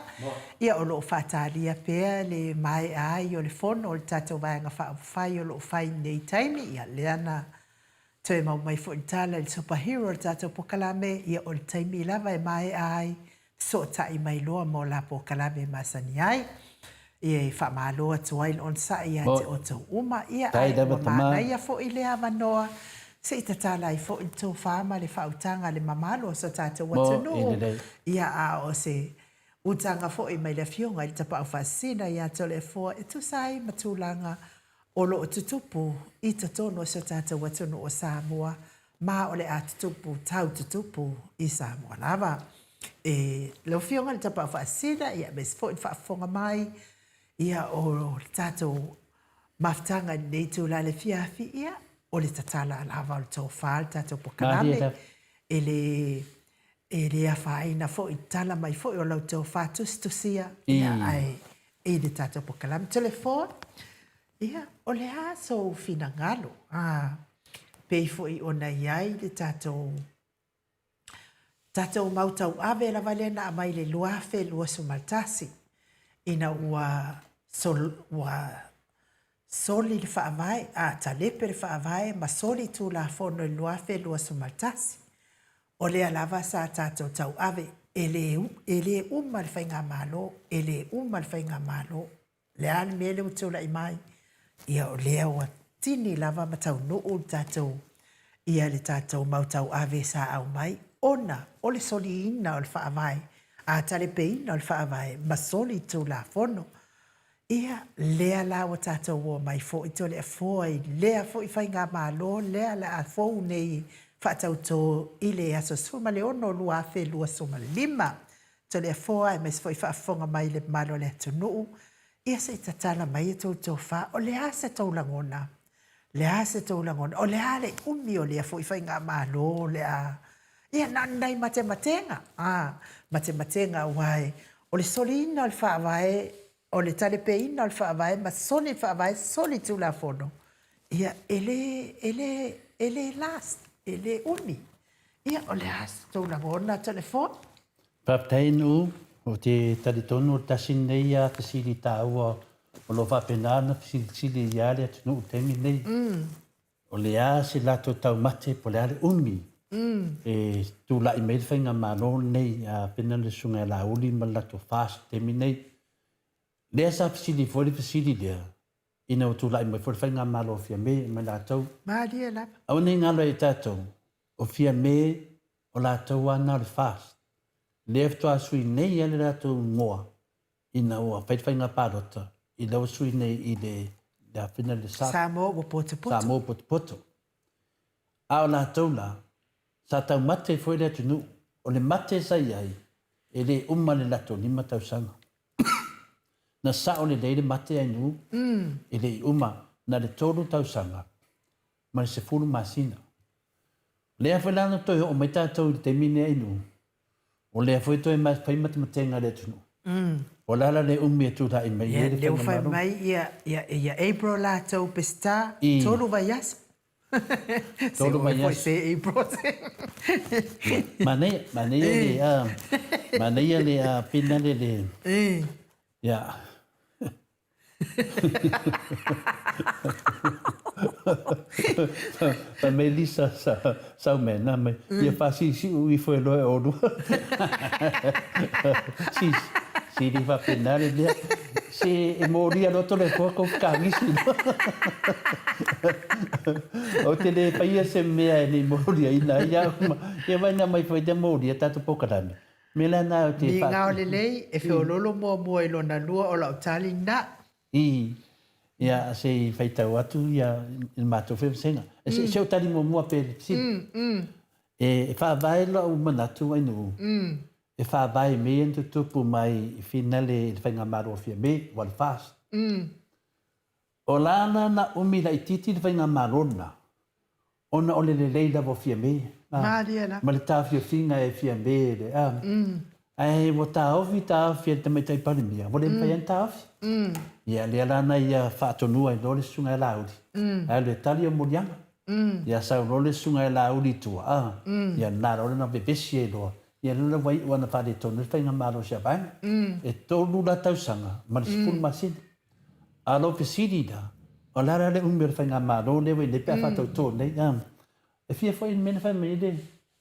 Ia, o lo o faatalia pea le maea ai o le fono o le tatou Vaega Faaupufai o lo o fai i lenei taimi. Ia, lea na toe mau mai foi le tala i le Superhero o le tatou pokalame, ia o le taimi lava e maea ai fesootai mai loa mo la polokalame e masani ai. Ia e faamalo atu ai le onosai ia te outou uma, ia ae ua manaia foi lea avanoa se i tatala ai foi le tofa ma le faautaga a le mamalu o so tatou atunuu, ia a o se utaga foi mai le Afioga i le Tapaau Faasisina ia Toleafoa e tusa ai ma tulaga o lo o tutupu i totonu o so tatou atunuu o Samoa ma o le a tutupu tau tutupu i Samoa lava. E lau Afioga i le Tapaau Faasisina, ia aemaise foi le faafofoga mai ia o le tatou mafutaga i lenei itula i le afiafi, ia o le tatala lava o le tofa le tatou pokalame e le e le afaina foi le tala mai foi o lau tofa tusitusia ia ae i le tatou pokalame. Telefone, Ia, o le a sou finagalo, a, pei foi ona i ai le tatou, tatou mau tauave lava lea na aumai i le 2021, ina ua sol, ua soli le Faavae, a, talepe le Faavae ma soli Tulafono i le 2021. O lea lava sa tatou tauave, e le, e le uma le Faigamalo, e le uma le Faigamalo. Le a le mea lea ua tulai mai? Ia o lea ua tini lava ma taunuu le tatou, ia le tatou mau tauave sa aumai ona o le soliina o le Faavae, a talepeina o le Faavae ma soli Tulafono. Ia, lea la ua tatou omai foi Toleafoa i lea foi Faigamalo lea la a fou nei faatauto i le aso 16 2025. Toleafoa aemaise foi faafofoga mai le mamalu o le atunuu, ia se i tatala mai a tou tofa, o le a se tou lagona? Le a se tou lagona? O le a le umi o lea foi faigamalo o le a... Ia, na o ni nai matematega, a, matematega aua o le soliina o le Faavae, o le talepeina o le Faavae ma soli le Faavae, soli Tulafono, ia, e le, e le, e le last, e le umi. Ia, o le a se tou lagona, Toleafoa? Faafetai Nuu, ou te talitonu o le tasi lenei a fesili taua o lo o faapena ona fesilisili ai lava le atunuu i le taimi lenei. O le a se latou taumate po o le a le umi e tulai mai ai le faigamalo lenei a pena le Susuga ia Laauli ma le latou FAST i le taimi lenei. Lea sa fesili foi le fesili lea ina ua tulai mai foi le faigamalo a Fiame ma i latou. Malie lava. Aua ne i galo ia i tatou, o Fiame o latou lava na o le FAST, lea faatoa sui nei lava le latou igoa ina ua fai le faiga palota i lea ua sui nei i le le afina le sa Samoa ua potopoto. Samoa ua potopoto. A o latou la, sa taumate foi le atunuu, o le mate sa i ai, e le uma le latou 5 tausaga. Na sao lelei le mate Ainuu, e le i uma, na le 3 tausaga ma le 10 masina. Lea foi la na toe oo mai tatou i le taimi lenei Ainuu, o lea foi toe fai matematega a le atunuu. O le a la le umi e tulai mai ai le Lea ua fai mai ia April latou Peseta, 3 vaiaso. 3 vaiaso. Se April. Manaia, manaia le, manaia le finale le, ia. Fai mai Lisa sau mea na mai, ia faasiusiu ifo e loa e oulua. Sili faapena le mea. Se e molia loa Toleafoa kou fekagisi loa. Ou te le faia se mea e le i moliaina ai au. Ia vaai na aumai foi lea molia tatou polokalame. Mea la na ou te Migao lelei, e feoloolo muamua i lona lua o lau tali na. I, ia, se i faitau atu ia i le matou foi vasega. Se, se o tali muamua pe le fesili. E faavae lau manatu Ainuu, e faavae mea ia na tutupu mai i finale i le Faigamalo a Fiame, ua le FAST. O la la na umi laitiiti le Faigamalo lena, Ona o le lelei lava o Fiame, a, Malie lava. ma le taofiofiga e Fiame le, a, ae ua taofi taofi e le Tamaitai Palemia, ua le mafai ona taofi. Ia, lea la na ia faatonua ai loa le Susuga ia Laauli, ae alu e tali ia moliaga. Ia sau loa le susuga ia Laauli i tua, a, ia na loa lena vevesi ai loa, ia lea la ua iu lava ina faaletonu ai le faigamalo a si a vaega. E tolu la tausaga ma le 10 masina. A o lou fesili la, o le a la le umi o le faigamalo lea ua i nei pe a faatauto nei, a? E fia foi i le mea na fai mai ai le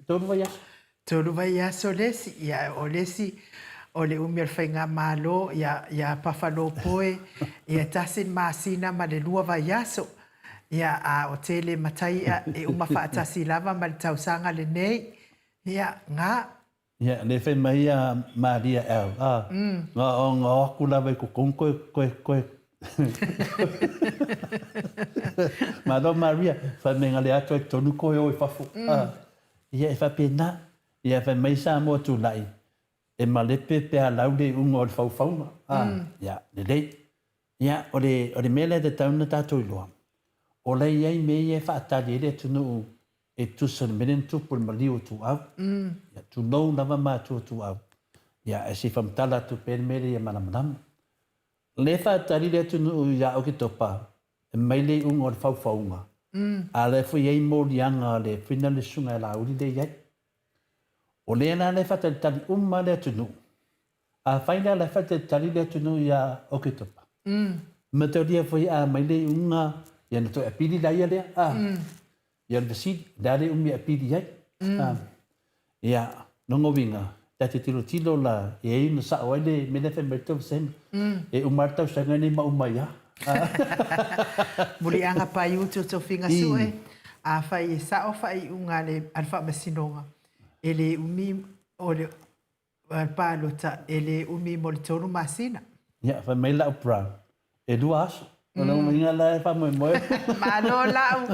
tolu vaiaso. Tolu vaiaso le isi, ia o le isi o le umi o le faigamalo ia ia Pafalopoe, ia tasi le masina ma le lua vaiaso. Ia a o tele matai ia e uma faatasi lava ma le tausaga lenei. Ia, ga. Ia, lea fai mai ia Maria L, a, ga o ga o aku lava i totonu koe, koe, koe. Malo Maria, fai mai ga le atu ai totonu koe o i fafo. A, ia e faapena. Ia fai mai Samoa tulai, e malepe pe a lau le iuga o le faufauga. A, ia, lelei. Ia, o le, o le mea lea e tatau ona tatou iloa, o la e i ai mea ia e faatali ai le atunuu e tusa o le mea lea na tupu i le maliu o Ituau. Ia, tulou lava matua o Ituau. Ia, ae se i faamatala atu pea le mea lea ia malamalama. O lea e faatali le atunuu ia Oketopa e mai le iuga o le faufauga, a o la e foi e i ai moliaga a le fuina le susuga ia Laauli lea e i ai. O lea la e faatalitali uma le atunuu. Afai la la e faatalitali le atunuu ia Oketopa, mataulia foi a mai le iuga, ia na toe apili la ia lea. A, ia o le fesili, o le a le umi e apili ai? A, ia, lona uiga, ta te tilotilo la e ai ona sao ai le mea lea fai mai le tausega. E uma lava le tausaga lenei ma uma ai lava. Muliaga paiutu o tofiga sue, afai e sao faaiuga a le Faamasinoga, e le umi o le palota e le umi mo le tolu masina. Ia, fai mai lau bra, e lua aso. O lona uiga la e faamoemoe. Malo lau!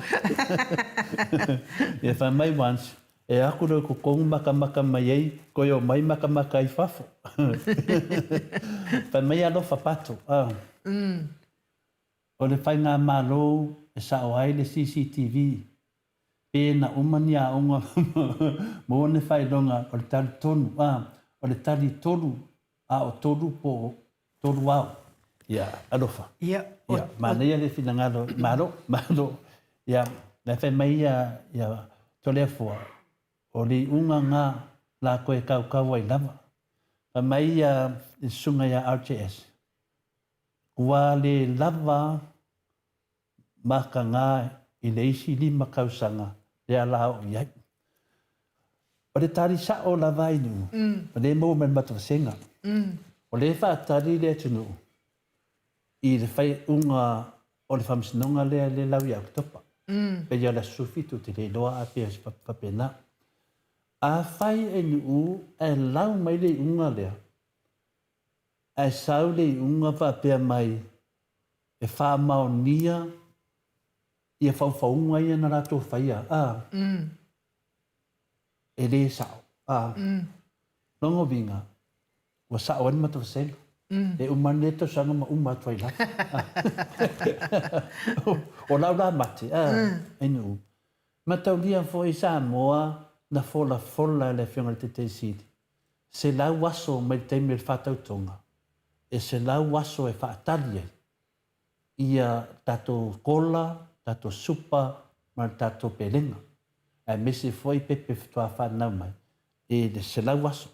Ia, fai mai once, e aku loa i totonu makamaka mai ai, toe omai makamaka ai fafo. Fai mai alofa Pato, ah. O le faigamalo e sao ai le CCTV Pe na uma ni aoga maua ni faailoga o le tali tonu, a, o le tali tolu ao tolu po o tolu ao. Ia, alofa. Ia, o, Ia, manaia le finagalo, malo, malo. Ia, la fai mai ia, ia Toleafoa, o le iuga nga la koe kaukau ai lava. Fai mai ia le susuga ia RJS, ua le lava makaga i le isi lima tausaga lea la oo i ai. O le tali sa'o lava ai nuu, o lea e maua mai le matou vasega. O lea e faatali le atunuu i le faaiuga o le faamasinoga lea le lau ia Oketopa. Pei o le aso 17 ou te le iloa a pei o se faapena. Afai e nuu ae lau mai le iuga lea, ae sau le iuga faapea mai e faamaonia ia faufauga ia na latou faia, a, e le sao, a. Lona uiga, ua sao ai le matou vasega. E uma ane le tausaga ma uma atu ai lava. O lau la mate, a, ainu. Mataulia foi Samoa na folafola e le Afioga i le Taitai Sili, 100 aso mai le taimi o le faatautoga, e 100 aso e faatali ai ia tatou kola, tatou supa ma le tatou pelega, aemaise foi pepe faatoa fanau mai i le 100 aso.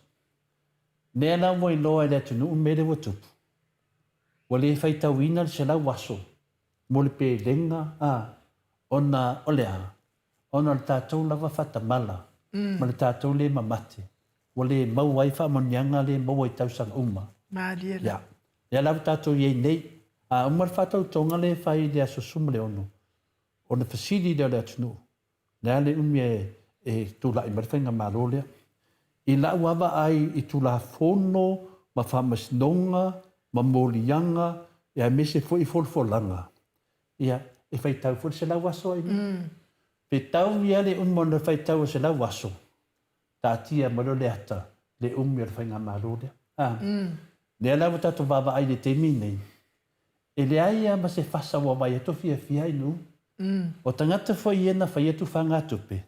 Lea la ua iloa e le atunuu mea lea ua tupu, ua le faitauina le 100 aso mo le pelega a, ona o le a? Ona o le tatou lava faatamala ma le tatou le mamate, ua le maua ai faamanuiaga le maua i tausaga uma. Malie la. Ia. Lea la ua tatou i ai nei. A uma le faatautoga lea e fai i le aso 16, ona fesili lea o le atunuu, le a le umi e tulai mai le faigamalo lea. I lau lava vaai i Tulafono ma Faamasinoga ma moliaga aemaise foi folafolaga, ia, e faitau foi le 100 aso ai. Fetau ia le uma ona faitau o 100 aso, taatia mai loa le ata le umi o le faigamalo lea. A, lea la ua tatou vaavaai i le taimi lenei, e leai lava ma se fasa ua vaai atu o fiafia ai nuu. O tagata foi ia na faia tufagatupe,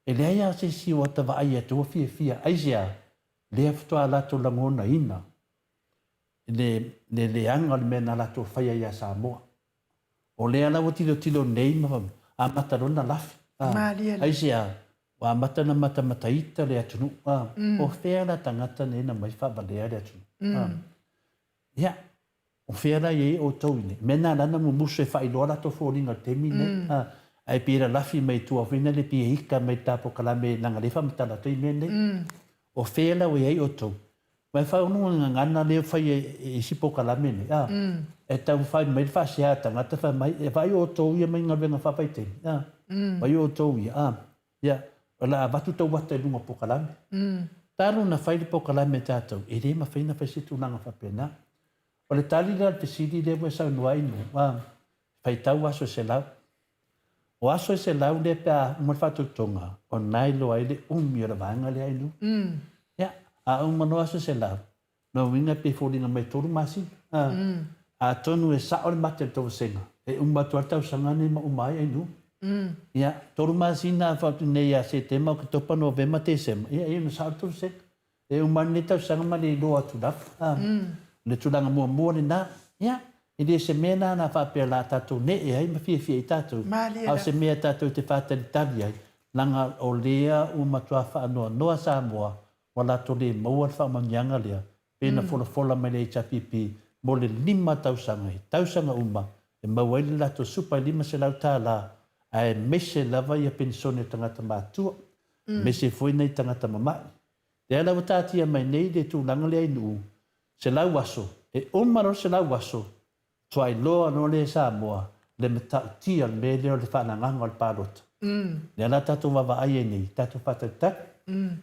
e leai lava se isi ua ta vaai atu ua fiafia. Aisea? Lea faatoa latou lagonaina le le leaga o le mea na latou faia ia Samoa. O lea la ua tilotilo nei ma fai mai, Amata loa ona lafi, a. Aisea? Ua amata ona matamataita le atunuu, a. O fea la tagata nei na mai faavalea le atunuu, a. Ia, o fea la e i ai outou i nei? Mea na ala ona mumusu e faailoa latou foliga i le taimi lenei, a. Ae pei e lalafi mai tua foi lea pei e ika mai i le ta polokalame leaga o lea e faamatala atu ai mea nei. O fea la ua i ai outou? Aua e faaunuga gagana lea ua fai e isi polokalame nei, a. E taumafai mai le faasea a tagata fai mai, e vaai outou ia mai galuega faavaitaimi, a. Vaai outou ia, a. Ia, o le a avatu tou ata i luga o polokalame. Talu ona fai le polokalame a tatou, e le mafai ona fai se tulaga faapena. O le tali lea o le fesili lea ua e saunoa ai Nu'u, a, faitau aso e 100. O aso e 100 lea pe a uma le faatautoga, o na e iloa ai le umi o le vaega lea Nu'u. Ia, a uma loa aso e 100, Lona uiga pe foliga mai e tolu masina. Atonu e sao le mate o le tou vasega, e uma atu lava le tausaga lenei ma uma ai Ainuu. Ia, tolu masina a faaotu nei ia Setema, Oketopa, Novema, Tesema, ia e ona sao le tou vasega. E uma ai lenei tausaga ma le iloa atu lava. O le tulaga muamua lena. Ia, e le o se mea lena a faapea o le a tatou nee ai ma fiafia ai tatou, a o se mea tatou te faatalitali ai, leaga o lea ua matua faanoanoa Samoa ua latou le maua le faamanuiaga lea, pei ona folafola mai le HRPP mo le lima tausaga, i tausaga uma e maua ai le latou supa e $500, aemaise lava ia penisone o tagata matua, aemaise foi nai tagata mama'i. Lea la ua taatia mai nei le tulaga lea i Nu'u, 100 aso, e uma loa le 100 aso, Tuailoa loa lea e Samoa le matautia o le mea lea o le faalagaga o le palota. Lea la tatou vaavaai ai nei, tatou faatalitali.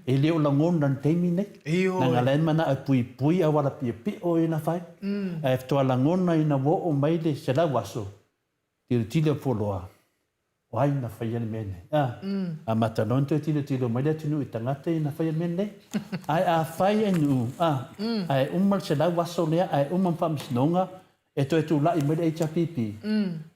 E le o lagona i le taimi nei. Leaga la e manao e puipui auala piopio ia na fai. Ae faatoa lagona ina ua oo mai le 100 aso, tilotilo fualoa, O ai na faia le mea nei? A, amata loa ona toe tilotilo mai le atunuu i tagata ia na faia le mea lenei. Ae afai e nuu, a, ae uma le 100 aso lea, ae uma ma faamasinoga, e toe tulai mai le HRPP,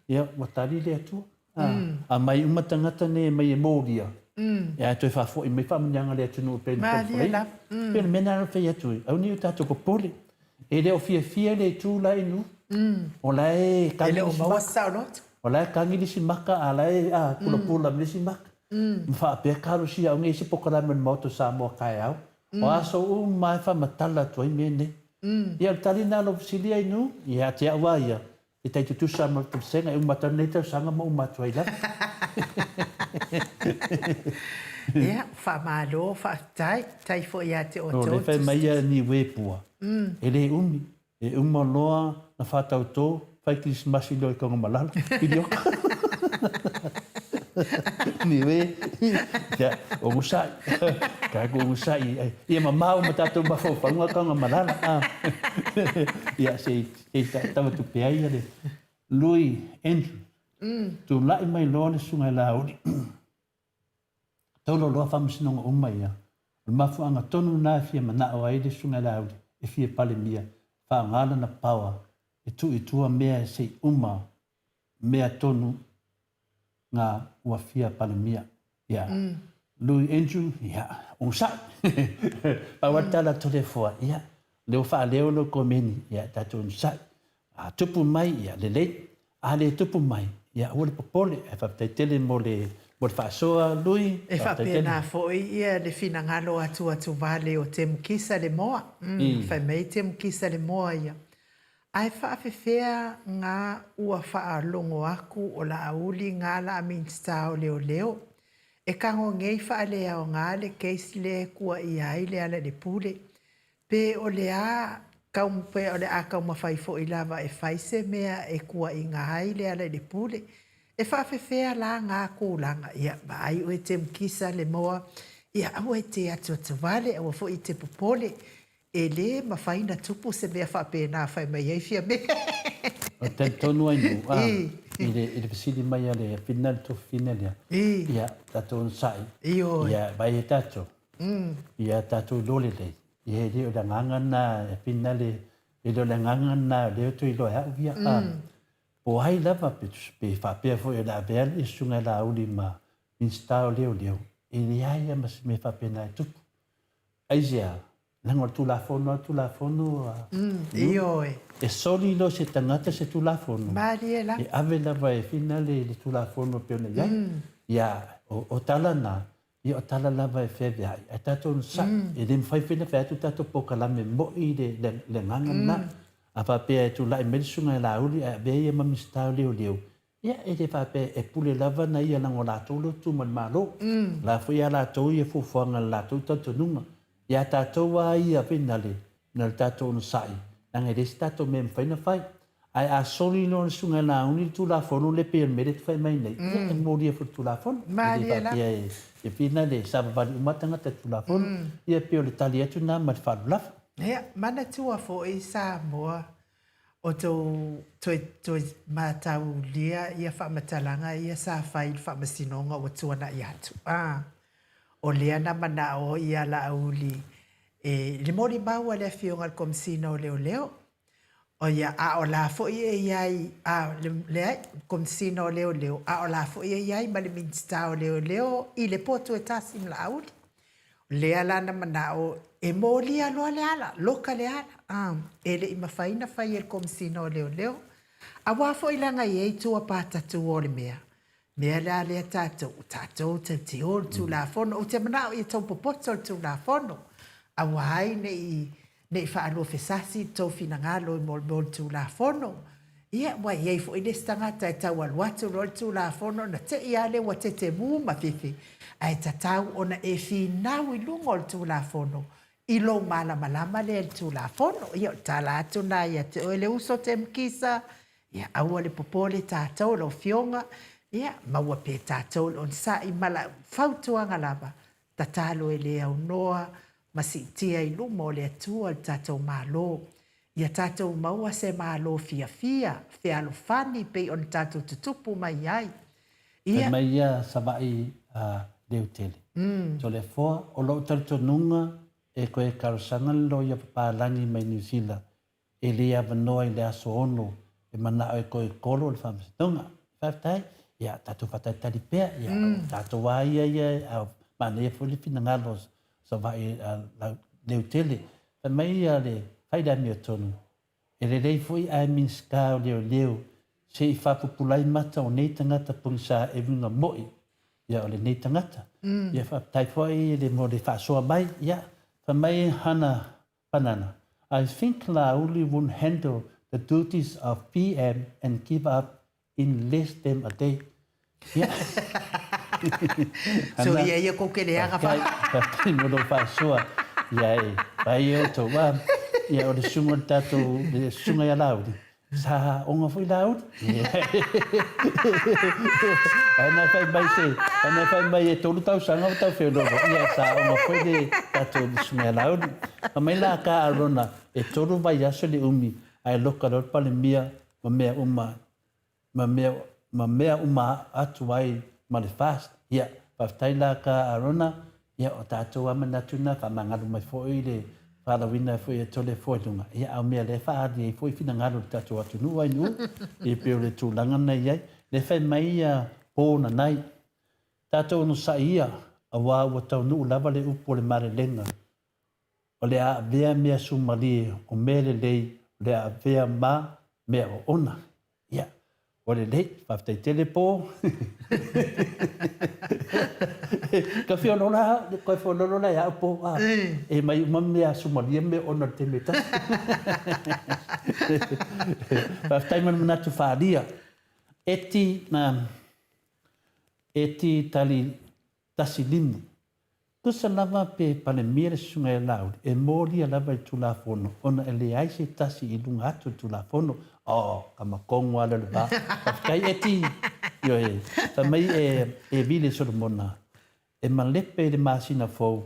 ia, ua tali le Atua. A, aumai uma tagata nei e mai e molia, ia ae toe faafoi mai faamanuiaga a le atunuu e pei ona folafola. E pei o le mea lena na fai atu ai, aua ne i o tatou popole. E le o fiafia le itu la i Nu'u. O la e kagi. E le o maua se saoloto. O la e kagi le isi maka, a la e pulapula ma le isi maka. Ma faapea kalosia au nei isi polokalame o le Maota o Samoa taeao. O aso uma lava e faamatala atu ai mea nei. Ia o le tali lena o lou fesili ai Nu'u, ia te au lava ia, E tai tutusa ma le tausaga, e uma atu ai lenei tausaga ma uma atu ai lava. Ia, faamalo, faafetai, tai foi ia te outou. O lea fai mai ia Niue pua, e le umi, e uma loa na faatautō, fai kerisimasi loa i Tanumalala, Pilioka. Niue, ia, onosai, tatou onosai, ia mamao ma tatou mafaufauga Tanumalala. Ia, se i Kei tauatupe ai ia le Lui Andrew. Tulai mai loa le Susuga i Laauli, tolo loa faamasinoga uma ia. O le mafuaaga tonu lena e fia manao ai le Susuga i Laauli e fia Palemia, faaaoga lana power e tuu i tua mea se i uma mea tonu nga ua fia Palemia. Ia, Lui Andrew, ia, onosai. Pau lava le tala a Toleafoa, ia, lea ua faaleo lou komeni, ia, tatou onosai. A tupu mai, ia, lelei. A le tupu mai, ia, aua le popole. Ae faafetai tele mo le, mo le faasoa, Lui. E faapena foi ia le finagalo atuatuvale o Temukisa Lemoa. Fai mai Temukisa Lemoa ia, Ae faafefea nga ua faalogo aku o Laauli nga laa Minisita o Leoleo e kago ngei faaleaoga le case lea e kuaia ai Lealailepule, pe o le a kau pe o le a kaumafai foi lava e fai se mea e kuainga ai Lealailepule. E faafefea la nga kulaga? Ia, vaai oe Temukisa Lemoa, ia aua e te atuatuvale, aua foi e te popole. E le mafai na tupu se mea faapena fai mai ai Fiame. O talitonu ai nuu a i le i le fesili mai a le fina le tuafafine lea. Ia tatou onosai. Ia vai e tatou. Ia tatou iloa lelei. Ia e le o le agaga lena e fina le e le o le agaga lena o lea ou te iloa e au ia a. Po o ai lava pe pe faapea foi o le a avea le Susuga ia Laauli ma Minisita o Leoleo, e leai lava ma se mea faapena e tupu. Aisea? Leaga o le Tulafono lava le Tulafono a Ioe. E soli loa se tagata se Tulafono, e ave lava e finale i le Tulafono e pei ona i ai. Ia, o tala na, ia o tala lava e feaveai, ae tatou onosai. E le mafai foi ona fai atu tatou polokalame moi i le agaga lena. A faapea e tulai mai le susuga ia Laauli ae avea ia ma Minisita o Leoleo, Ia, e le faapea e pule lava na ia leaga o latou lea e tu ma le Malo. O la foi a latou ia fuafuaga i le latou talitonuga. Ia tatou lava ia finale, na o le tatou onosai, leaga e leai se tatou mea e mafai ona fai. Ae a soli loa le Susuga ia Laauli le Tulafono lea pei o le mea lea e te fai mai nei, ia e molia foi i le Tulafono. E le faapea e finale e savavali uma lava tagata i le Tulafono. Ia e pei o le tali atu lena ma le faaaloalo lava. Ia, manatua foi Samoa, O tou toe toe mataulia ia faamatalaga ia sa fai i le faamasinoga ua tuanai atu. A, o lea na manao ia Laauli e le molimau a le Afioga i le Komesina o Leoleo, o ia, a o la foi e i ai, a, leai, Komesina o Leoleo, a o la foi e i ai ma le Minisita o Leoleo i le potu e tasi ma Laauli. Lea la na manao e molia loa le ala, loka le ala, a, e le i mafai na fai e le Komesina o Leoleo. Auā foi leaga e i ai tua patatu o le mea, mea la lea tatou, o tatou tautio le Tulafono. Ou te manao ia tou popoto le Tulafono, aua ai ne i ne i faaluafesasi le tou finagalo i mo le Tulafono. Ia, ua i ai foi le isi tagata e tau alu atu loa le Tulafono ona te i lava lea ua tetemu ma fefe, ae tatau ona e finau i luga o le Tulafono i lou malamalama lea i le Tulafono. Ia, o le tala atu lena ia te oe le uso Temkisa, ia aua le popole tatou lau Afioga, ia maua pea tatou le onosai ma lau fautuaga lava, Tatalo e le aunoa ma siitia i luma o le Atua le tatou Malo. Ia tatou maua se Malo fiafia, fealofani pei ona tatou tutupu mai ai. Ia. Fai mai ia Savaii a Leutele. Toleafoa, o lou talitonuga e toe talosaga le loia papalagi mai Niu Sila e le avanoa i le aso 6 e manao e toe kolo le faamasinoga. Faafetai, ia tatou faatalitali pea, ia o tatou lava ia ia, a manaia foi le finagalo o Savaii Leutele. Fai mai ia le fai le amiotonu, e lelei foi ae Minisita o Leoleo se i faapupula ai mata o nei tagata pogisa e uiga moi ia o lenei tagata. Ia faafetai foi le mo le faasoa mai, ia fai mai Hana Banana, I think Laauli won't handle the duties of PM and give up in less than a day. Ia. So ia ia kou ke leaga fa. Faafetai mo lou faasoa. Ia e, pai e outou. Ia o le susuga o le tatou, le susuga ia Laauli, Sa aoga foi Laauli. Ae na fai mai se, ae na fai mai e tolu tausaga o tau feoloolo, ia sa aoga foi le tatou susuga ia Laauli. Fai mai la ka Arona, e tolu vaiaso le umi ae loka loa le Palemia ma mea uma ma mea, ma mea uma atu ai ma le fast. Ia, faafetai la ka Arona, ia o tatou lava manatu na faamagalo mai foi le faalauina foi e Tole foi luga. Ia, a o mea lea e faaali ai foi finagalo o le tatou atunuu ai nuu, e pei o le tulaga na i ai. Lea fai mai ia po nanai, tatou onosai ia, auā ua taunuu lava le upu o le malelega, o le a avea mea sumalie o mea lelei o le a avea ma mea oona. Ia, ua lelei, faafetai tele Po. Ka feoloolo la, koe feoloolo la ia au Po, a, e mai uma mea sumalie ma mea oona i le taimi e tasi. Faafetai mo le manatu faaalia. Eti, eti tali tasi limu. Tusa lava pe Palemia le Susuga ia Laauli, e molia lava i le Tulafono ona e leai se tasi i luga atu o le Tulafono. Oh, kamakongo lava lea o le va. Faafetai Eti! Ioe, fai mai e e Vile Solomona, e malepe i le masina fou,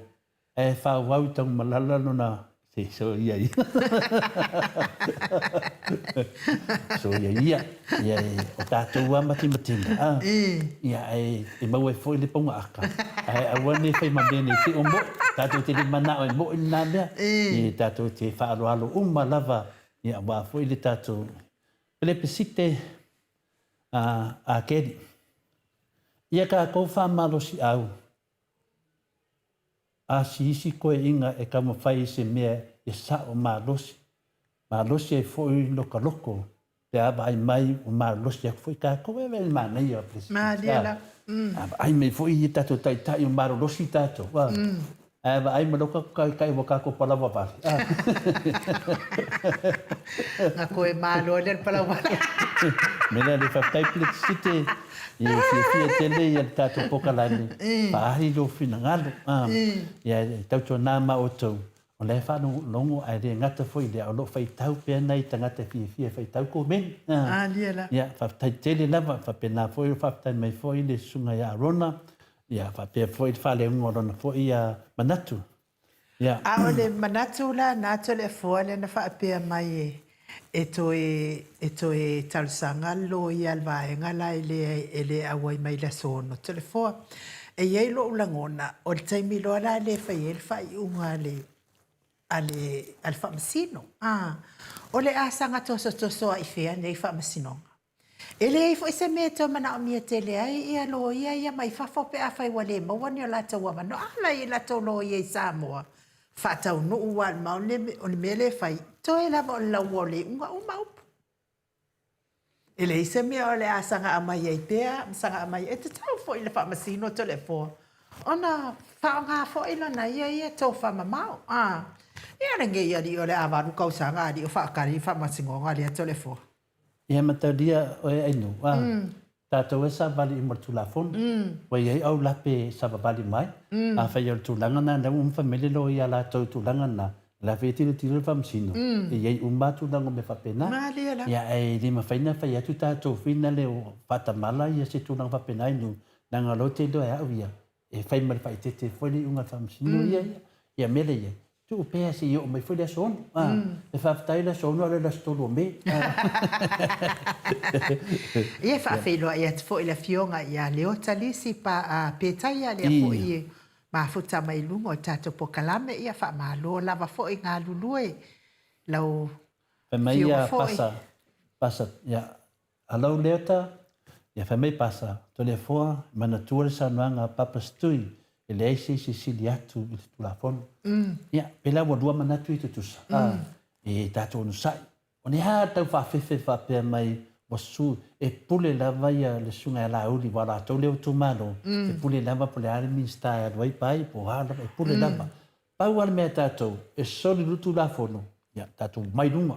ae faaauau i Tanumalala lona Se, soia ia. Soia ia. Ia, e, o tātou a matimatina. A, ia, e, e maua ai foi le pauga aka. Ae aua ne fai ma mea nei te o mo'i. Tātou te le manao e mo'i lena mea. E tātou te faaaloalo uma lava. Ia, auā foi le tātou pelepesite a, a Keri. Ia kākou faamalosiau A si isi koeʻiga e taumafai i se mea e saʻo malosi. malosi ai foi lo ka loko pe a vaai mai ua malolosi atu foi tatou. E vea i le manaia o Peresetene. Malie lava. A vaai mai foi ia tatou taitai ua malolosi tatou. Ae a vaai mai loa tatou taitai ua tatou palaoa vale. Na koe malo lea le palaoa vale. Mea lea le faafetai Peresetene e fiafia tele ia le tatou polokalame faaali lou finagalo. Ia e tautuana ma outou O la e faalogologo ae le gata foi i lea, o lo o faitau pea nai tagata e fiafia e faitau komeni. Alia la. Ia, faafetai tele lava, faapena foi o faafetai mai foi le susuga ia Arona, ia faapea foi le faaleoga o lona foi manatu. Ia. A o le manatu la na Toleafoa lea na faapea mai e E toe, e toe talosaga le loia a le vaega la e le, e le auai mai i le aso 6 Toleafoa. E i ai lou lagona, o le taimi loa la lea e fai ai le faaiuga a le, a le, a le Faamasino, a, o le a saga tosotoso lava i fea nei Faamasinoga. E leai foi se mea e toe manaomia tele ai ia loia ia mai fafo pe afai ua le maua ni o latou avanoa. A la i ai latou loia i Samoa, faataunuu lava i le maoni o le mea lea e fai, toe lava o le lauoa o le iuga uma upu. E leai se mea o le a saga aumai ai pea ma saga aumai ai. E tatau foi i le Faamasino Toleafoa ona faaaoga foi lana ia ia tofa mamao. A, ia lenei alii o le a valu tausaga alii o faatali le Faamasinoga lea Toleafoa. Ia mataulia oe Ainu, a tatou e savavali uma i le Tulafono, ua i ai aulape e savavali mai. Afai o le tulaga lena lea ua uma fai mai le loia a latou i tulaga na, o le a foi e tilotilo le Faamasino, e i ai uma lava tulaga o mea faapena. Ia ae le mafai ona fai atu tatou finale o faatamala ia se tulaga faapena Ainu, leaga o lea ou te iloa e au ia, e fai ma le faaeteete foi le iuga a le Faamasino ia ia. Ia mea lea ia, tuu pea se i oo mai foi le aso 6. A, e faafetai le aso 6 a o le aso 3 o Me. Ia, e faafeiloai atu foi i le Afioga ia Leota Lisi pa, Petaia lea foi e mafuta mai i luga o le tatou polokalame. Ia, faamalo lava foi galulue lau Fai mai Afioga ia foi. Pasa, Pasa, ia, Alau Leota, Ia fai mai Pasa, Toleafoa, e manatua le saunoaga a Papa Stui, e leai se isi e sili atu i le Tulafono. Ia, pēlā ua lua manatu i tutusa, ā, e tatou onosai. O le a tau faafefe faapea mai ua su, e pule lava ia le Susuga ia Laauli, aua o latou lea ua itumalo, e pule lava po o le a le Minisita e alu ai pa ai, po o a lava, e pule lava. Pau lava le mea a tatou, e soli le Tulafono, ia, tatou omai i luga.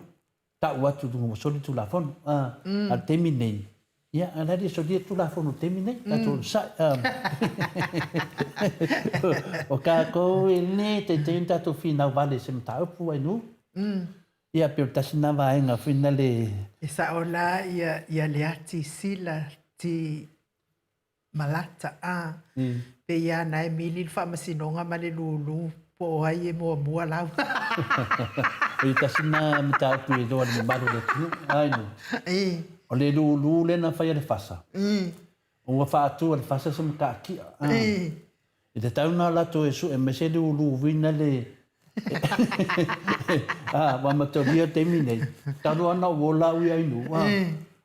tau atu i luga ua soli Tulafono. A, a le taimi nei, ia, a la e le solia Tulafono i le taimi nei, tatou onosai. O tatou e le taitai ona tatou finau vale i se mataupu Ainuu. Ia, pei o le tasi lena vaega foi na le... E sao la ia, ia Leati Sila ti Malata, a, pei a na e mili le faamasinoga ma le lulu po o ai e muamua lau. O ia tasi na mataupu e iloa e le mamalu o le atunuu, ai no. O le lulu lea na fai e le fasa, ua faatu e le fasa se mataatia. E tatau ona latou e sue mai se lulu uina le a ua amatalia le taimi nei. Talu lava ona ou ola au ia Ainu, a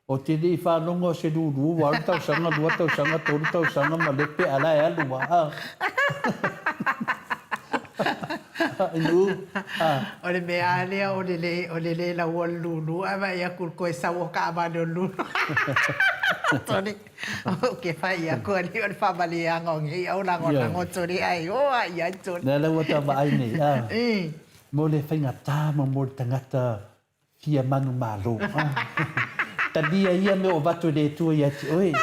ou te le i faalogo o se lulu ua alu tausaga, lua tausaga, tolu tausaga ma le pea la e alu lava, a. Ainu, a. O le mea lava lea o le le, o le le laua o le lulu ae vaai atu i le toe sau o taavale o le lulu. Tole. Ou te fai atu alii o le faamaliaga o nei au lagolago tole ae o a i ai tole. Lea la ua ta vaai nei, a, mo le faigata ma mo le tagata fia manumalo, a. Talia ia mea o avatu e le Atua ia te oe.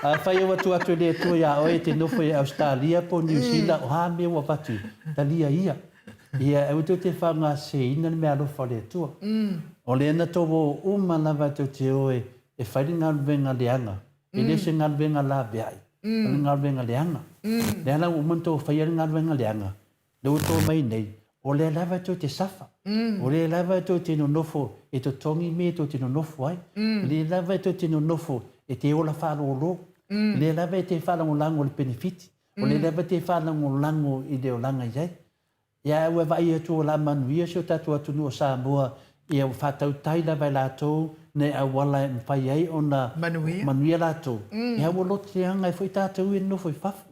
Afai ua tuu atu e le Atua ia oe e te nofo i Ausetalia po o Niu Sila, o a mea ua avatu, talia ia. Ia, aua tou te faagaseina le meaalofa o le Atua. O lea na tou o uma lava tou te o e e fai le galuega leaga, e le o se galuega laveai, o le galuega leaga. Lea la ua uma ona tou faia le galuega leaga, lea ua tou omai nei, o lea lava tou te safa, o lea lava tou te nonofo e totogi mea tou te nonofo ai, o lea lava tou te nonofo e te ola faalōlō, o lea lava e te faalagolago i le penefiti, o lea lava e te faalagolago i le olaga i ai. Ia ua vaai atu o la manuia si o tatou atunuu o Samoa, ia ua faatautai lava e latou nai auala e mafai ai ona manuia, manuia latou. Ia ua loto leaga ai foi tatou ia nofo i fafo.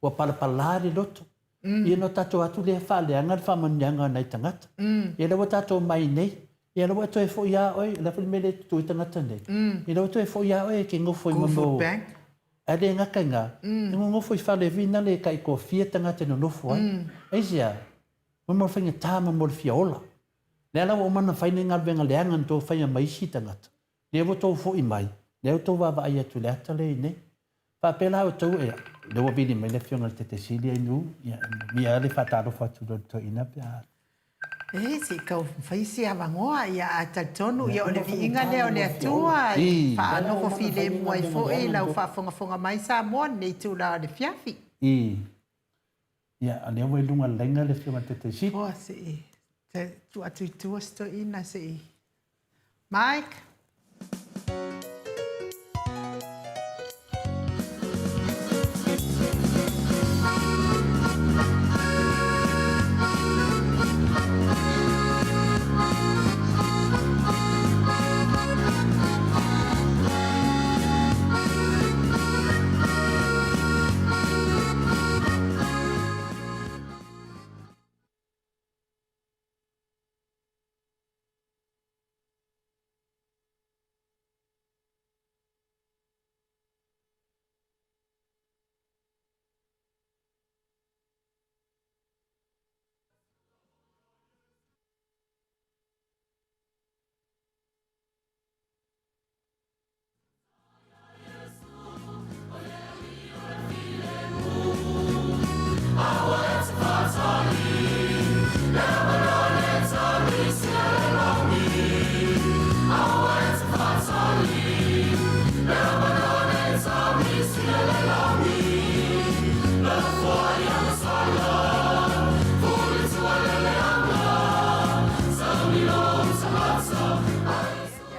Ua palapala le loto. Ia ona tatou atu lea faaleaga le faamanuiaga a nai tagata. Ia lea ua tatou omai nei. Ia la ua e toe foi ia oe, o le a foi le mea lea e tutu ai tagata nei, ia la ua toe foi ia oe e te nofo i mea o, ae le gata i na, e nonofo i fale foi na le tai toafia tagata e nonofo ai. Aisea? Mo le faigata ma mo le fia ola. Lea la ua uma ona fai le galuega leaga na tou faia ma isi tagata, lea ua tou foi mai, lea ua tou vaavaai atu i le ata lea i inei. Faapea la outou, ia, lea ua vili mai le Afioga i le Taitaisili Ainuu, ia, e manaomia lava le faatalofa atu i lona toeaina pe a E, se i tau fai se avanoa, ia, ae talitonu, ia, o le viiga lea o le Atua e faanofo filemu ai foi lau faafogafoga mai Samoa i lenei itula o le afiafi. I. Ia, o lea ua i luga o le laina le Afioga i le Taitaisili. Oa, se i tuu atu i tua si toeaina se i Mike.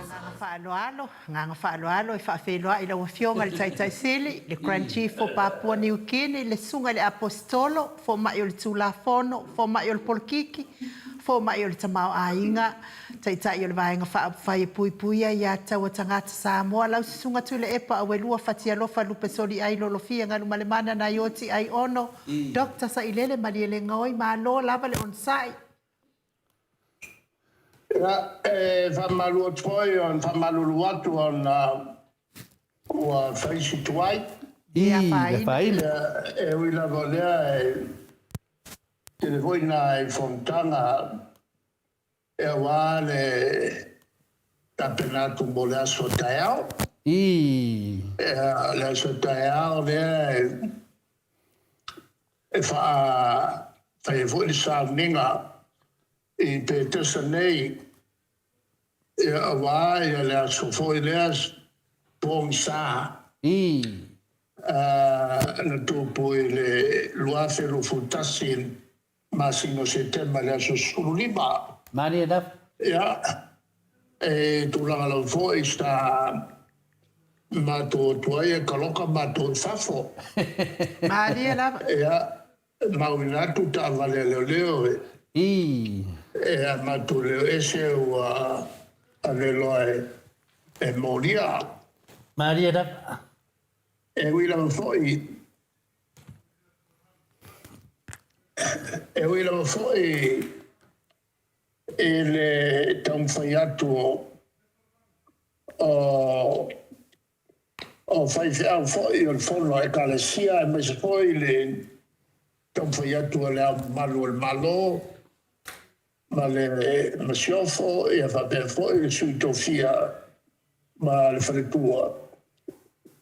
Agaga faaaloalo, agaga faaaloalo e faafeiloai i lau Afioga i le Taitai Sili, le Grand Chief o Papua Niu Kini, le Susuga i le Aposetolo, Fomai o le Tulafono, Fomai o le Polokiki, Fomai o le Tamaoaiga, Taitai o le Vaega Faaupufai e Puipuia ia Taua Tagata Samoa, lau Susuga Tuilaepa Auelua Fatialofa Lupe Soliai Lolofia Galumalemana Naioti Aiono, Doctor Sailele Malielegaoi, malo lava le onosai. Ia, e faamalu atu foi ona faamalulu atu ona ua fai si tuai. I, le afaina. Ia, e ui lava o lea e tele foi nai fonotaga aua le tapena atu mo le aso taeao. I. Ia, le aso taeao lea e fai ai foi le sauniga i Petesa nei, ia, aua ia le aso foi lea pogisa. I. Na tupu i le 2021 i le masina o Setema i le aso 15. Malie lava. Ia, e tulaga lava foi sa matou atu ai e kaloka matou i fafo. Malie lava. Ia, mauina atu taavale a leoleo e. I. E a matou leo ese ua ave loa e molia. Malie lava. E ui lava foi, e ui lava foi i le taumafai atu o o faifeau foi o le Fono a Ekalesia aemaise foi le taumafai atu a Le Ao Mamalu o le Malo ma le Masiofo ia faapea foi le Sui Tofia ma le Faletua.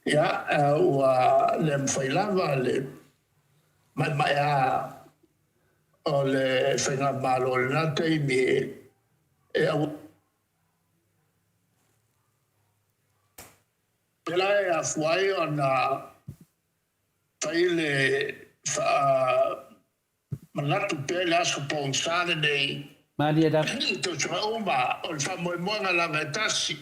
Ia, ua le mafai lava le maemaea o le Faigamalo i lena taimi e Pēlā e afua ai ona fai le faamanatu pea i le aso pogisa lenei Malie lava. I tausaga uma. O le faamoemoega lava e tasi,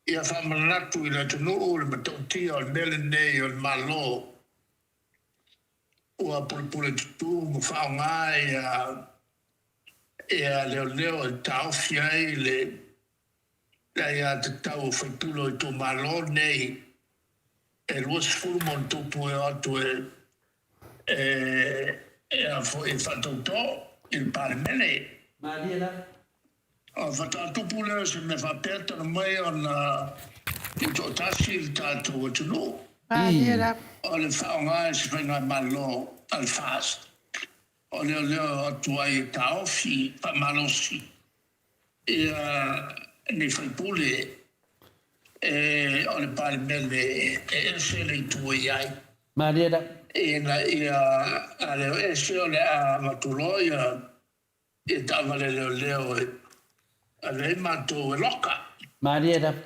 ia faamanatu i le atunuu le matautia o le mea lenei o le Malo ua pulepule tutū ma faaaoga ia leoleo e taofi ai le aiatatau o faipule o itumalo nei e 20 ma ona tupu e o atu e a foi e faatautō i le Palemene. Malie lava. Ona faatoa tupu lea o se mea faapea talu mai ona tutoatasi le tatou atunuu. O le faaaoga e se faigamalo a le FAST o leoleo atu ai e taofi faamalosi ia ni faipule e o le Palemene e ese le itu e i ai. Malie la. Ina ia a leo ese o le a avatu loa ia ia taavale leoleo e ave ai matou e loka. Malie lava.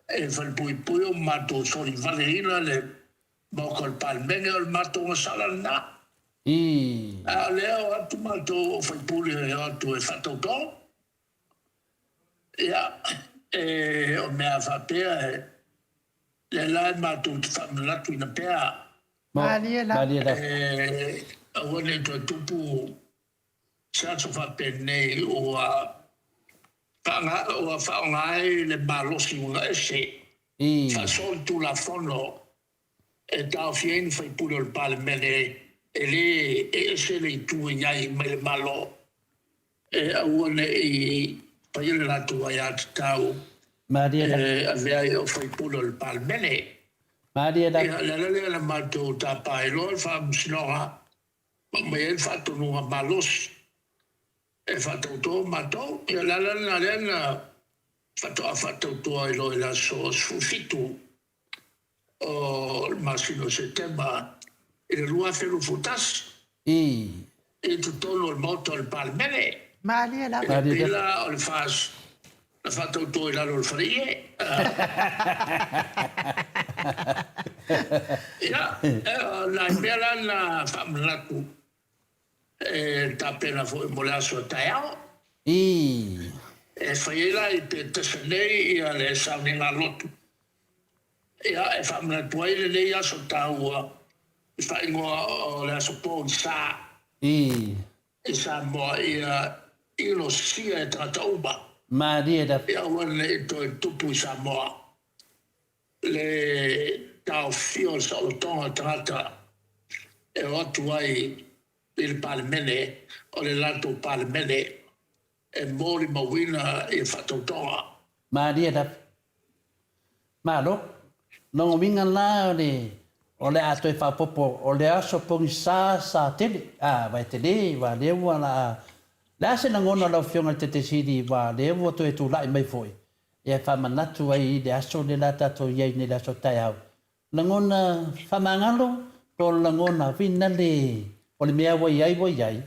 E falepuipui o matou solivaleina le Maota o le Palemene, o le matou gasala lena. Ii. A o lea o atu matou o faipule e o atu e faatauto. Ia, e, o mea faapea, e, lea la e matou te faamanatuina pea. Malie lava. Malie lava. E, aua ne i toe tupu se aso faapenei ua ua faaaoga ai le malosi uiga ese faasoa le Tulafono e taofia ai ni faipule o le Palemene e lē e ese le itu e i ai mai le Malo e aua ne i faia le latou aiatatau e avea ai o faipule o le Palemene. Ia, le ala lea na matou tapa ai loa le Faamasinoga ma aumai ai le faatonuga malosi e faatauto matou. Ia o le ala lena lea na faatoa faatauto ai loa i le aso 17 o le masina o Setema i le 2021 i totonu o le Maota o le Palemene. Malie lava. E pei la o le FAST na faatauto i lalo o le faleie. Ia, o nai mea la na faamanatu e tapena foi mo le aso a taeao. E fai ai la i Petesa nei ia le sauniga lotu. Ia, e faamanatu ai lenei aso taua i faaigoa o le aso pogisa i Samoa ia ilosia e tagata uma. Malie lava. Ia aua ne i toe tupu i Samoa le taofia o le saolotoga o tagata e o atu ai i le Palemene, o le latou Palemene e molimauina ia faatautoga. Malie lava. Malo. Lona uiga la o le o le a toe faaopoopo o le aso pogisa sa tele, a, vai tele, ua lea ua la a, le a se lagona o lau Afioga i le Taitaisili ua lea ua toe tulai mai foi e faamanatu ai i le aso lea la tatou i ai nei i le aso taeao. Lagona faamagalo po o lagona finale o le mea ua i ai ua i ai,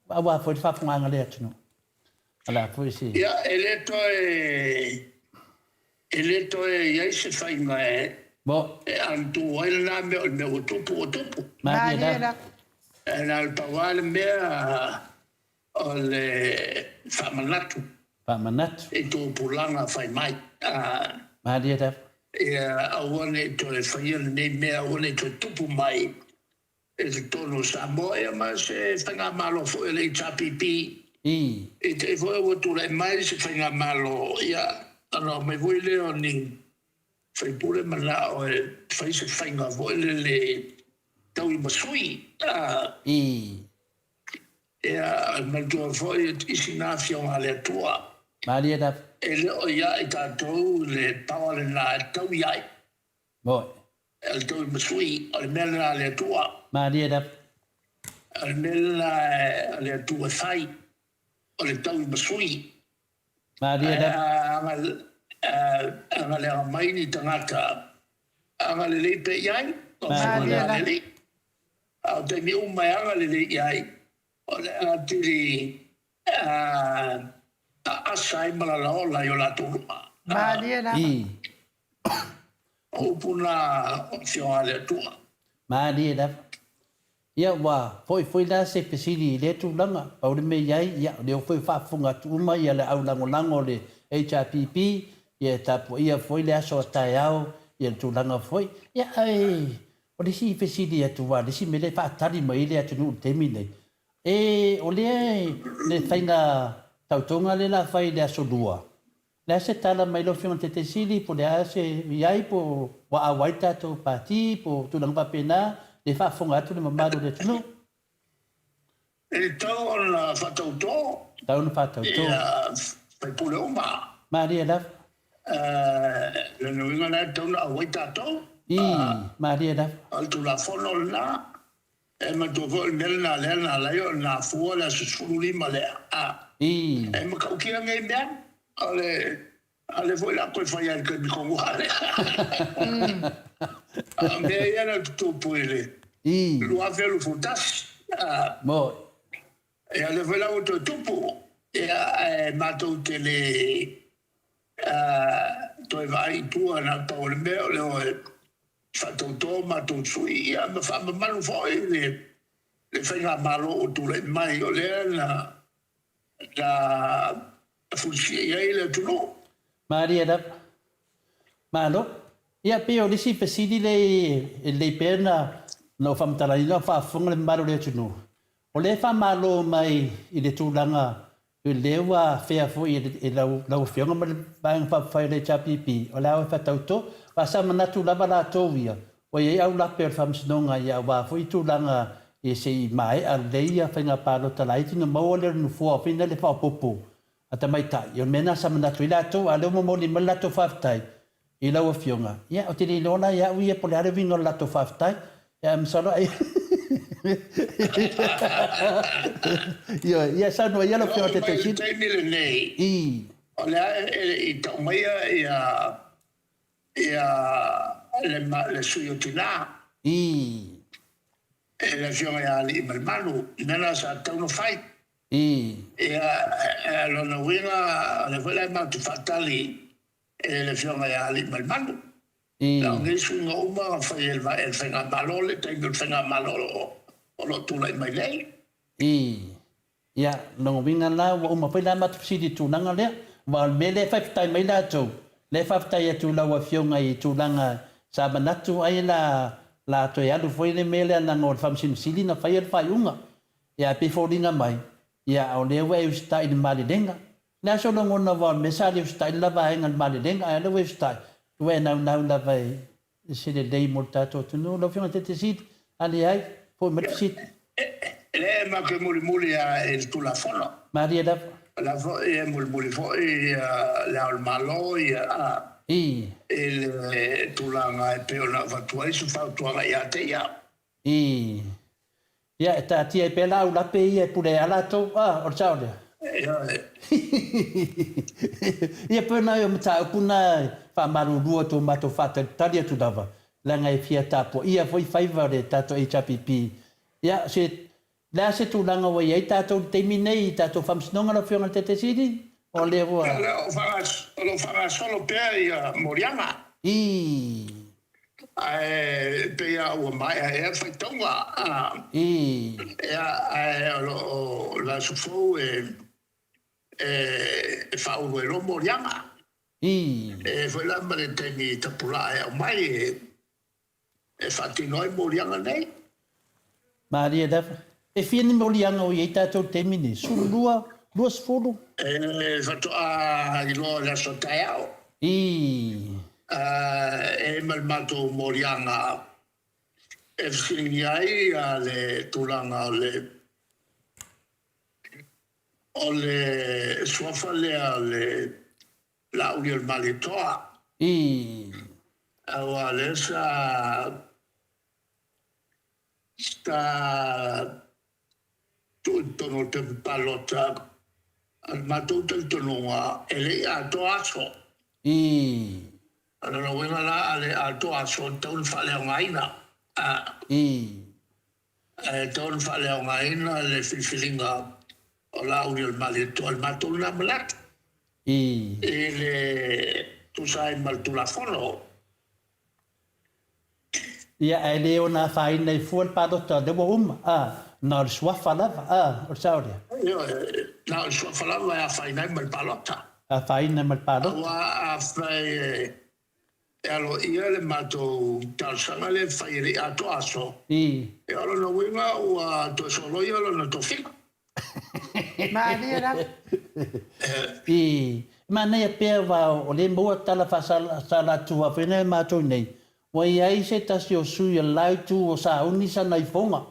aua foi le faafofogaaga a le atunuu. O le a foi se. Ia, e le toe, e le toe i ai se faiga e, e undo ai lena mea, o le mea ua tupu, ua tupu. Malie lava. E na o le pau lava le mea o le faamanatu. Faamanatu. I tupulaga fai mai. Malie lava. Ia aua ne i toe faia lenei mea, aua ne i toe tupu mai i totonu o Samoa, ia ma se faigamalo foi a le HRPP. I te i foi ua tulai mai se faigamalo, ia ona omai foi lea o ni faipule manao e fai se faiga foi lele taui ma sui. Ia, manatua foi isi na afioga a le Atua. Malie lava. E le o ia i tatou le power lena e taui ai. Moi. O le taui ma sui, o le mea lena a le Atua. Malie lava. O le mea lena a le Atua e fai, o le taui ma sui. Malie lava. Ae agaleaga mai ni tagata, agalelei pea i ai, o Malie lava. A o taimi uma e agalelei i ai, o le atili aasa ai ma lalaola i o latou luma. Malie lava. O upu na o Afioga a le Atua. Malie lava. Ia, ua foi foi la se fesili i lea tulaga, pau le mea i ai, ia, o lea foi ua faafofoga atu uma ia le au lagolago o le HRPP, ia e tapuaia foi le aso a taeao, ia le tulaga foi. Ia, ae O le isi fesili atu aua o le isi mea lea e faatali mai ai le atunuu i le taimi lenei, e, o lea le faiga tautoga lea o le a fai i le Aso Lua, o le a se tala mai lau Afioga i le Taitaisili po o le a se i ai po ua auai le tatou Pati po o tulaga faapena, lea e faafofoga atu le mamalu o le atunuu. E tatau ona faatauto. Tatau ona faatauto. Ia Sui usufono uma. Malie lava. Lona uiga la e tatau ona auai tatou. Ii, malie lava. O le Tulafono lena, e manatua foi o le mea lena lea na ala ai ona afua le aso 15 lea. Ii. E matautia nei mea, o le a lea foi o le a toe fai lava i le taimi tonu lava lea. A o mea ia na tutupu i le 2021. Moi. Ia, lea foi la ua toe tupu, ia, ae matou te le toe vaai i tua na o le pau o le mea o le o e faatauto matou sui, ia, ma faamamalu foi le faigamalo ua tulai mai, o lea na fulisia i ai le atunuu. Malie lava. Malo. Ia, pei o le isi fesili lea e lelei pea ona ou faamatalaina o faafofoga le mamalu o le atunuu, O lea e faamalo mai i le tulaga lea ua afea foi e lau Afioga ma le Vaega Faaupufai o le HRPP, o le a o e faatauto. Aua sa manatu lava latou ia, ua i ai aulape o le Faamasinoga ia aua foi tulaga ia se i maea lelei ia faiga palota laiti ona maua lea o le nofoa foi lea faaopoopo a tamaitai. Ia o le mea lena sa manatu ai latou, a o lea ua momoli mai le latou faafetai I lau Afioga, ia, ou te le iloa la ia au ia po o le a le uiga o le latou faafetai, ae masalo ai. Ioe, ia saunoa ia lau Afioga i le Taitaifono. I le taimi lenei, o lea e le i tau maia ia ia le le sui o Tina. E le Afioga ia Aliimalemanu, le mea lena sa tatau ona fai. Ia, lona uiga, o lea foi la e matou te faatali e le Afioga ia Aliimalemanu. Na o nei suiga uma na fai e le Faigamalo le taimi o le Faigamalo o lo o tulai mai nei. Ii. Ia, lona uiga la ua uma foi la matou fesili i le tulaga lea. Aua o le mea lea e faafetai mai latou, lea e faafetai atu i lau Afioga i tulaga sa manatu ai la la toe alu foi le mea lea leaga o le Faamasino Sili na faia le faaiuga. Ia ae pei e foliga mai, ia o lea ua e usitai i le malelega. Le aso lagona aua o le mea sa le usitai le la vaega i le malelega ae o lea ua e usitai, ua e naunau lava i se lelei mo le tatou atunuu. Lau Afioga i le Taitai Sili, a leai, foi mai le fesili. E leai, matou te mulimuli lava i le Tulafono. Malie lava. O la foi e mulimuli foi Le Ao o le Malo i le tulaga e pei ona avatu ai se fautuaga ia te ia. I. Ia, e taatia ai pea la au lape ia e pule ai a latou, a, o le sao lea? Ioe. Ia, pei ona o mataupu na e faamalulu atu o matou faatalitali atu lava, leaga e fia tapuaia foi faiva o le tatou HRPP. Ia, se, le a se tulaga ua i ai tatou i le taimi nei i tatou faamasinoga lau Afioga i le Taitai Sili? O lea ua. O lo o faagasolo pea ia moliaga. I. Ae pei lava ua maea ea le faitauga. I. Ia, ae o lo o le aso fou e faaulu ai loa moliaga. I. E foi la ma le taimi tapulaa e aumai e faatino ai moliaga nei. Malie lava. E fia ni moliaga o i ai tatou i le taimi nei? 12? 20? E faatoa iloa i le aso taeao. I. E ma le matou moliaga e fesiligia ai le tulaga o le o le suafa lea o le Laaulialemalietoa. I. Aua o lea sa sa tuu i totonu o le pepa palota a le matou talitonuga e le i atoa aso. I. O lona uiga la a le atoa aso e tatau ona faaleaogaina. I. E tatau ona faaleaogaina le filifiliga o Laaulialemalietoa i le matou lena manatu. I. I le tusa ai ma le Tulafono. Ia, ae le ona afaina ai fua le palota, lea ua uma, a, na o le suafa lava, a, o le sao lea? Ioe, na o le suafa lava e afaina ai ma le palota. Afaina ma le palota. Aua afai e aloaia le matou talosaga lea e fai e le i atoa aso, I. ia o lona uiga ua toe soloia lona tofiga. Malie lava. I manaia pea aua o lea e maua tala faasalatua foi nei a matou nei, ua i ai se tasi o sui o le la itu o sauni sana ifoga.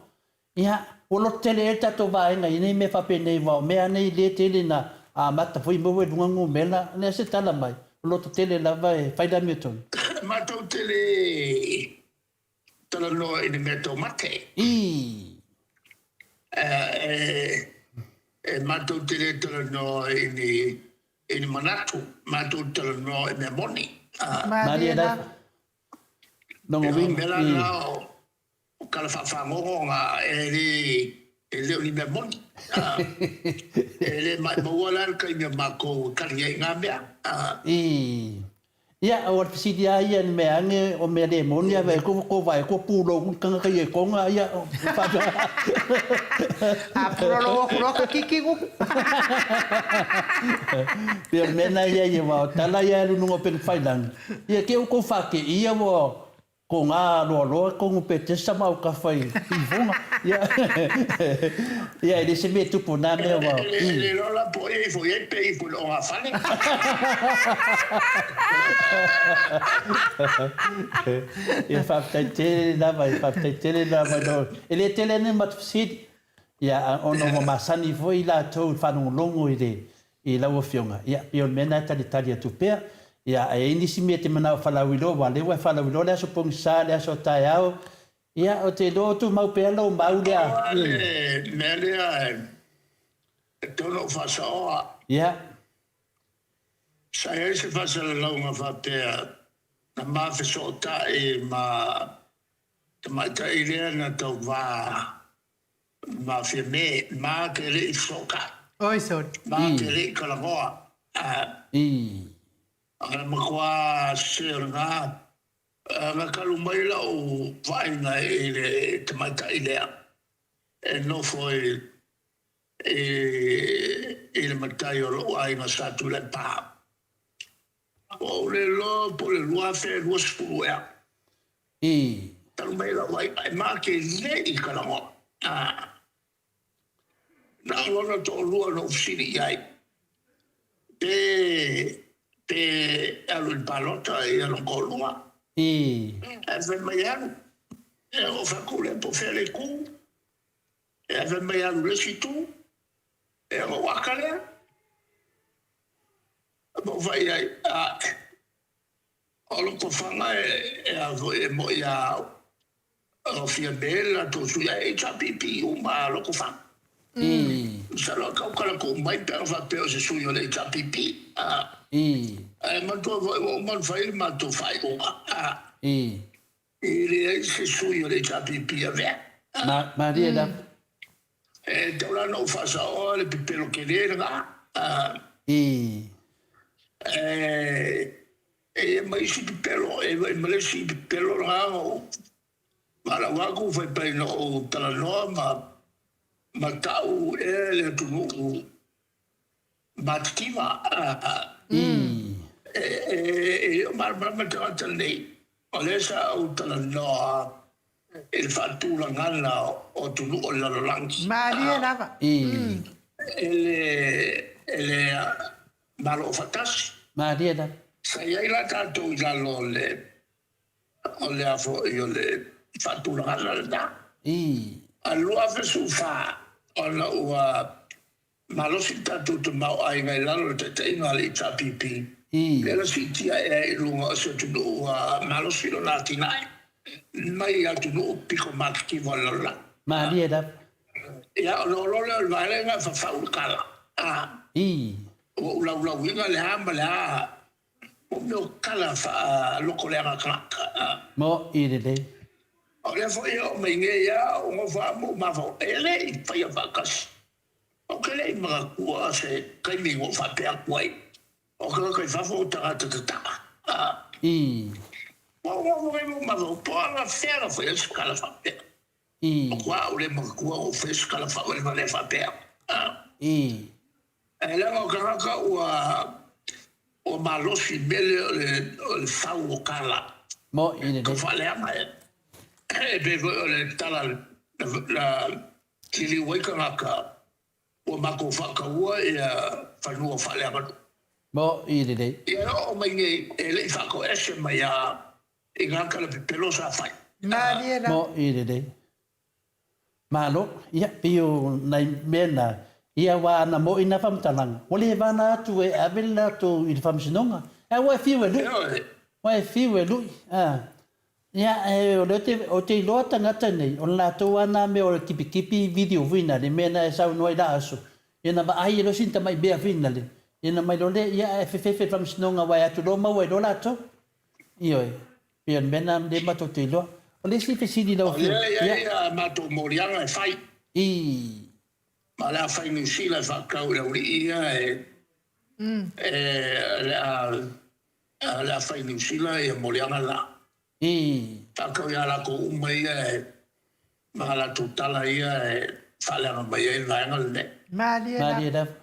Ia, ua loto tele ea le tatou vaega i nei mea faapenei aua o mea nei lea tele na amata foi maua i luga gomela, o le a se tala mai, o lototele lava e fai le amiotonu. Matou te le talanoa i le mea taumate. Ii. E matou te le talanoa i ni i ni manatu, matou te talanoa i mea moni. Malie lava. Lona uiga, ii. O mea la na o tala faafagogo na e le e le o ni mea moni. E le maʻimaua la le taimi a matou e tali ai i na mea. Ii. Ia, o le fesili lava ia i le mea ane, o mea le moni a vae atu ko vae atu pulou le tagata ia i Tonga, ia, faapea. A pulolo atu loa ka kiki gu. Pei o le mea lena ia ia, aua o tala ia e alu i luga o upega tafailagi, ia te i ua tou faateia ua Ko ngā loaloa tonu pe tesa ma autafa i ifoga. Ia, ia e le se mea e tupu nā mea ua. E le iloa la po o ai e ifo i ai pe ifo i le ogafale. Ia faafetai tele lava, faafetai tele lava i lou. E le tele ane matou fesili, ia ona ua masani foi i latou i le faalogologo i le i lau Afioga, ia, pei o le mea lena e talitali atu pea. Ia, a i ai nisi mea e te manao e falauiloa, aua o lea ua e falauiloa le aso pogisa, le aso taeao, ia, ou te iloa o tumau pea lou mau lea. Pau lava le mea lea e tatau ona ou faasaoa. Ia. Sa i ai se faasalalauga faapea na ma fesootai ma tamaitai lea na tauva Ma Fiame, ma te le i fesootai. Oi sorry. Ma te le i talanoa. A na matua sese o lena, na talu mai lau vaaiga i le tamaitai lea e nofo i le matai o lou aiga sa Tuilaepa. Ua ou le iloa po o le 2020 ea. I. Talu mai lau aiga e ma te le i talanoa. A. Na o lona toalua na ou fesili i ai, pe, pe alu i le palota ia lona toalua. I. Ae fai mai e alu. E oo fai atu lea po o fea le itu. Ae fai mai e alu i le isi itu. E ona ou ata lea. Ma ou fai i ai, Ae. O Lotofaga e a foi e moi a au o Fiame le latou sui ae HRPP uma a Lotofaga. Masalo a tautala tuu mai pe ana faapea o se sui o le HRPP. Ae manatua foi ua uma ona fai le matou faaiuga. E leai se sui o le HRPP e avea. Malie lava. E tatau la ona ou faasaoa le pepelo tele lena. E i ai ma isi pepelo, e i ai ma le isi pepelo lena na ou valaau atu fai mai na ou talanoa ma ma tau ea le atunuu matitiva. E le o malamalama le tagata lenei, o lea sa ou talanoa i le faatulagaga o atunuu o le lalolagi. Malie lava. E le Malo Faatasi. Malie lava. Sa i ai la tatou i lalo o le o le a foi o le faatulagaga lena. A 2014 ona ua malosi le tatou tamaoaiga i lalo o le taitaiga a le HRPP, lea na siitia ea i luga o se atunuu ua malosi lona atinae mai atunuu pito matitiva o le lalolagi. Malie lava. Ia, ona oo loa lea o le vaega e fafau le kala. Ua ou laulauina le a ma le a mo mea o kala faalokoleaga tagata. Mo i lelei. O lea foi e oo mai nei a ou nofo a ma ou mafaufau, e le i faia faatasi. Ou te le i manatua se taimi na ou faapea atu ai, o tagata i fafo o tagata tatala. Ua ou nofo nei ma ou mafaufau, po o anafea na faia se tala faapea. O au le manatua ou fai se tala faavalevalea faapea. Ae leaga o tagata ua ua malosi i mea lea o le o le fau o tala. Moʻi lelei. Tau faaleaga e e pei foi o le tala na liliu ai tagata ua matou faataua ia fanua faaleaganuu. Moʻi lelei. Ia e oo mai nei e le i faatoese mai a i ngā tala pepelo sa whai. Malie la. Moʻi lelei. Malo, ia, pei o nai mea na, Ia aua ana moʻi na faamatalaga, ua le vana atu e ave le latou i le faamasinoga, ae ua e fiu e luʻi. Ua e fiu e luʻi. A. Ia, e, o lea ou te, ou te iloa tagata nei, o le latou lava na mea o le tipitipi video foi na le mea na e saunoa ai la aso, ia na vaai ai loa sina tamai mea foi na le, ia na mai loa lea, ia ae fefefe i le faamasinoga aua e atu loa maua ai loa latou. Ioe, pei o le mea na lea matou te iloa. O le isi fesili i lau Afioga, ia. O lea e i ai a matou moliaga e fai. I. Ma o le a fai Niu Sila e faatatau i le aualii ia e, e, o le a, o le a fai Niu Sila ia moliaga la. I. Faatatau ia latou uma ia e, ma a latou tala ia e faaleaga mai ai le vaega lenei. Malie lava. Malie lava.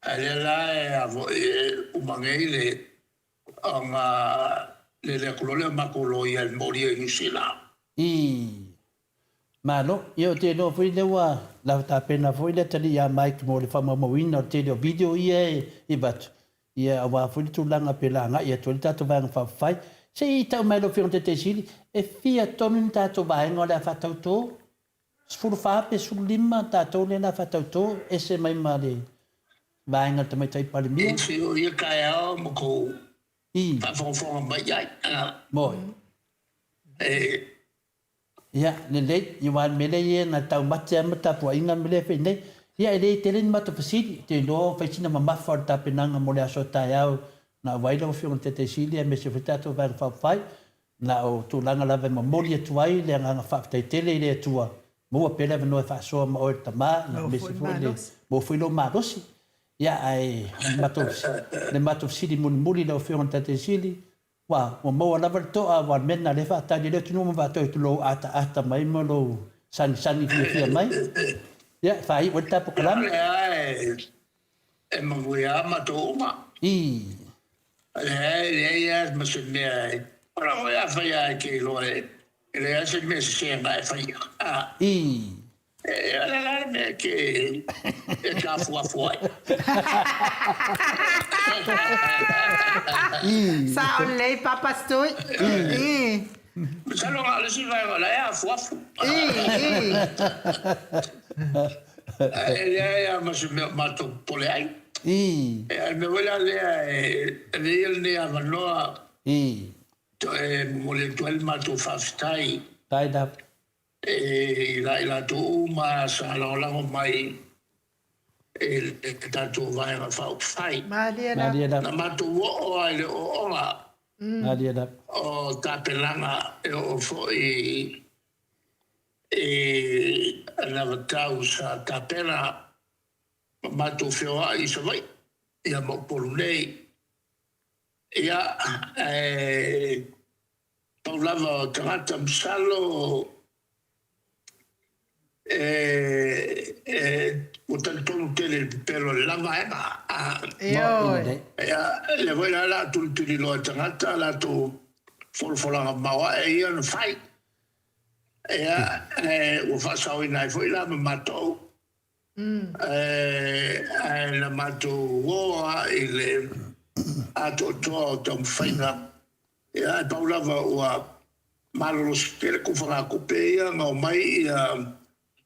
Ae lea la e a foi e uma nei le ona lele atu loa lea o matou loia e molia i Niu Sila. I. Malo. Ia ou te iloa foi lea ua lava tapena foi le atalii ia Mike mo le faamaumauina o le tele o video ia e avatu, ia aua foi le tulaga pe la agai atu ai le tatou Vaega Faaupufai. Se i tau mai lau Afioga i le Taitaifono Sili, e fia tonu ni tatou vaega o le a faatauto? 14 pe 15 tatou lea o le a faatauto, ese mai ma le vaega a le Tamaitai Palemia? E se o ia taeao ma kou faafogafoga mai i ai. Moi. E Ia, lelei, aua o le mea lea ia na taumate lava ma tapuaiga le mea lea e fai nei. Ia, e le tele ni matou fesili, ou te iloa fai sina mamafa o le tapenaga mo le aso a taeao na auai lau Afioga i le Taitaifono Sili aemaise foi le tatou Vaega Faaupufai. Na o tulaga lava e momoli atu ai le agaga faafetai tele i le Atua, maua pea le avanoa e faasoa ma oe le tama, ia aemaise foi le maua foi lou malosi. Ia, ae o le matou fesili mulimuli i lau Afioga i le Taitaifono Sili, Ua, ua maua lava le toa, aua o le mea lena o lea e faatali ai le atunuu ma faatau atu lou ataata mai ma lou sagisagi fiafia mai. Ia, e faaiu ai le ta polokalame. Ia, lea e manuia lava matou uma. I. Leai, e leai lava ma se mea e... Ola foi afai lava e te iloa e leai lava se mea sese na e faia. I. E o le a le mea e te afuafu ai? Sao lelei Papa Stui. Masalo na o le isi vaega o la e afuafu. E leai lava ma se mea o matou popole ai. E o le mea foi la lea e avea ia lenei avanoa toe momoli atu ai le matou faafetai. I la i latou uma sa lagolago mai i le tatou Vaega Faaupufai. Malie lava. Na matou oo lava i le ooooga o tapenaga e oo foi i anavatau sa tapena ma matou feoai i Savaii ia ma Upolu nei. Ia, ae Pau lava o tagata masalo e ua talitonu tele i le pepelo o le la vaega. Ioe. Ia, lea foi la o le a tulituliloa e tagata a latou folafolaga maoae ia na fai. Ia, ae ua faasaoina ai foi la ma matou. Ae na matou o lava i le atoatoa o taumafaiga. Ia, ae pau lava ua malolosi tele kufagatupe ia na omai ia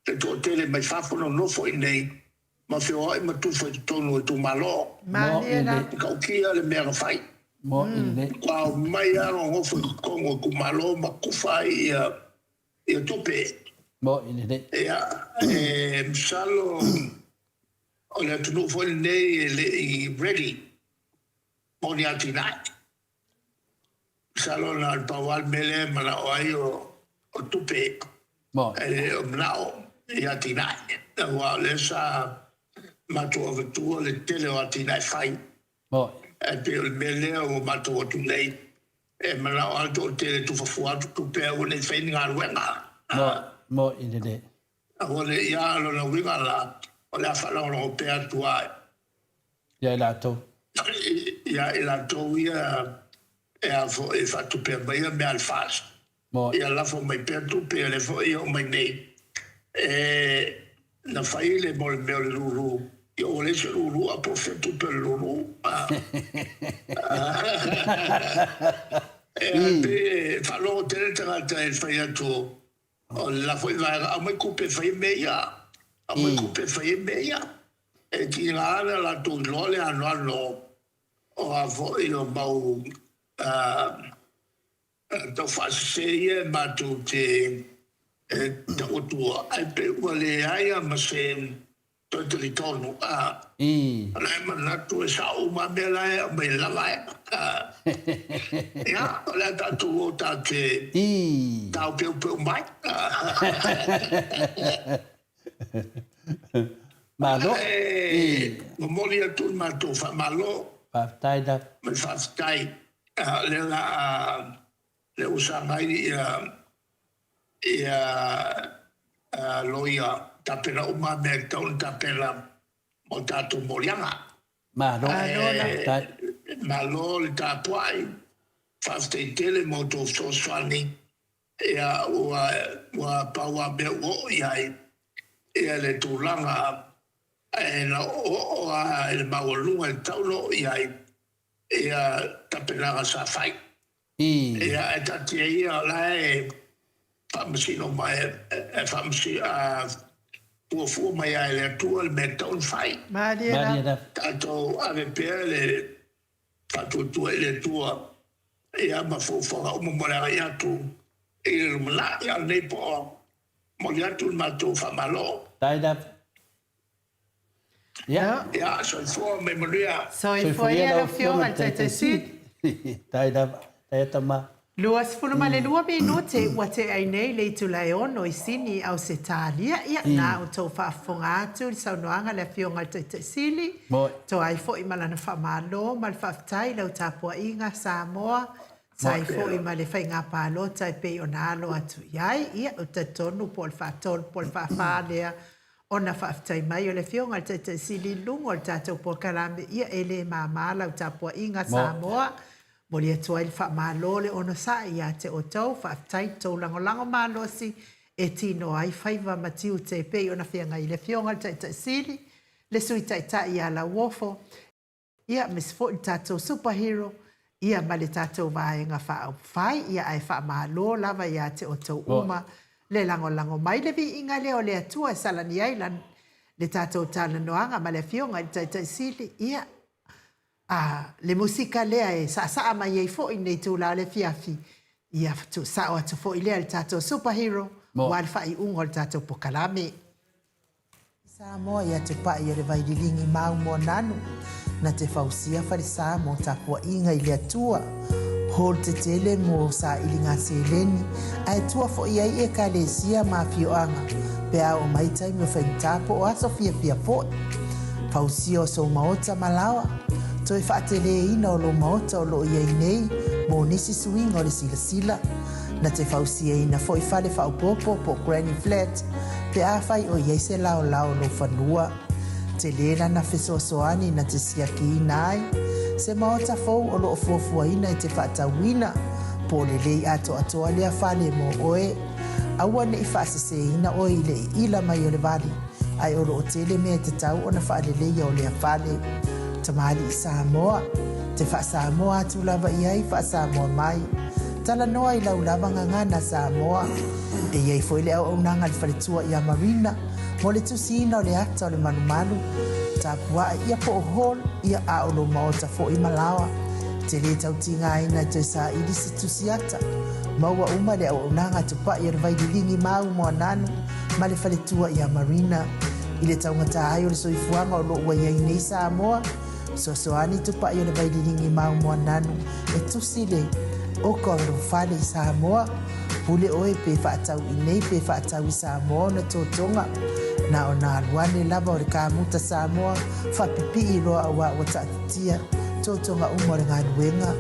le toatele mai fafo nonofo i inei ma feoai ma tufa i totonu o itumalo. Malie lava. E tautia le mea na fai. Ua omai lava nonofo i totonu o itumalo ma tufa ai ia ia tupe. Ia, e masalo o le atunuu foi lenei e le i ready mo ni atinae. Masalo na o le pau lava le mea lea e manao ai o tupe, e le o manao i atinae. Aua o lea sa matou avatua le tele o atinae fai, ae pei o le mea lea ua matou atu nei, e manao lava le toatele e tufa fua atu tupe aua ne i fai ni galuega. Aua ne i, a o lona uiga la, o le a faalagolago pea atu lava Ia i latou. Ia i latou ia e a foi e faatupea maia mea a le FAST. Ia lafo mai pea tupe a lea foi e oo mai nei. E na fai le mo le mea o le lulu. Ia ua leai se lulu a po o fea tupe o le lulu. E pei e faalogo tele le tagata i le fai atu o le la foi vaega, aumai tupe e fai ai mea ia. Aumai tupe e fai ai mea ia. E tiga ana latou iloa le anoano o a foi o mau taufaasese ia e matou te tau atua, ae pei ua leai lava ma se toe talitonu. O la e manatu e sao uma lava mea la e aumai e la vaega. Ia, o le a tatou o tatou te taopeupeu mai. Malo. E momoli atu le matou faamalo. Faafetai lava. Ma le faafetai. Lea la a lea ua sagai ia ia loia tapena uma mea e tatau ona tapena mo tatou moliaga. Malo. Faafetai. Malo le tapuai. Faafetai tele mo tou fesoasoani. Ia, ua, ua pau lava mea ua oo i ai, ia le tulaga e na oooo lava i le maualuga e tatau ona oo i ai ia tapenaga sa fai. Ia, ae taatia ia o la e faamasino mai, e faamasino, a fuafua mai lava e le Atua le mea e tatau ona fai. Malie lava. Tatou ave pea le faatuatua i le Atua ia ma fuafuaga uma mo le agai atu i le lumanai. A o lenei po, momoli atu le matou faamalo. Faafetai lava. Ia. Ia, soifua ma ia manuia. Soifua ia lau Afioga i le Taitai Sili. Faafetai lava. Faafetai tama. 22 minute ua tea ai nei le itula e ono i Sini, Ausetalia. Ia, na outou faafofoga atu i le saunoaga a le Afioga i le Taitai Sili, toa ai foi ma lana faamalo ma le faafetai i lau tapuaiga Samoa, sa ai foi ma le faiga palota e pei ona alo atu i ai. Ia, ou te talitonu po o le faatolu po o le faafa lea ona faafetai mai o le Afioga i le Taitai Sili i luga o le tatou polokalame. Ia, e le mama lau tapuaiga Samoa. Momoli atu ai le faamalo le onosai ia te outou, faafetai i le tou lagolago malosi e tino ai faiva ma tiute e pei ona feagai i le Afioga i le Taitai Sili, le Sui Taitai ia Lauofo, ia aemaise foi le tatou Super Hero, ia ma le tatou Vaega Faaupufai, ia ae faamalo lava ia te outou uma le lagolago mai. Le viiga lea o le Atua e salani ai le tatou talanoaga ma le Afioga i le Taitai Sili, ia A le musika lea e saasaa mai ai foi i lenei itula o le afiafi, ia tuusao atu foi lea i le tatou Super Hero aua le faaiuga o le tatou pokalame. Samoa ia Tupai o le Vaililigi mau Moananu na te fausia falesa mo tapuaiga i le Atua hall tetele mo sailiga seleni ae tua foi ai Ekalesia ma afioaga pe a oo mai taimi o faigata po o aso fiafia foi. Fausia o sou maota ma laoa, toe faateleina o lou maota o lo o i ai nei mo nisi suiga o le silasila. Na te fausiaina foi fale faaopoopo po o granny flat pe afai o i ai se laolao o lou fanua. Tele lana fesoasoani na te siakiina ai se maota fou o lo o fuafuaina e te faatauina po o lelei atoatoa lea fale mo oe. Aua ne i faaseseina oe i le iila mai o le vali, ae o lo o tele mea e tatau ona faaleleia o lea fale. Tamalii Samoa, te faa-Samoa atu lava i ai, faa-Samoa mai. Talanoa i lau lava gagana Samoa. E i ai foi le auaunaga a le faletua ia Marina mo le tusiina o le ata o le malumalu, tapuae ia po o hall ia a o lou maota foi ma laoa. Te lē tau tigaina e toe saili se tusi ata. Maua uma le auaunaga a Tupai o le Vaililigi mau Moananu ma le faletua ia Marina. I le taugata ai o le soifuaga o lo o ua i ai nei Samoa, fesoasoani Tupai o le Vaililigi mau Moananu e tusi le oka o lou fale i Samoa. Pule oe pe faatau i nei pe faatau i Samoa ona totoga. Na ona alu ane lava o le kamuta Samoa faapipii loa auā ua taatitia totoga uma o le galuega.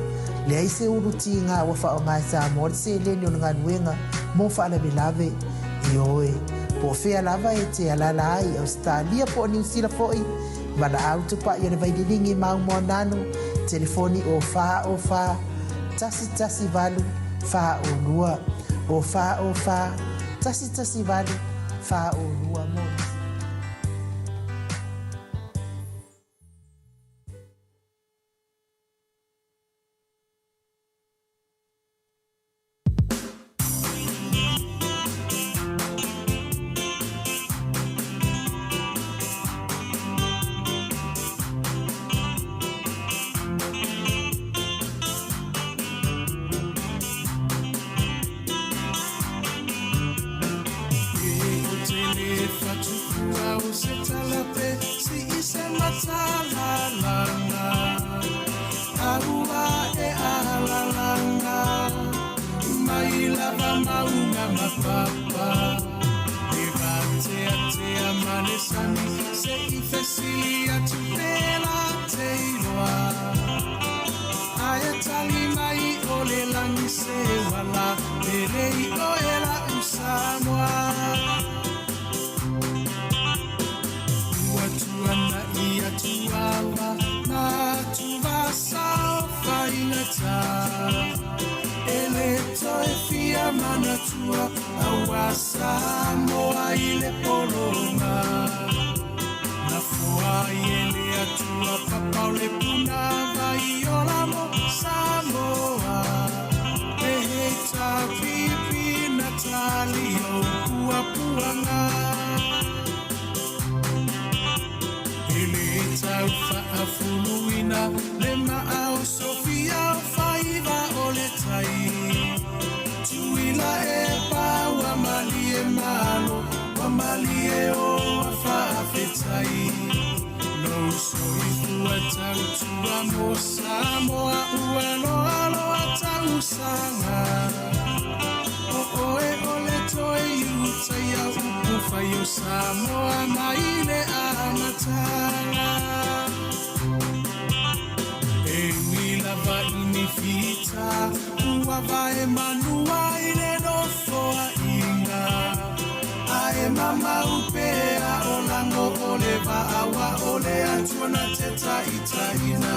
Leai se ulu tiga ua faaaoga e Samoa le seleni o le galuega mo faalavelave. Ioe, po o fea lava e te alaala ai i Ausetalia po o Niu Sila foi, Valaau Tupai o le Vaililigi mau Moananu, telefoni o 4 o 4 1 1 8 4 o 2, o 4 o 4 1 1 8 4 o 2 mo nisi. mauga ma papa. Le vateatea ma le sami se i fesili atu pe la te iloa. Ae tali mai o le lagi se uala e le i oe la'u Samoa. Ua tuana'i atu ava ma atuvasa o faigata. E le toe fia manatua auā Samoa i le pologa. Na foa ai e le Atua papa o le punavai ola mo Samoa. Le HRPP na tali ou puapuaga. E le tau faafuluina le maa o Sofia o faiva o le tai. Tuila e pa ua malie malo, ua malie o a faafetai. Lou soifua tautua mo Samoa ua loaloa tausaga. O oe o le toe iutaia upu fai o Samoa mai le amataga. E ui lava i ni fita ua vae manua i le nofoaiga. Ae mamau pea o lago o le vaa ua o le Atua na te taitaiina.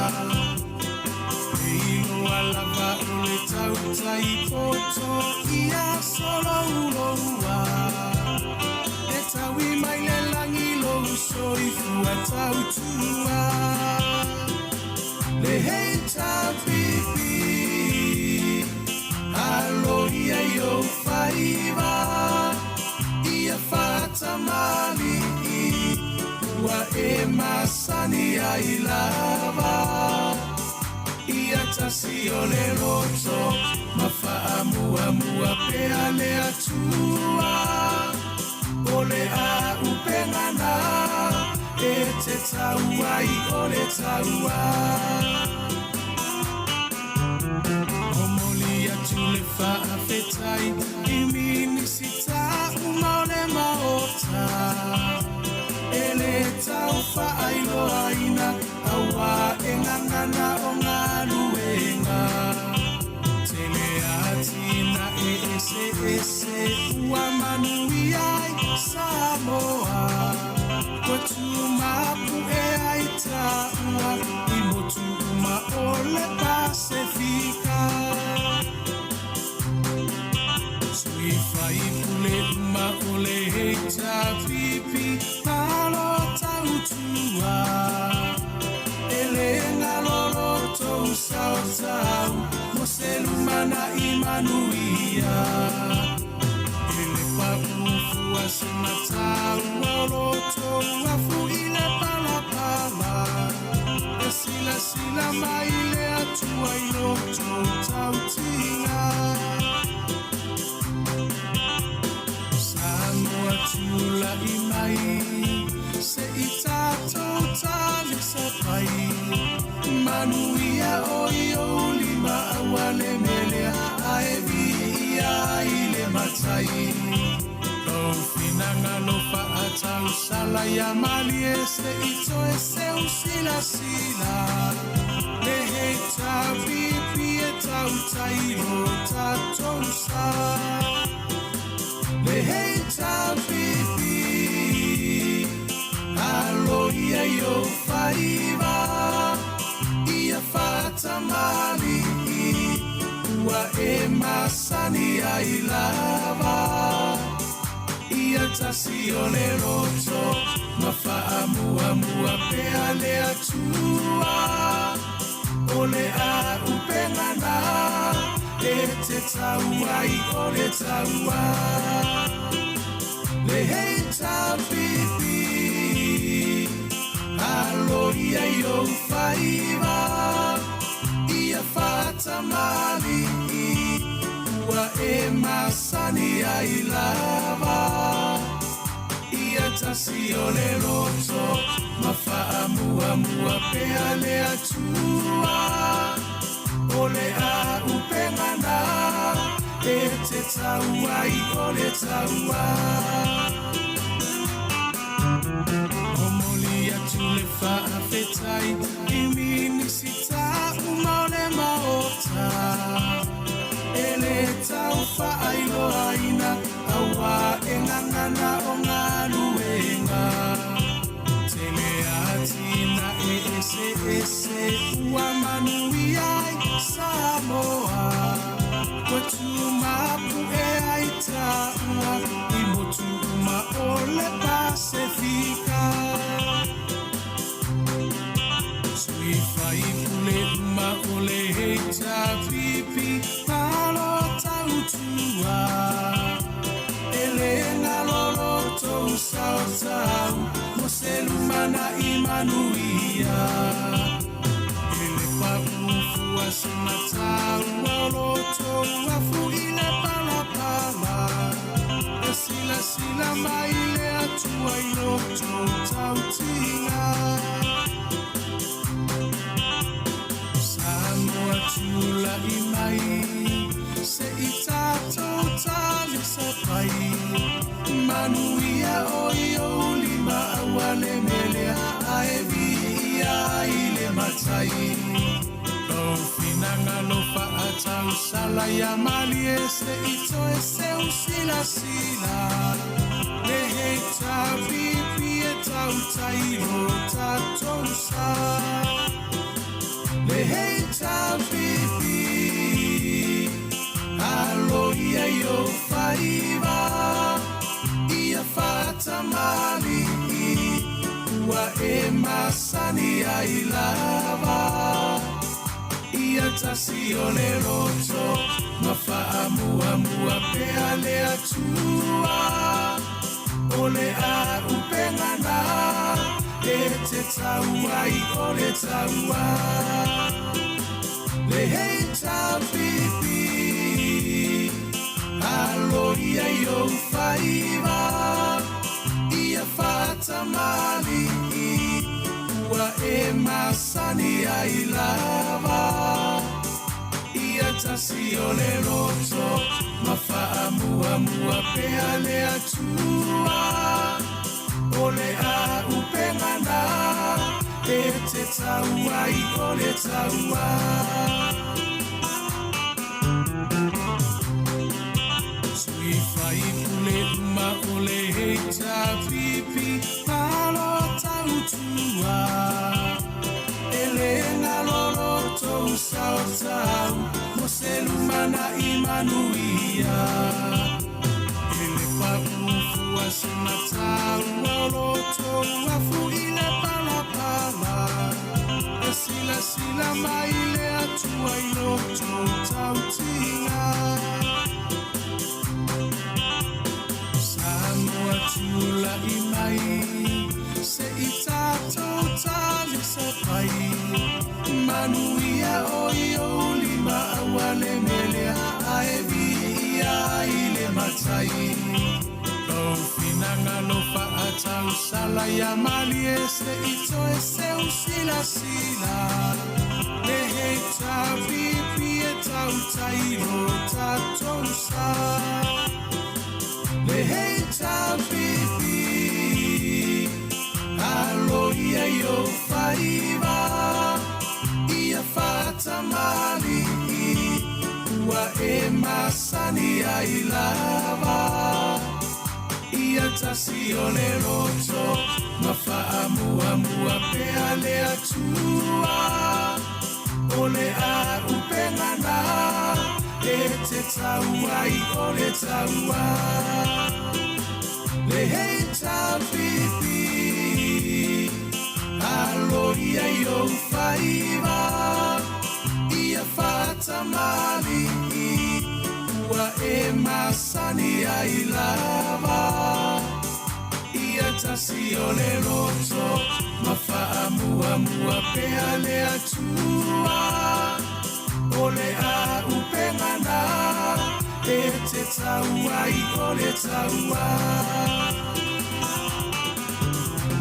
E iloa lava o le tautai poto ia solouloua. E taui mai le lagi lou soifua tautua. Le HRPP alo ia i ou faiva ia faatamali'i ua e masani ai lava. Ia tasi o le loto ma faamuamua pea le Atua. O le auupega na e te tau ai o le taua. Momoli atu le faafetai i Minisita uma o le Maota. E le tau faailoaina auā e gagana o galuega. Tele atinae eseese ua manuia ai Samoa. Ua tumapu'e ai taua i motu uma o le Pasefika. Sui faipule uma o le HRPP malo tautua. E le galo lo tou sao tau mo se lumana'i manuia. E le pa'u fua se mataua o lo tou afu i le palapala. E silasila mai le Atua i lo tou tautiga. Samoa tula'i mai se i tatou talisapai. Manuia o i ou lima aua le melea ae viia ai le Matai. Lou finagalo faatausala ia malie se i toe seu silasila. Le HRPP e tautai lo tatou sa. Le HRPP alo ia i ou faiva ia faatamali'i ua e masani ai lava. Ia tasi o le loto ma faamuamua pea le Atua. O le auupega na e te tau ai o le taua. Le HRPP alo ia i ou faiva ia faatamali'i ua e masani ai lava. Ia tasi o le loto ma faamuamua pea le Atua. O le auupega na e te tau ai o le taua. Momoli atu le faafetai i Minisita uma o le Maota, e le tau faailoaina auā e gagana o galuega. Tele atinae eseese ua manuia ai Samoa, ua tumapu'e ai taua i motu uma o le Pasefika. Sui faipule uma o le HRPP, malo tautua, e le galo lo tou sao tau mo se lumana'i manuia. E le paʻu fua se mataua o lo tou afu i le palapala, e silasila mai le Atua i lo tou tautiga. Samoa tula'i mai se'i tatou talisapai, manuia o i ou lima aua le melea ae viia ai le Matai. Lou finagalo faatausala ia malie se'i toe seu silasila le HRPP e tautai lo tatou sa. Le HRPP, alo ia i ou faiva, ia faatamali'i ua e masani ai lava. Ia tasi o le loto ma faamuamua pea le Atua, o le auupega na e te tau ai o le taua. Le HRPP, alo ia i ou faiva, ia faatamali'i ua e masani ai lava. Ia tasi o le loto ma faamuamua pea le Atua, o le auupega na e te tau ai o le taua. Sui faipule uma o le HRPP, malo tautua, e le galo lo tou sao tau mo se lumana'i manuia. E le paʻu fua se mataua o lo tou afu i le palapala, e silasila mai le Atua i lo tou tautiga. Samoa tula'i mai se'i tatou talisapai, manuia o i ou lima aua le melea ae viia ai le Matai. Lou finagalo faatausala ia malie se'i toe seu silasila le HRPP e tautai lo tatou sa. Le HRPP, alo ia i ou faiva, ia faatamali'i ua e masani ai lava. Ia tasi o le loto ma faamuamua pea le Atua, o le auupega na e te tau ai o le taua. Le HRPP, alo ia i ou faiva, ia faatamali'i ua e masani ai lava. Ia tasi o le loto ma faamuamua pea le Atua, o le auupega na e te tau ai o le taua.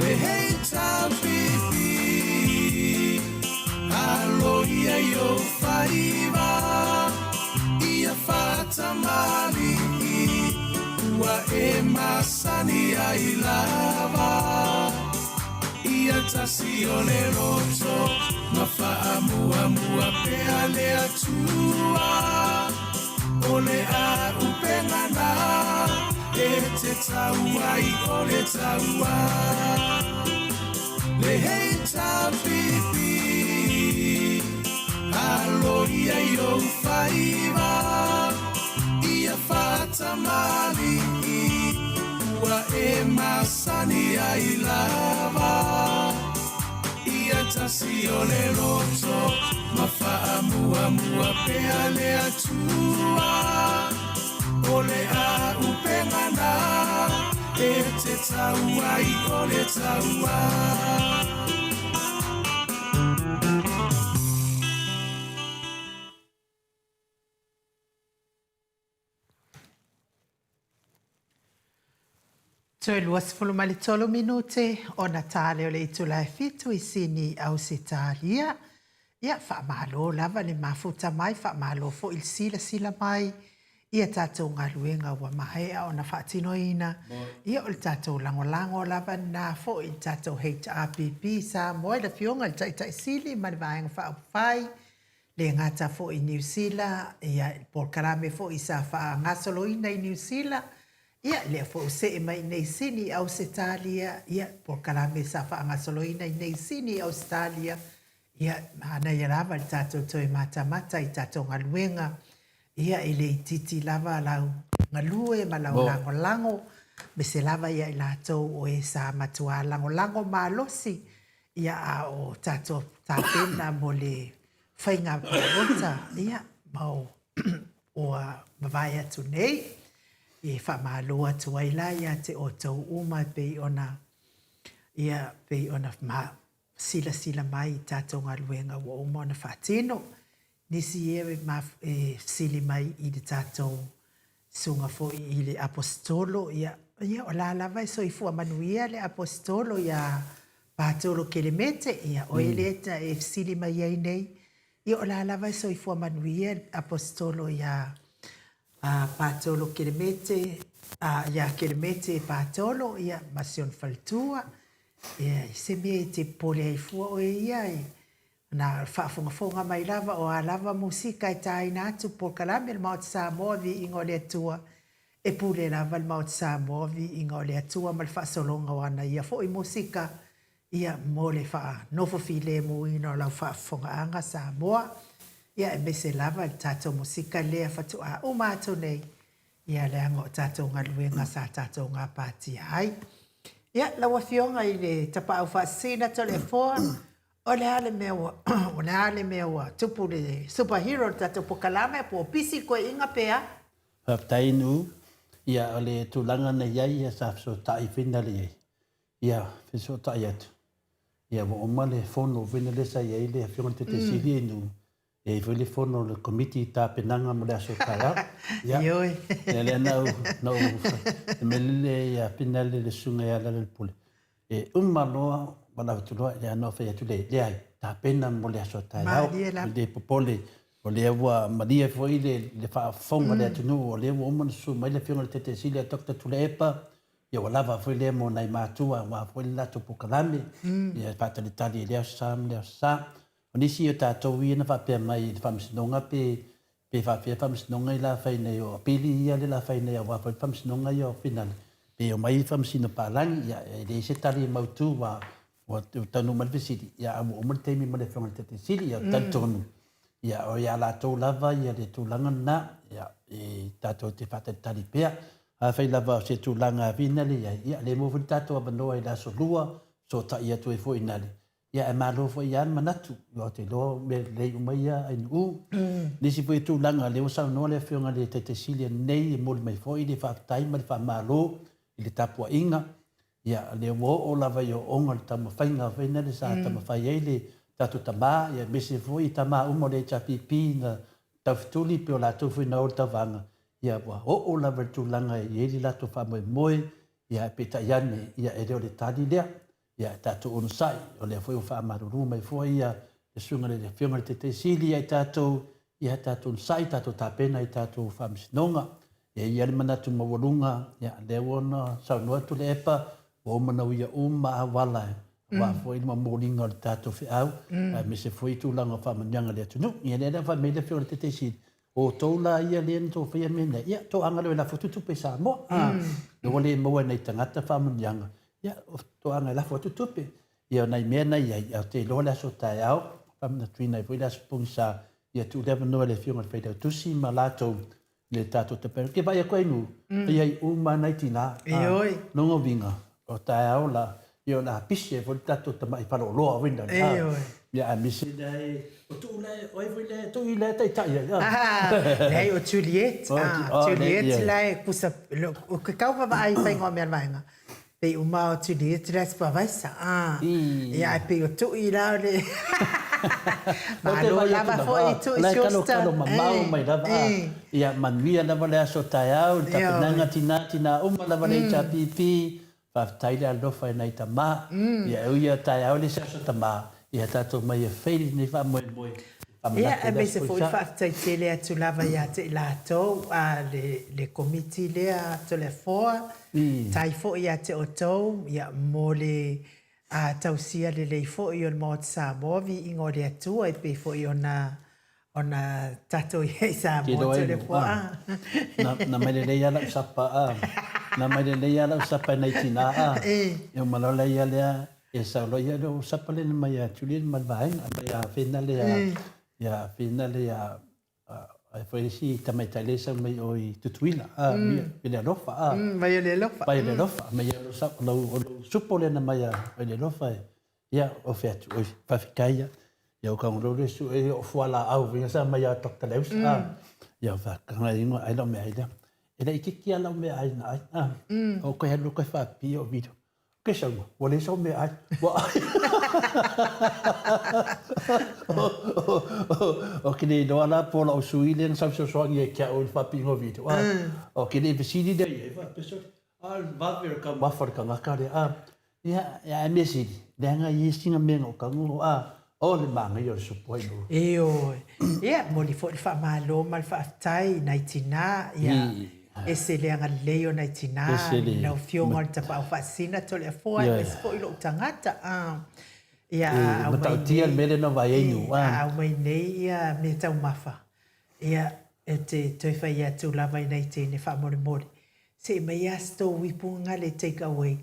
Le HRPP, alo ia i ou faiva, ia faatamali'i. Ua e masani ai lava Ia tasi o le loto Ma faamuamua pea le Atua O le a'upenga na E te tau ai o le taua Le HRPP Alo ia i ou faiva Ia faatamalii Ua e masani ai lava Ia tasi o le loto Ma faamuamua pea le Atua O le a'upenga na E te tau ai o le taua. Toe 23 minute ona ta lea o le itula e fitu i Sini, Ausetalia. Ia, faamalo lava le mafuta mai, faamalo foi le silasila mai i a tatou galuega ua maea ona faatinoina. Ia, o le tatou lagolago lava lena foi i le tatou HRPP Samoa i le Afioga i le Taitai Sili ma le Vaega Faaupufai, le gata foi i Niu Sila, ia, i le polokalame foi sa faagasoloina i Niu Sila, ia, lea foi ua see mai i nei Sini i Ausetalia, ia, polokalame sa faagasoloina i nei Sini i Ausetalia, ia, manaia lava le tatou toe matamata i tatou galuega, ia, e le itiiti lava lau galue ma lau lagolago, aemaise lava ia i latou o e sa matua lagolago malosi, ia, a o tatou tapena mo le faiga palota, ia, ma ua mavae atu nei. E faamalo atu ai la ia te outou uma e pei ona, ia, pei ona silasila mai i tatou galuega ua uma ona faatino. Nisi ia e fesili mai i le tatou susuga foi i le Aposetolo, ia, ia o la lava e soifua manuia le Aposetolo ia Patolo Kelemete, ia oe lea e fesili mai ai nei, ia o la lava e soifua manuia le Aposetolo ia Patolo Kelemete, ia Kelemete Patolo, ia, ma si ona faletua, ia, i se mea e te popole ai fua oe ia, na faafogafoga mai lava o a lava musika e tāina atu polokalame a le Maota Samoa Viiga o le Atua, e pule lava le Maota Samoa Viiga o le Atua ma le faasologa o ana ia foi musika, ia, mo le faanofo filemuina o lau faafofogaaga Samoa, ia, aemaise lava le tatou musika lea faatoa uma atu nei, ia, leaga o tatou galuega sa tatou gapatia ai. Ia, lau Afioga i le Tapaau Faasisina Toleafoa, o le a le mea ua, o le a le mea ua tupu i le superhero o le tatou pokalame, po o pisi le koeina pe a? Faafetai Nu. Ia, o le tulaga na i ai, ia, sa fesootai foi na le i ai. Ia, fesootai atu. Ia, ua uma le fono foi lea sa i ai le Afioga i le Taitaisili Nu. E i ai foi le fono a le Komiti i tapenaga mo le aso taeao. Ia, Ioe. Ia lea na ou, na ou, le mea lele ia Pinale le susuga ia Lealailepule, e uma loa valaau atu loa, ia na ou fai atu lea, leai, tapena mo le aso taeao. Malie lava. E le popole, o lea ua malie foi le, le faafofoga a le atunuu, o lea ua uma ona susu mai le Afioga i le Taitaisili ia Doctor Tuilaepa, ia ua lava foi lea mo nai matua aua foi le latou polokalame, ia e faatalitali i lea aso Sa ma lea aso Sa. O nisi o tatou ia na faapea mai i le Faamasinoga pe pe faapefea Faamasinoga ia la fai nei o apili ia lea la fai nei aua foi le Faamasinoga ia o Finale pe omai i Faamasino palagi ia e leai se tali e mautu ua ua taunuu mai le fesili ia a ua uma le taimi mo le Afioga i le Taitai Sili ia talitonu ia o ia latou lava ia le tulaga lena ia e tatou te faatalitali pea. Afai lava o se tulaga finale i ai ia lea e maua foi le tatou avanoa i le aso Lua fesootai atu ai foi i le Ia ae malo foi lava le manatu, ou te iloa o mea lelei uma ia Ainuu. Nisi foi o tulaga, lea ua saunoa le Afioga i le Taitai Sili ananei e momoli mai foi le faafetai ma le faamalo i le tapuaiga. Ia lea ua oo lava i ooooga le taumafaiga foi lea sa taumafai ai le tatou tama, ia aemaise foi tama uma o le HRPP na taufetuli pei o latou foi na o i le tauvaga, ia ua oo lava i le tulaga e i ai le latou faamoemoe, ia ae peitai ane, ia e le o le tali lea. Ia, tatou onosai, o lea foi ua faamalulu mai foi ia le susuga i le Afioga i le Taitai Sili ia i tatou, ia tatou onosai, tatou tapena i tatou faamasinoga. E i ai le manatu maualuga, ia, lea ua ona saunoa atu le epa, ua uma ona uia uma auala aua foi le momoliga o le tatou feau, aemaise foi tulaga o faamanuiaga i le atunuu. Ia lea la fai mai le Afioga i le Taitaifono, o outou la ia lea na outou faia mea nei, ia toaga loa e lafo atu tupe i Samoa. Lea ua le maua e nai tagata faamanuiaga, ia toaga e lafo atu tupe. Ia o nai mea na i ai, ae ou te iloa le aso taeao, faamanatuina ai foi le aso pogisa, ia tuu le avanoa i le Afioga i le Failautusi ma latou le tatou tapena. Ke vaai atu ai nu, mm. ai uma nai tina. Ioe. Longa uiga, o taeao la, ia o le a pisi ai foi le tatou tamai faleoloa foi lea. Ioe. Ia aemaise lea e, o tuu lea, o ai foi lea e tuu lea e taitai ai. Leai, o Juliet. Juliet la e kusa, o ke kau vaavaai i faiga o mea vaega. Pei uma o Juliet la e supervisor. Ia ae pei o Tui la o le Malo lava foi Tui Schuster. O la e kalokalo mamao mai lava. Ia manuia lava le aso taeao i le tapenaga tina tina uma lava le HRPP. Faafetai le alofa i nai tama. Ia e ui lava taeao e le o se aso tama, ia tatou omai e fai lenei faamoemoe. Ia, aemaise foi le faafetai tele atu lava ia te i latou, a le Komiti lea Toleafoa, tai foi ia te outou, ia, mo le tausia lelei foi o le Maota Samoa, viiga o le Atua e pei foi ona ona tatou i ai i Samoa Toleafoa. Na mai lelei lava lau sapa, a, na mai lelei lava lau sapa e nai tina, a, e uma loa la ia lea, E sau loa ia lea o sapa lea na mai ia Julian ma le vaega mai ia Fena lea ia Fena lea ai foi isi tamaitai lea sau mai o i Tutuila a mia i le alofa a mai le alofa mai le alofa mai ia lo sa lo lo supo lea na mai a i le alofa ia o fe atu oi faafetai ia ia o kago le su e o fualaau ia sa mai ia Dr. Leusa a ia fa kanga ingo ai lo me ai lea e le ikiki ala o mea ai na ai a o koe alu koe faapipii o video Ke sauna, ua leai sau meaai. Ua ai. Ou te le iloa la po o lau sui lea na sau fesoasoani ia te au i le faapiiga o video. Ou te le i fesili lea i ai, faapea sole, a o le vave o le taumafa o le tagata lea. A, ia, ae mea sili, leaga e i ai sina mea na ou tago, a, o le manaia o le supo ai lua. Ioe. Ia, momoli foi le faamalo ma le faafetai i nai tina, ia, Ese le agalelei o nai tina, lau Afioga o le Tapaau Faasisina Toleafoa aemaise foi lou tagata. Ia a aumai nei, a aumai nei ia meataumafa, ia e te toe fai atu lava i nai teine faamolemole, se i mai lava se tou ipu gagale take away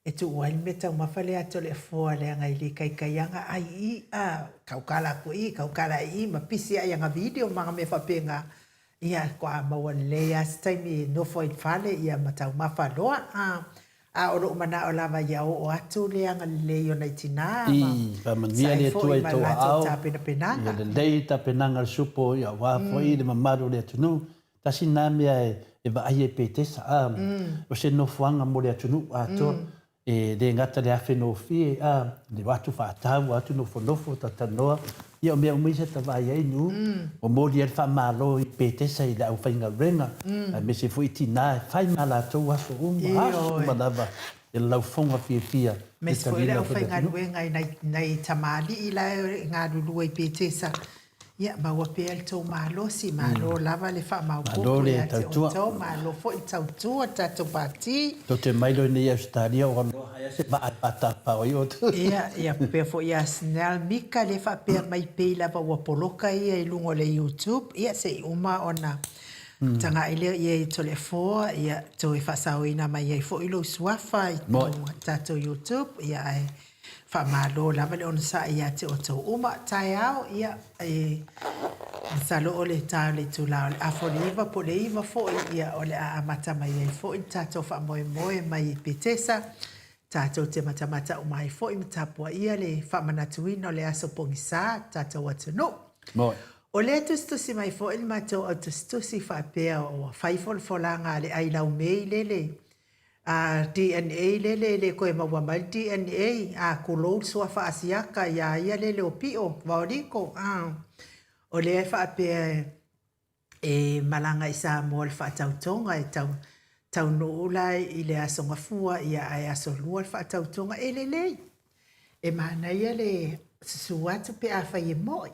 e tuu ai le meataumafa lea a Toleafoa leaga e le kaikai aga ai i i, a kaukala aku i i, kaukala i i ma pisi ai aga video ma aga mea faapena. Ia, kua maua lelei lava se taimi e nofo ai i le fale, ia ma taumafa loa. A, a o lou manao lava ia oo atu le agalelei o nai tina ma I, faamanuia sa le ai Atua foi i ma tou le latou aao, tapenapenaga. ia lelei tapenaga a le supo, ia aua foi le mamalu o le atunuu. Tasi lena mea e vaai ai Petesa, a, o se nofoaga mo le atunuu atoa. E le gata le afenofie, a, le o atu faatau, o atu nofonofo, talatalanoa, ia o mea uma ia sa ta vaai ai nu, momoli ai le faamalo i Petesa i le aufaigaluega, aemaise foi tina e fai ma latou aso uma, aso uma lava i le laufoga fiafia i le Aemaise foi le taliga o le atunuu. aufaigaluega i nai, nai tamalii la e galulue i Petesa, Ia, maua pea le tou malosi, malo lava le faamaopoopo ia te outou, malo foi le tautua le tatou Pati. Tou te mai loa nei Ausetalia o aloha ai a se vaa e faatapao ai outou. Ia, ia pea foi ia Snell Mika lea faapea mai pei lava ua poloka ia i luga o le YouTube, ia se i uma ona tagai lea i ai i Toleafoa, ia toe faasaoina mai ai foi lou suafa i luga o le tatou YouTube, ia ae Faamalo lava le onosai ia te outou uma. Taeao, ia, e masalo o le ta o le itula o le afa o le iva po o le iva foi, ia, o le a amata mai ai foi le tatou faamoemoe mai i Petesa. Tatou te matamata uma ai foi ma tapuaia le faamanatuina o le aso pogisa le tatou atunuu. Moe. O lea tusitusi mai foi le matou au tusitusi faapea ua fai folafolaga a le ai laumei lele A DNA lele e le toe maua mai le DNA, a tulou le suafa Asiata iā ia lele o Pio, Vaoliko, a. O lea e faapea e malaga i Samoa i le faatautoga e tau, taunuu la i le Aso Gafua, ia ae Aso Lua le faatautoga, e lelei. E manaia le susu atu pe afai e mo'i.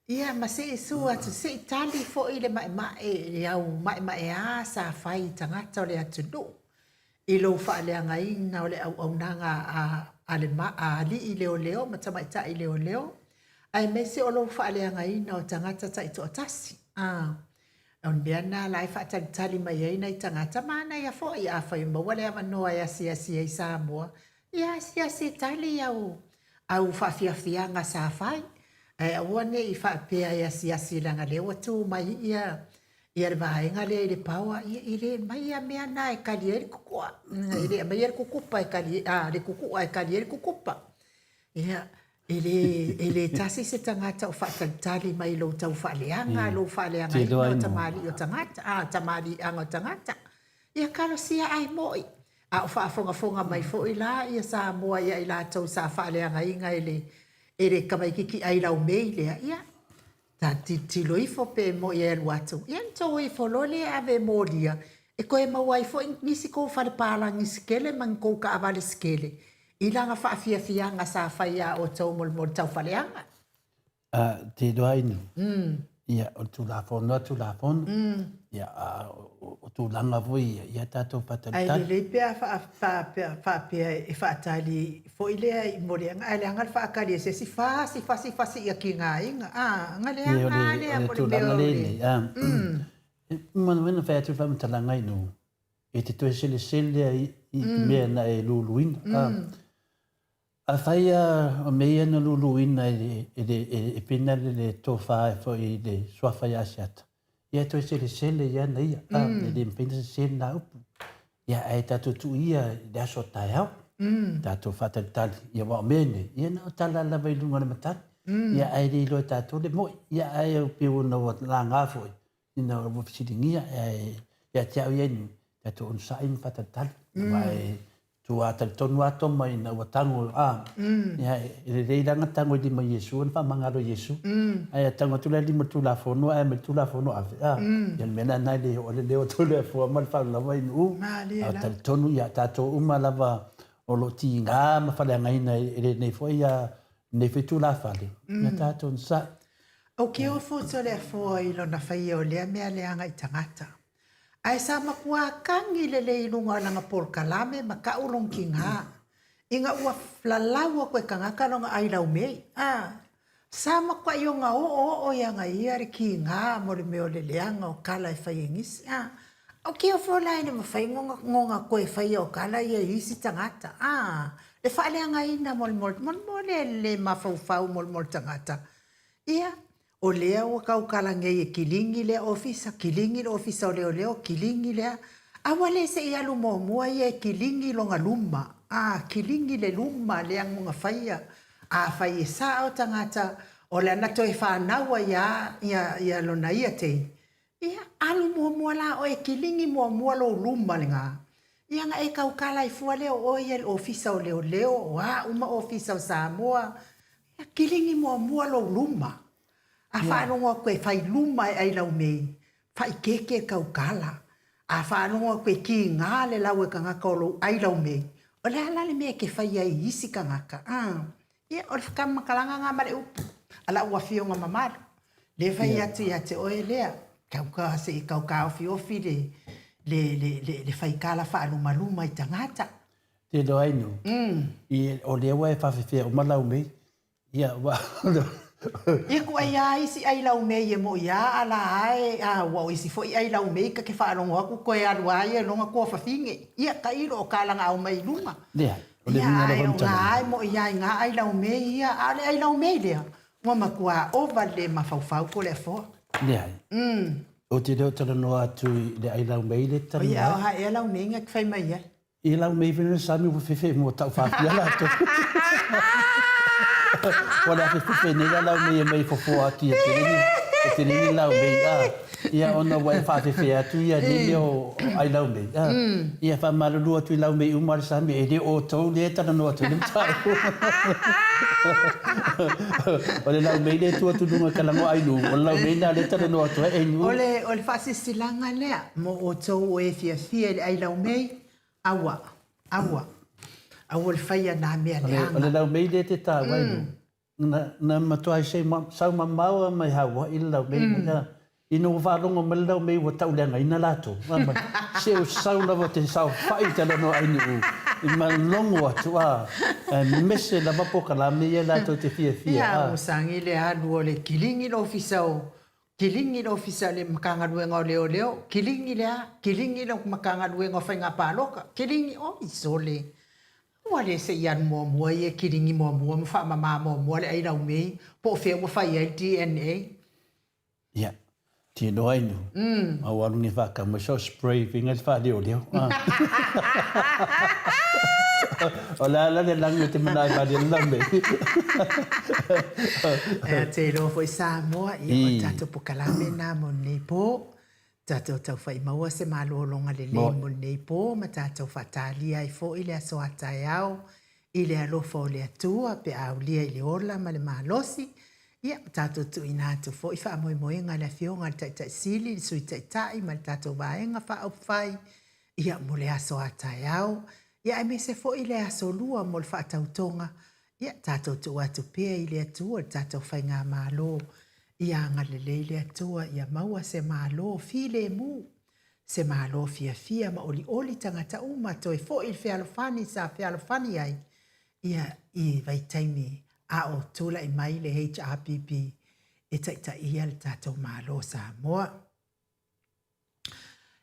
Ia, ma se i su atu, se i tali foi le maemae i au maemaeā sa fai i tagata o le atunuu i lou faaleagaina o le auaunaga a a le a alii leoleo ma tamaitai leoleo, aemaise o lou faaleagaina o tagata taitoatasi. A, o le mea lena la e faatalitali mai ai nai tagata, manaia foi afai o maua le avanoa e asiasi ai i Samoa, ia asiasi e tali au au faafiafiaga sa fai, ae aua ne i faapea e asiasi leaga lea ua tu mai ia ia le vaega lea i le power, ia e le aumaia mea na e kali ai le kukua, e le aumaia le kukupa e kali a le kukua e kali ai le kukupa. Ia, e le e le tasi se tagata o faatalitali mai i lou tau faaleaga, lou faaleagaina o tamalii o tagata, a tamaliiaga o tagata. Ia talosia ae moi. A o faafogafoga mai foi la ia Samoa ia i latou sa faaleagaina e le e le tamaititi ai laumei lea, ia, ta tilotilo ifo pe moi e alu atu, ia ona tou o ifo loa lea e ave e molia, e toe maua ai foi nisi tou fale palagi sikele ma ni tou taavale sikele i lana faafiafiaga sa fai ia outou mo le mo le taufaleaga. A, te iloa ai nei. Ia, o le Tulafono a Tulafono. Ia, a o tulaga foi ia, ia tatou faatalitali. Ae lelei pe a faapea e faatali foi lea i moliaga, ae leaga le faatali e se isi fasi fasi fasi ia tigaina. A, na leaga lava lea mo le mea o le. O le tulaga lea nei, a, e moni fai atu le faamatalaga i nuu, e te toe selesele ai i mea na e luluina. A, Afai a o mea ia na luluina e le e penal le tofa foi i le suafa ia Asiata, ia e toe selesele i ana ia, a, e le mafai ona sese lena upu. Ia ae tatou tuu ia i le aso taeao, tatou faatalitali, ia aua o mea nei, ia na o tala lava i luga o le matagi, ia ae le iloa e tatou le moi. Ia ae pei ona ua laga foi, ina ua fesiligia ae ia te au ia ni tatou onosai ma faatalitali aua e tua talitonu lava Toma ina ua tago a ia e lelei la ona tago i lima o Iesu ona faamagalo e Iesu ae a tago atu la i lima o le Tulafono ae aumai le Tulafono ave a ia le mea lena e le oo ai le leo atu o le Atua ma le faaaloalo lava i nuu ae talitonu ia tatou uma lava o lo o tiga ma faaleagaina e lenei foi lenei foi tulafale ia tatou onosai. O ke ofo toleafoa i lona faia o lea mea leaga i tagata. Ae sa matua kagi lelei i luga o lana polokalame ma kaʻu lona kigā, ina ua lalau aku e kagaka lona ʻai laumei. A, sa matuaʻi ona oʻoʻo iana ia le kigā mo le mea o le leaga o kala e fai e nisi. A, o ke ofo la e le mafai nona toe faia o kala ia i isi tagata. A, le faaleagaina mo le mo le le mafaufau mo le mo le tagata. Ia, o lea ua tautala nei e kiligi lea ofisa, kiligi le ofisa o leoleo, kiligi lea. Aua le se i alu muamua ia e kiligi lona luma, a, kiligi le luma lea nona faia. Afai e sao tagata, o le ana toe fanau ai a ia, ia lona ia teine, ia, alu muamua la oe e kiligi muamua lou luma lena. Ia na e tautala ai fua lea o oe ia i le ofisa o leoleo, o a uma ofisa o Samoa, Ia kiligi muamua lou luma. A faalogo atu e fai luma e ai lau mei, faikeke e tautala. A faalogo atu e kiga le lau e tagata o lou ai lau mei, o le a la le mea e te fai ai i isi tagata? A, ia, o le fakamatalaga na ma le upu a lau afioga mamalu. Le fai atu ia te oe lea, tauka se i tau taofiofi le, le, le, le, le faikala faalumaluma i tagata. Te iloa ai nu. I, o lea ua e faafefea uma lau mei. Ia, ua... Ia ku ai a isi ai lau mei e moi a ala ae a ua o isi foi ai lau mei ka ke faalogo aku koe alu a ia longa kua fafine. Ia ka ilo o ka langa au mai lunga. Lea, o le Ia uiga ae lava o nga matalaga. ae moi a i nga ai lau mei ia, a o le ai lau mei lea, ua matua ova le mafaufau ko le afoa. Leai. Ou te le o talanoa atu i le ai lau mei le O talanoa ia ai. o ha ea lau mei nga fai mai ai. I lau mei vena sami ua fefe mo tau whawhia latou. Ua le afe fefe nei la lau mei e mei fofoa atu ia te leni, e te leni lau mei a. Ia ona ua e whawhewhe atu ia nei mea o ai lau mei a. Ia whamalulu atu i lau mei uma le sami e le o tou le talanoa atu i le mataupu. O le lau mei le tu atu lunga ka lango ai nu, o le lau mei na le talanoa atu ai nu. O le, o le whaasisilaga lea mo outou o e fiafia i le ai lau mei, Aua, aua, aua le faia nā mea leaga. O le lau mei lea te tāua i nu. Na, na matuai se ma, sau mamao lava mai Hawaii le laumei mai, a, ina ua faalogo mai le laumei ua tauleagaina latou, a ma, se o sau lava ou te saofai i talanoa ainiu i ma logo atu, a, aemaise lava polokalame ia latou te fiafia, Ia, a. ua sagi le alu o le kiligi le ofisa o, kiligi le ofisa o le Matagaluega o Leoleo, kiligi le a, kiligi le Matagaluega o Faiga Palota, kiligi, oi sole, Ua le se i alu muamua ia e kiligi muamua ma faamama muamua le ai laumei po o fea ua fai ai le DNA. Ia, tino ai nu. Ma ua alu nei faatau mai sau spray faiga le faaleoleo. O le a la le lagi o te manao e vali ai le laumei. Ia, te iloa foi Samoa, ia o le tatou pokalame lena mo lenei po. Tatou tauwhai maua se malologa lelei mo lenei po ma tatou faatalia ai foi le aso a taeao i le alofa o le Atua pe a aulia i le ola ma le malosi. Ia, ma tatou tuuina atu foi faamoemoega i le Afioga i le Taitai Sili, le Sui Taitai ma le tatou Vaega Faaupufai, ia, mo le aso a taeao, ia aemaise foi le aso lua mo le faatautoga. Ia, tatou tuu atu pea i le Atua le tatou Faigamalo. Ia agalelei le Atua ia maua se Malo filemu, se Malo fiafia ma olioli tagata uma toe foi i le fealofani sa fealofani ai ia i vaitaimi a o tulai mai le HRPP e taitaia le tatou Malo o Samoa.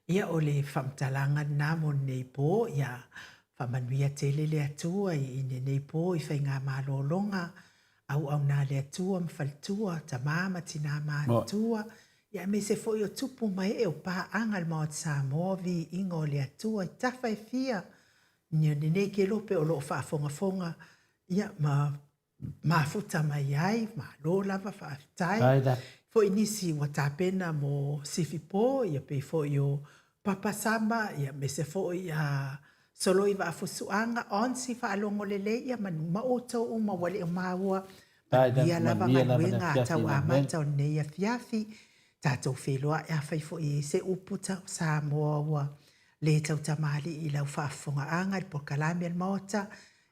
Ia, o le faamatalaga lena mo lenei po. Ia, faamanuia tele le Atua i lenei po i faigamalologa, auauna a le Atua ma faletua, tama ma tina matutua, ia aemaise foi o tupu ma ee o paaga le Maota Samoa, viiga o le Atua i tafa e fia, ia lenei kelope o lo o faafogafoga, ia, ma mafuta mai ai, malo lava faafetai. Foi nisi ua tapena mo Sifipo, ia pei foi o Papa Sama, ia aemaise foi a Soloi Vaafusuaga, Onsi Faalogo Lelei, ia ma outou uma ua le o maua, manuia lava galuega a tau amata o lenei afiafi. Tatou feiloai, afai foi e i ai se upu tau Samoa ua le tautamalii i lau faafofogaaga i le polokalame a le Maota,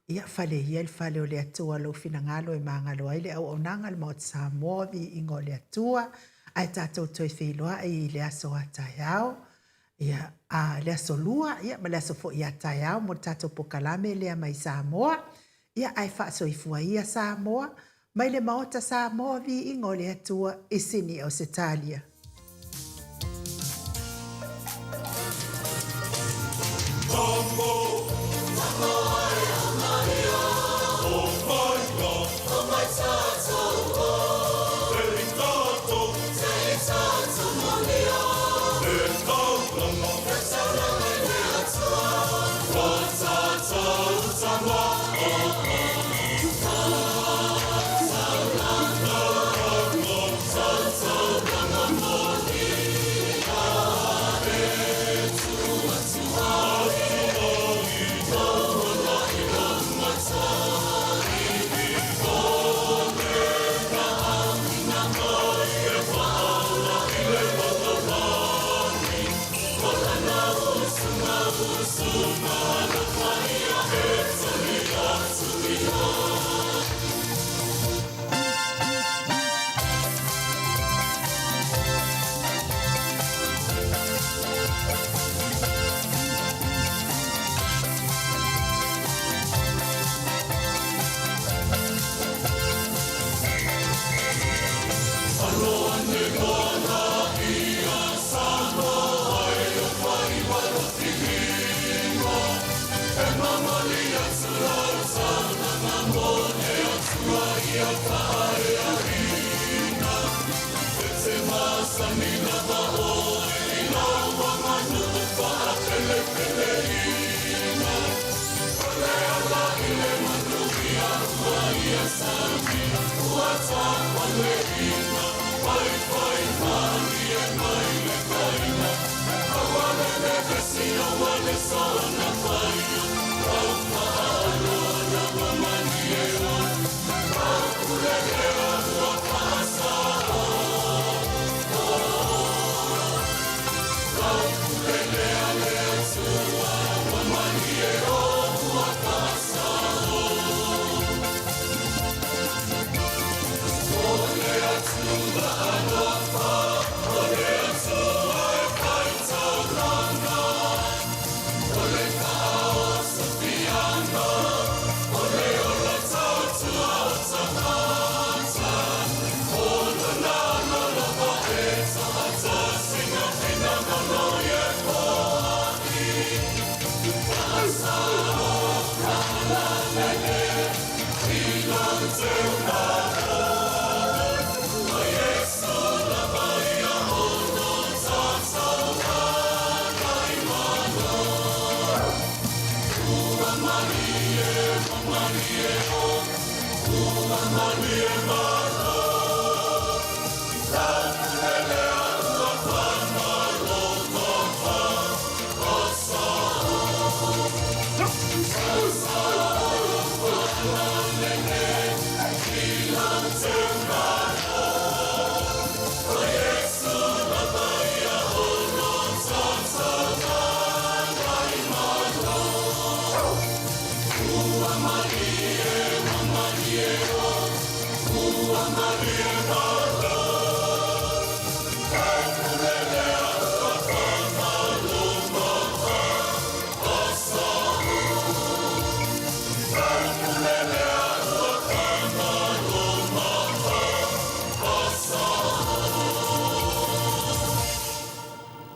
Ia fale ia i le fale o le Atua lou finagalo e magalo ai le auaunaga a le Maota Samoa, viiga o le Atua, ae tatou toe feiloai i le aso a taeao, ia, a, le aso lua, ia, ma le aso foi a taeao mo le tatou pokalame lea mai Samoa. Ia, ae faasoifua ia Samoa, mai le Maota Samoa, viiga o le Atua i Sini, Ausetalia. Malie.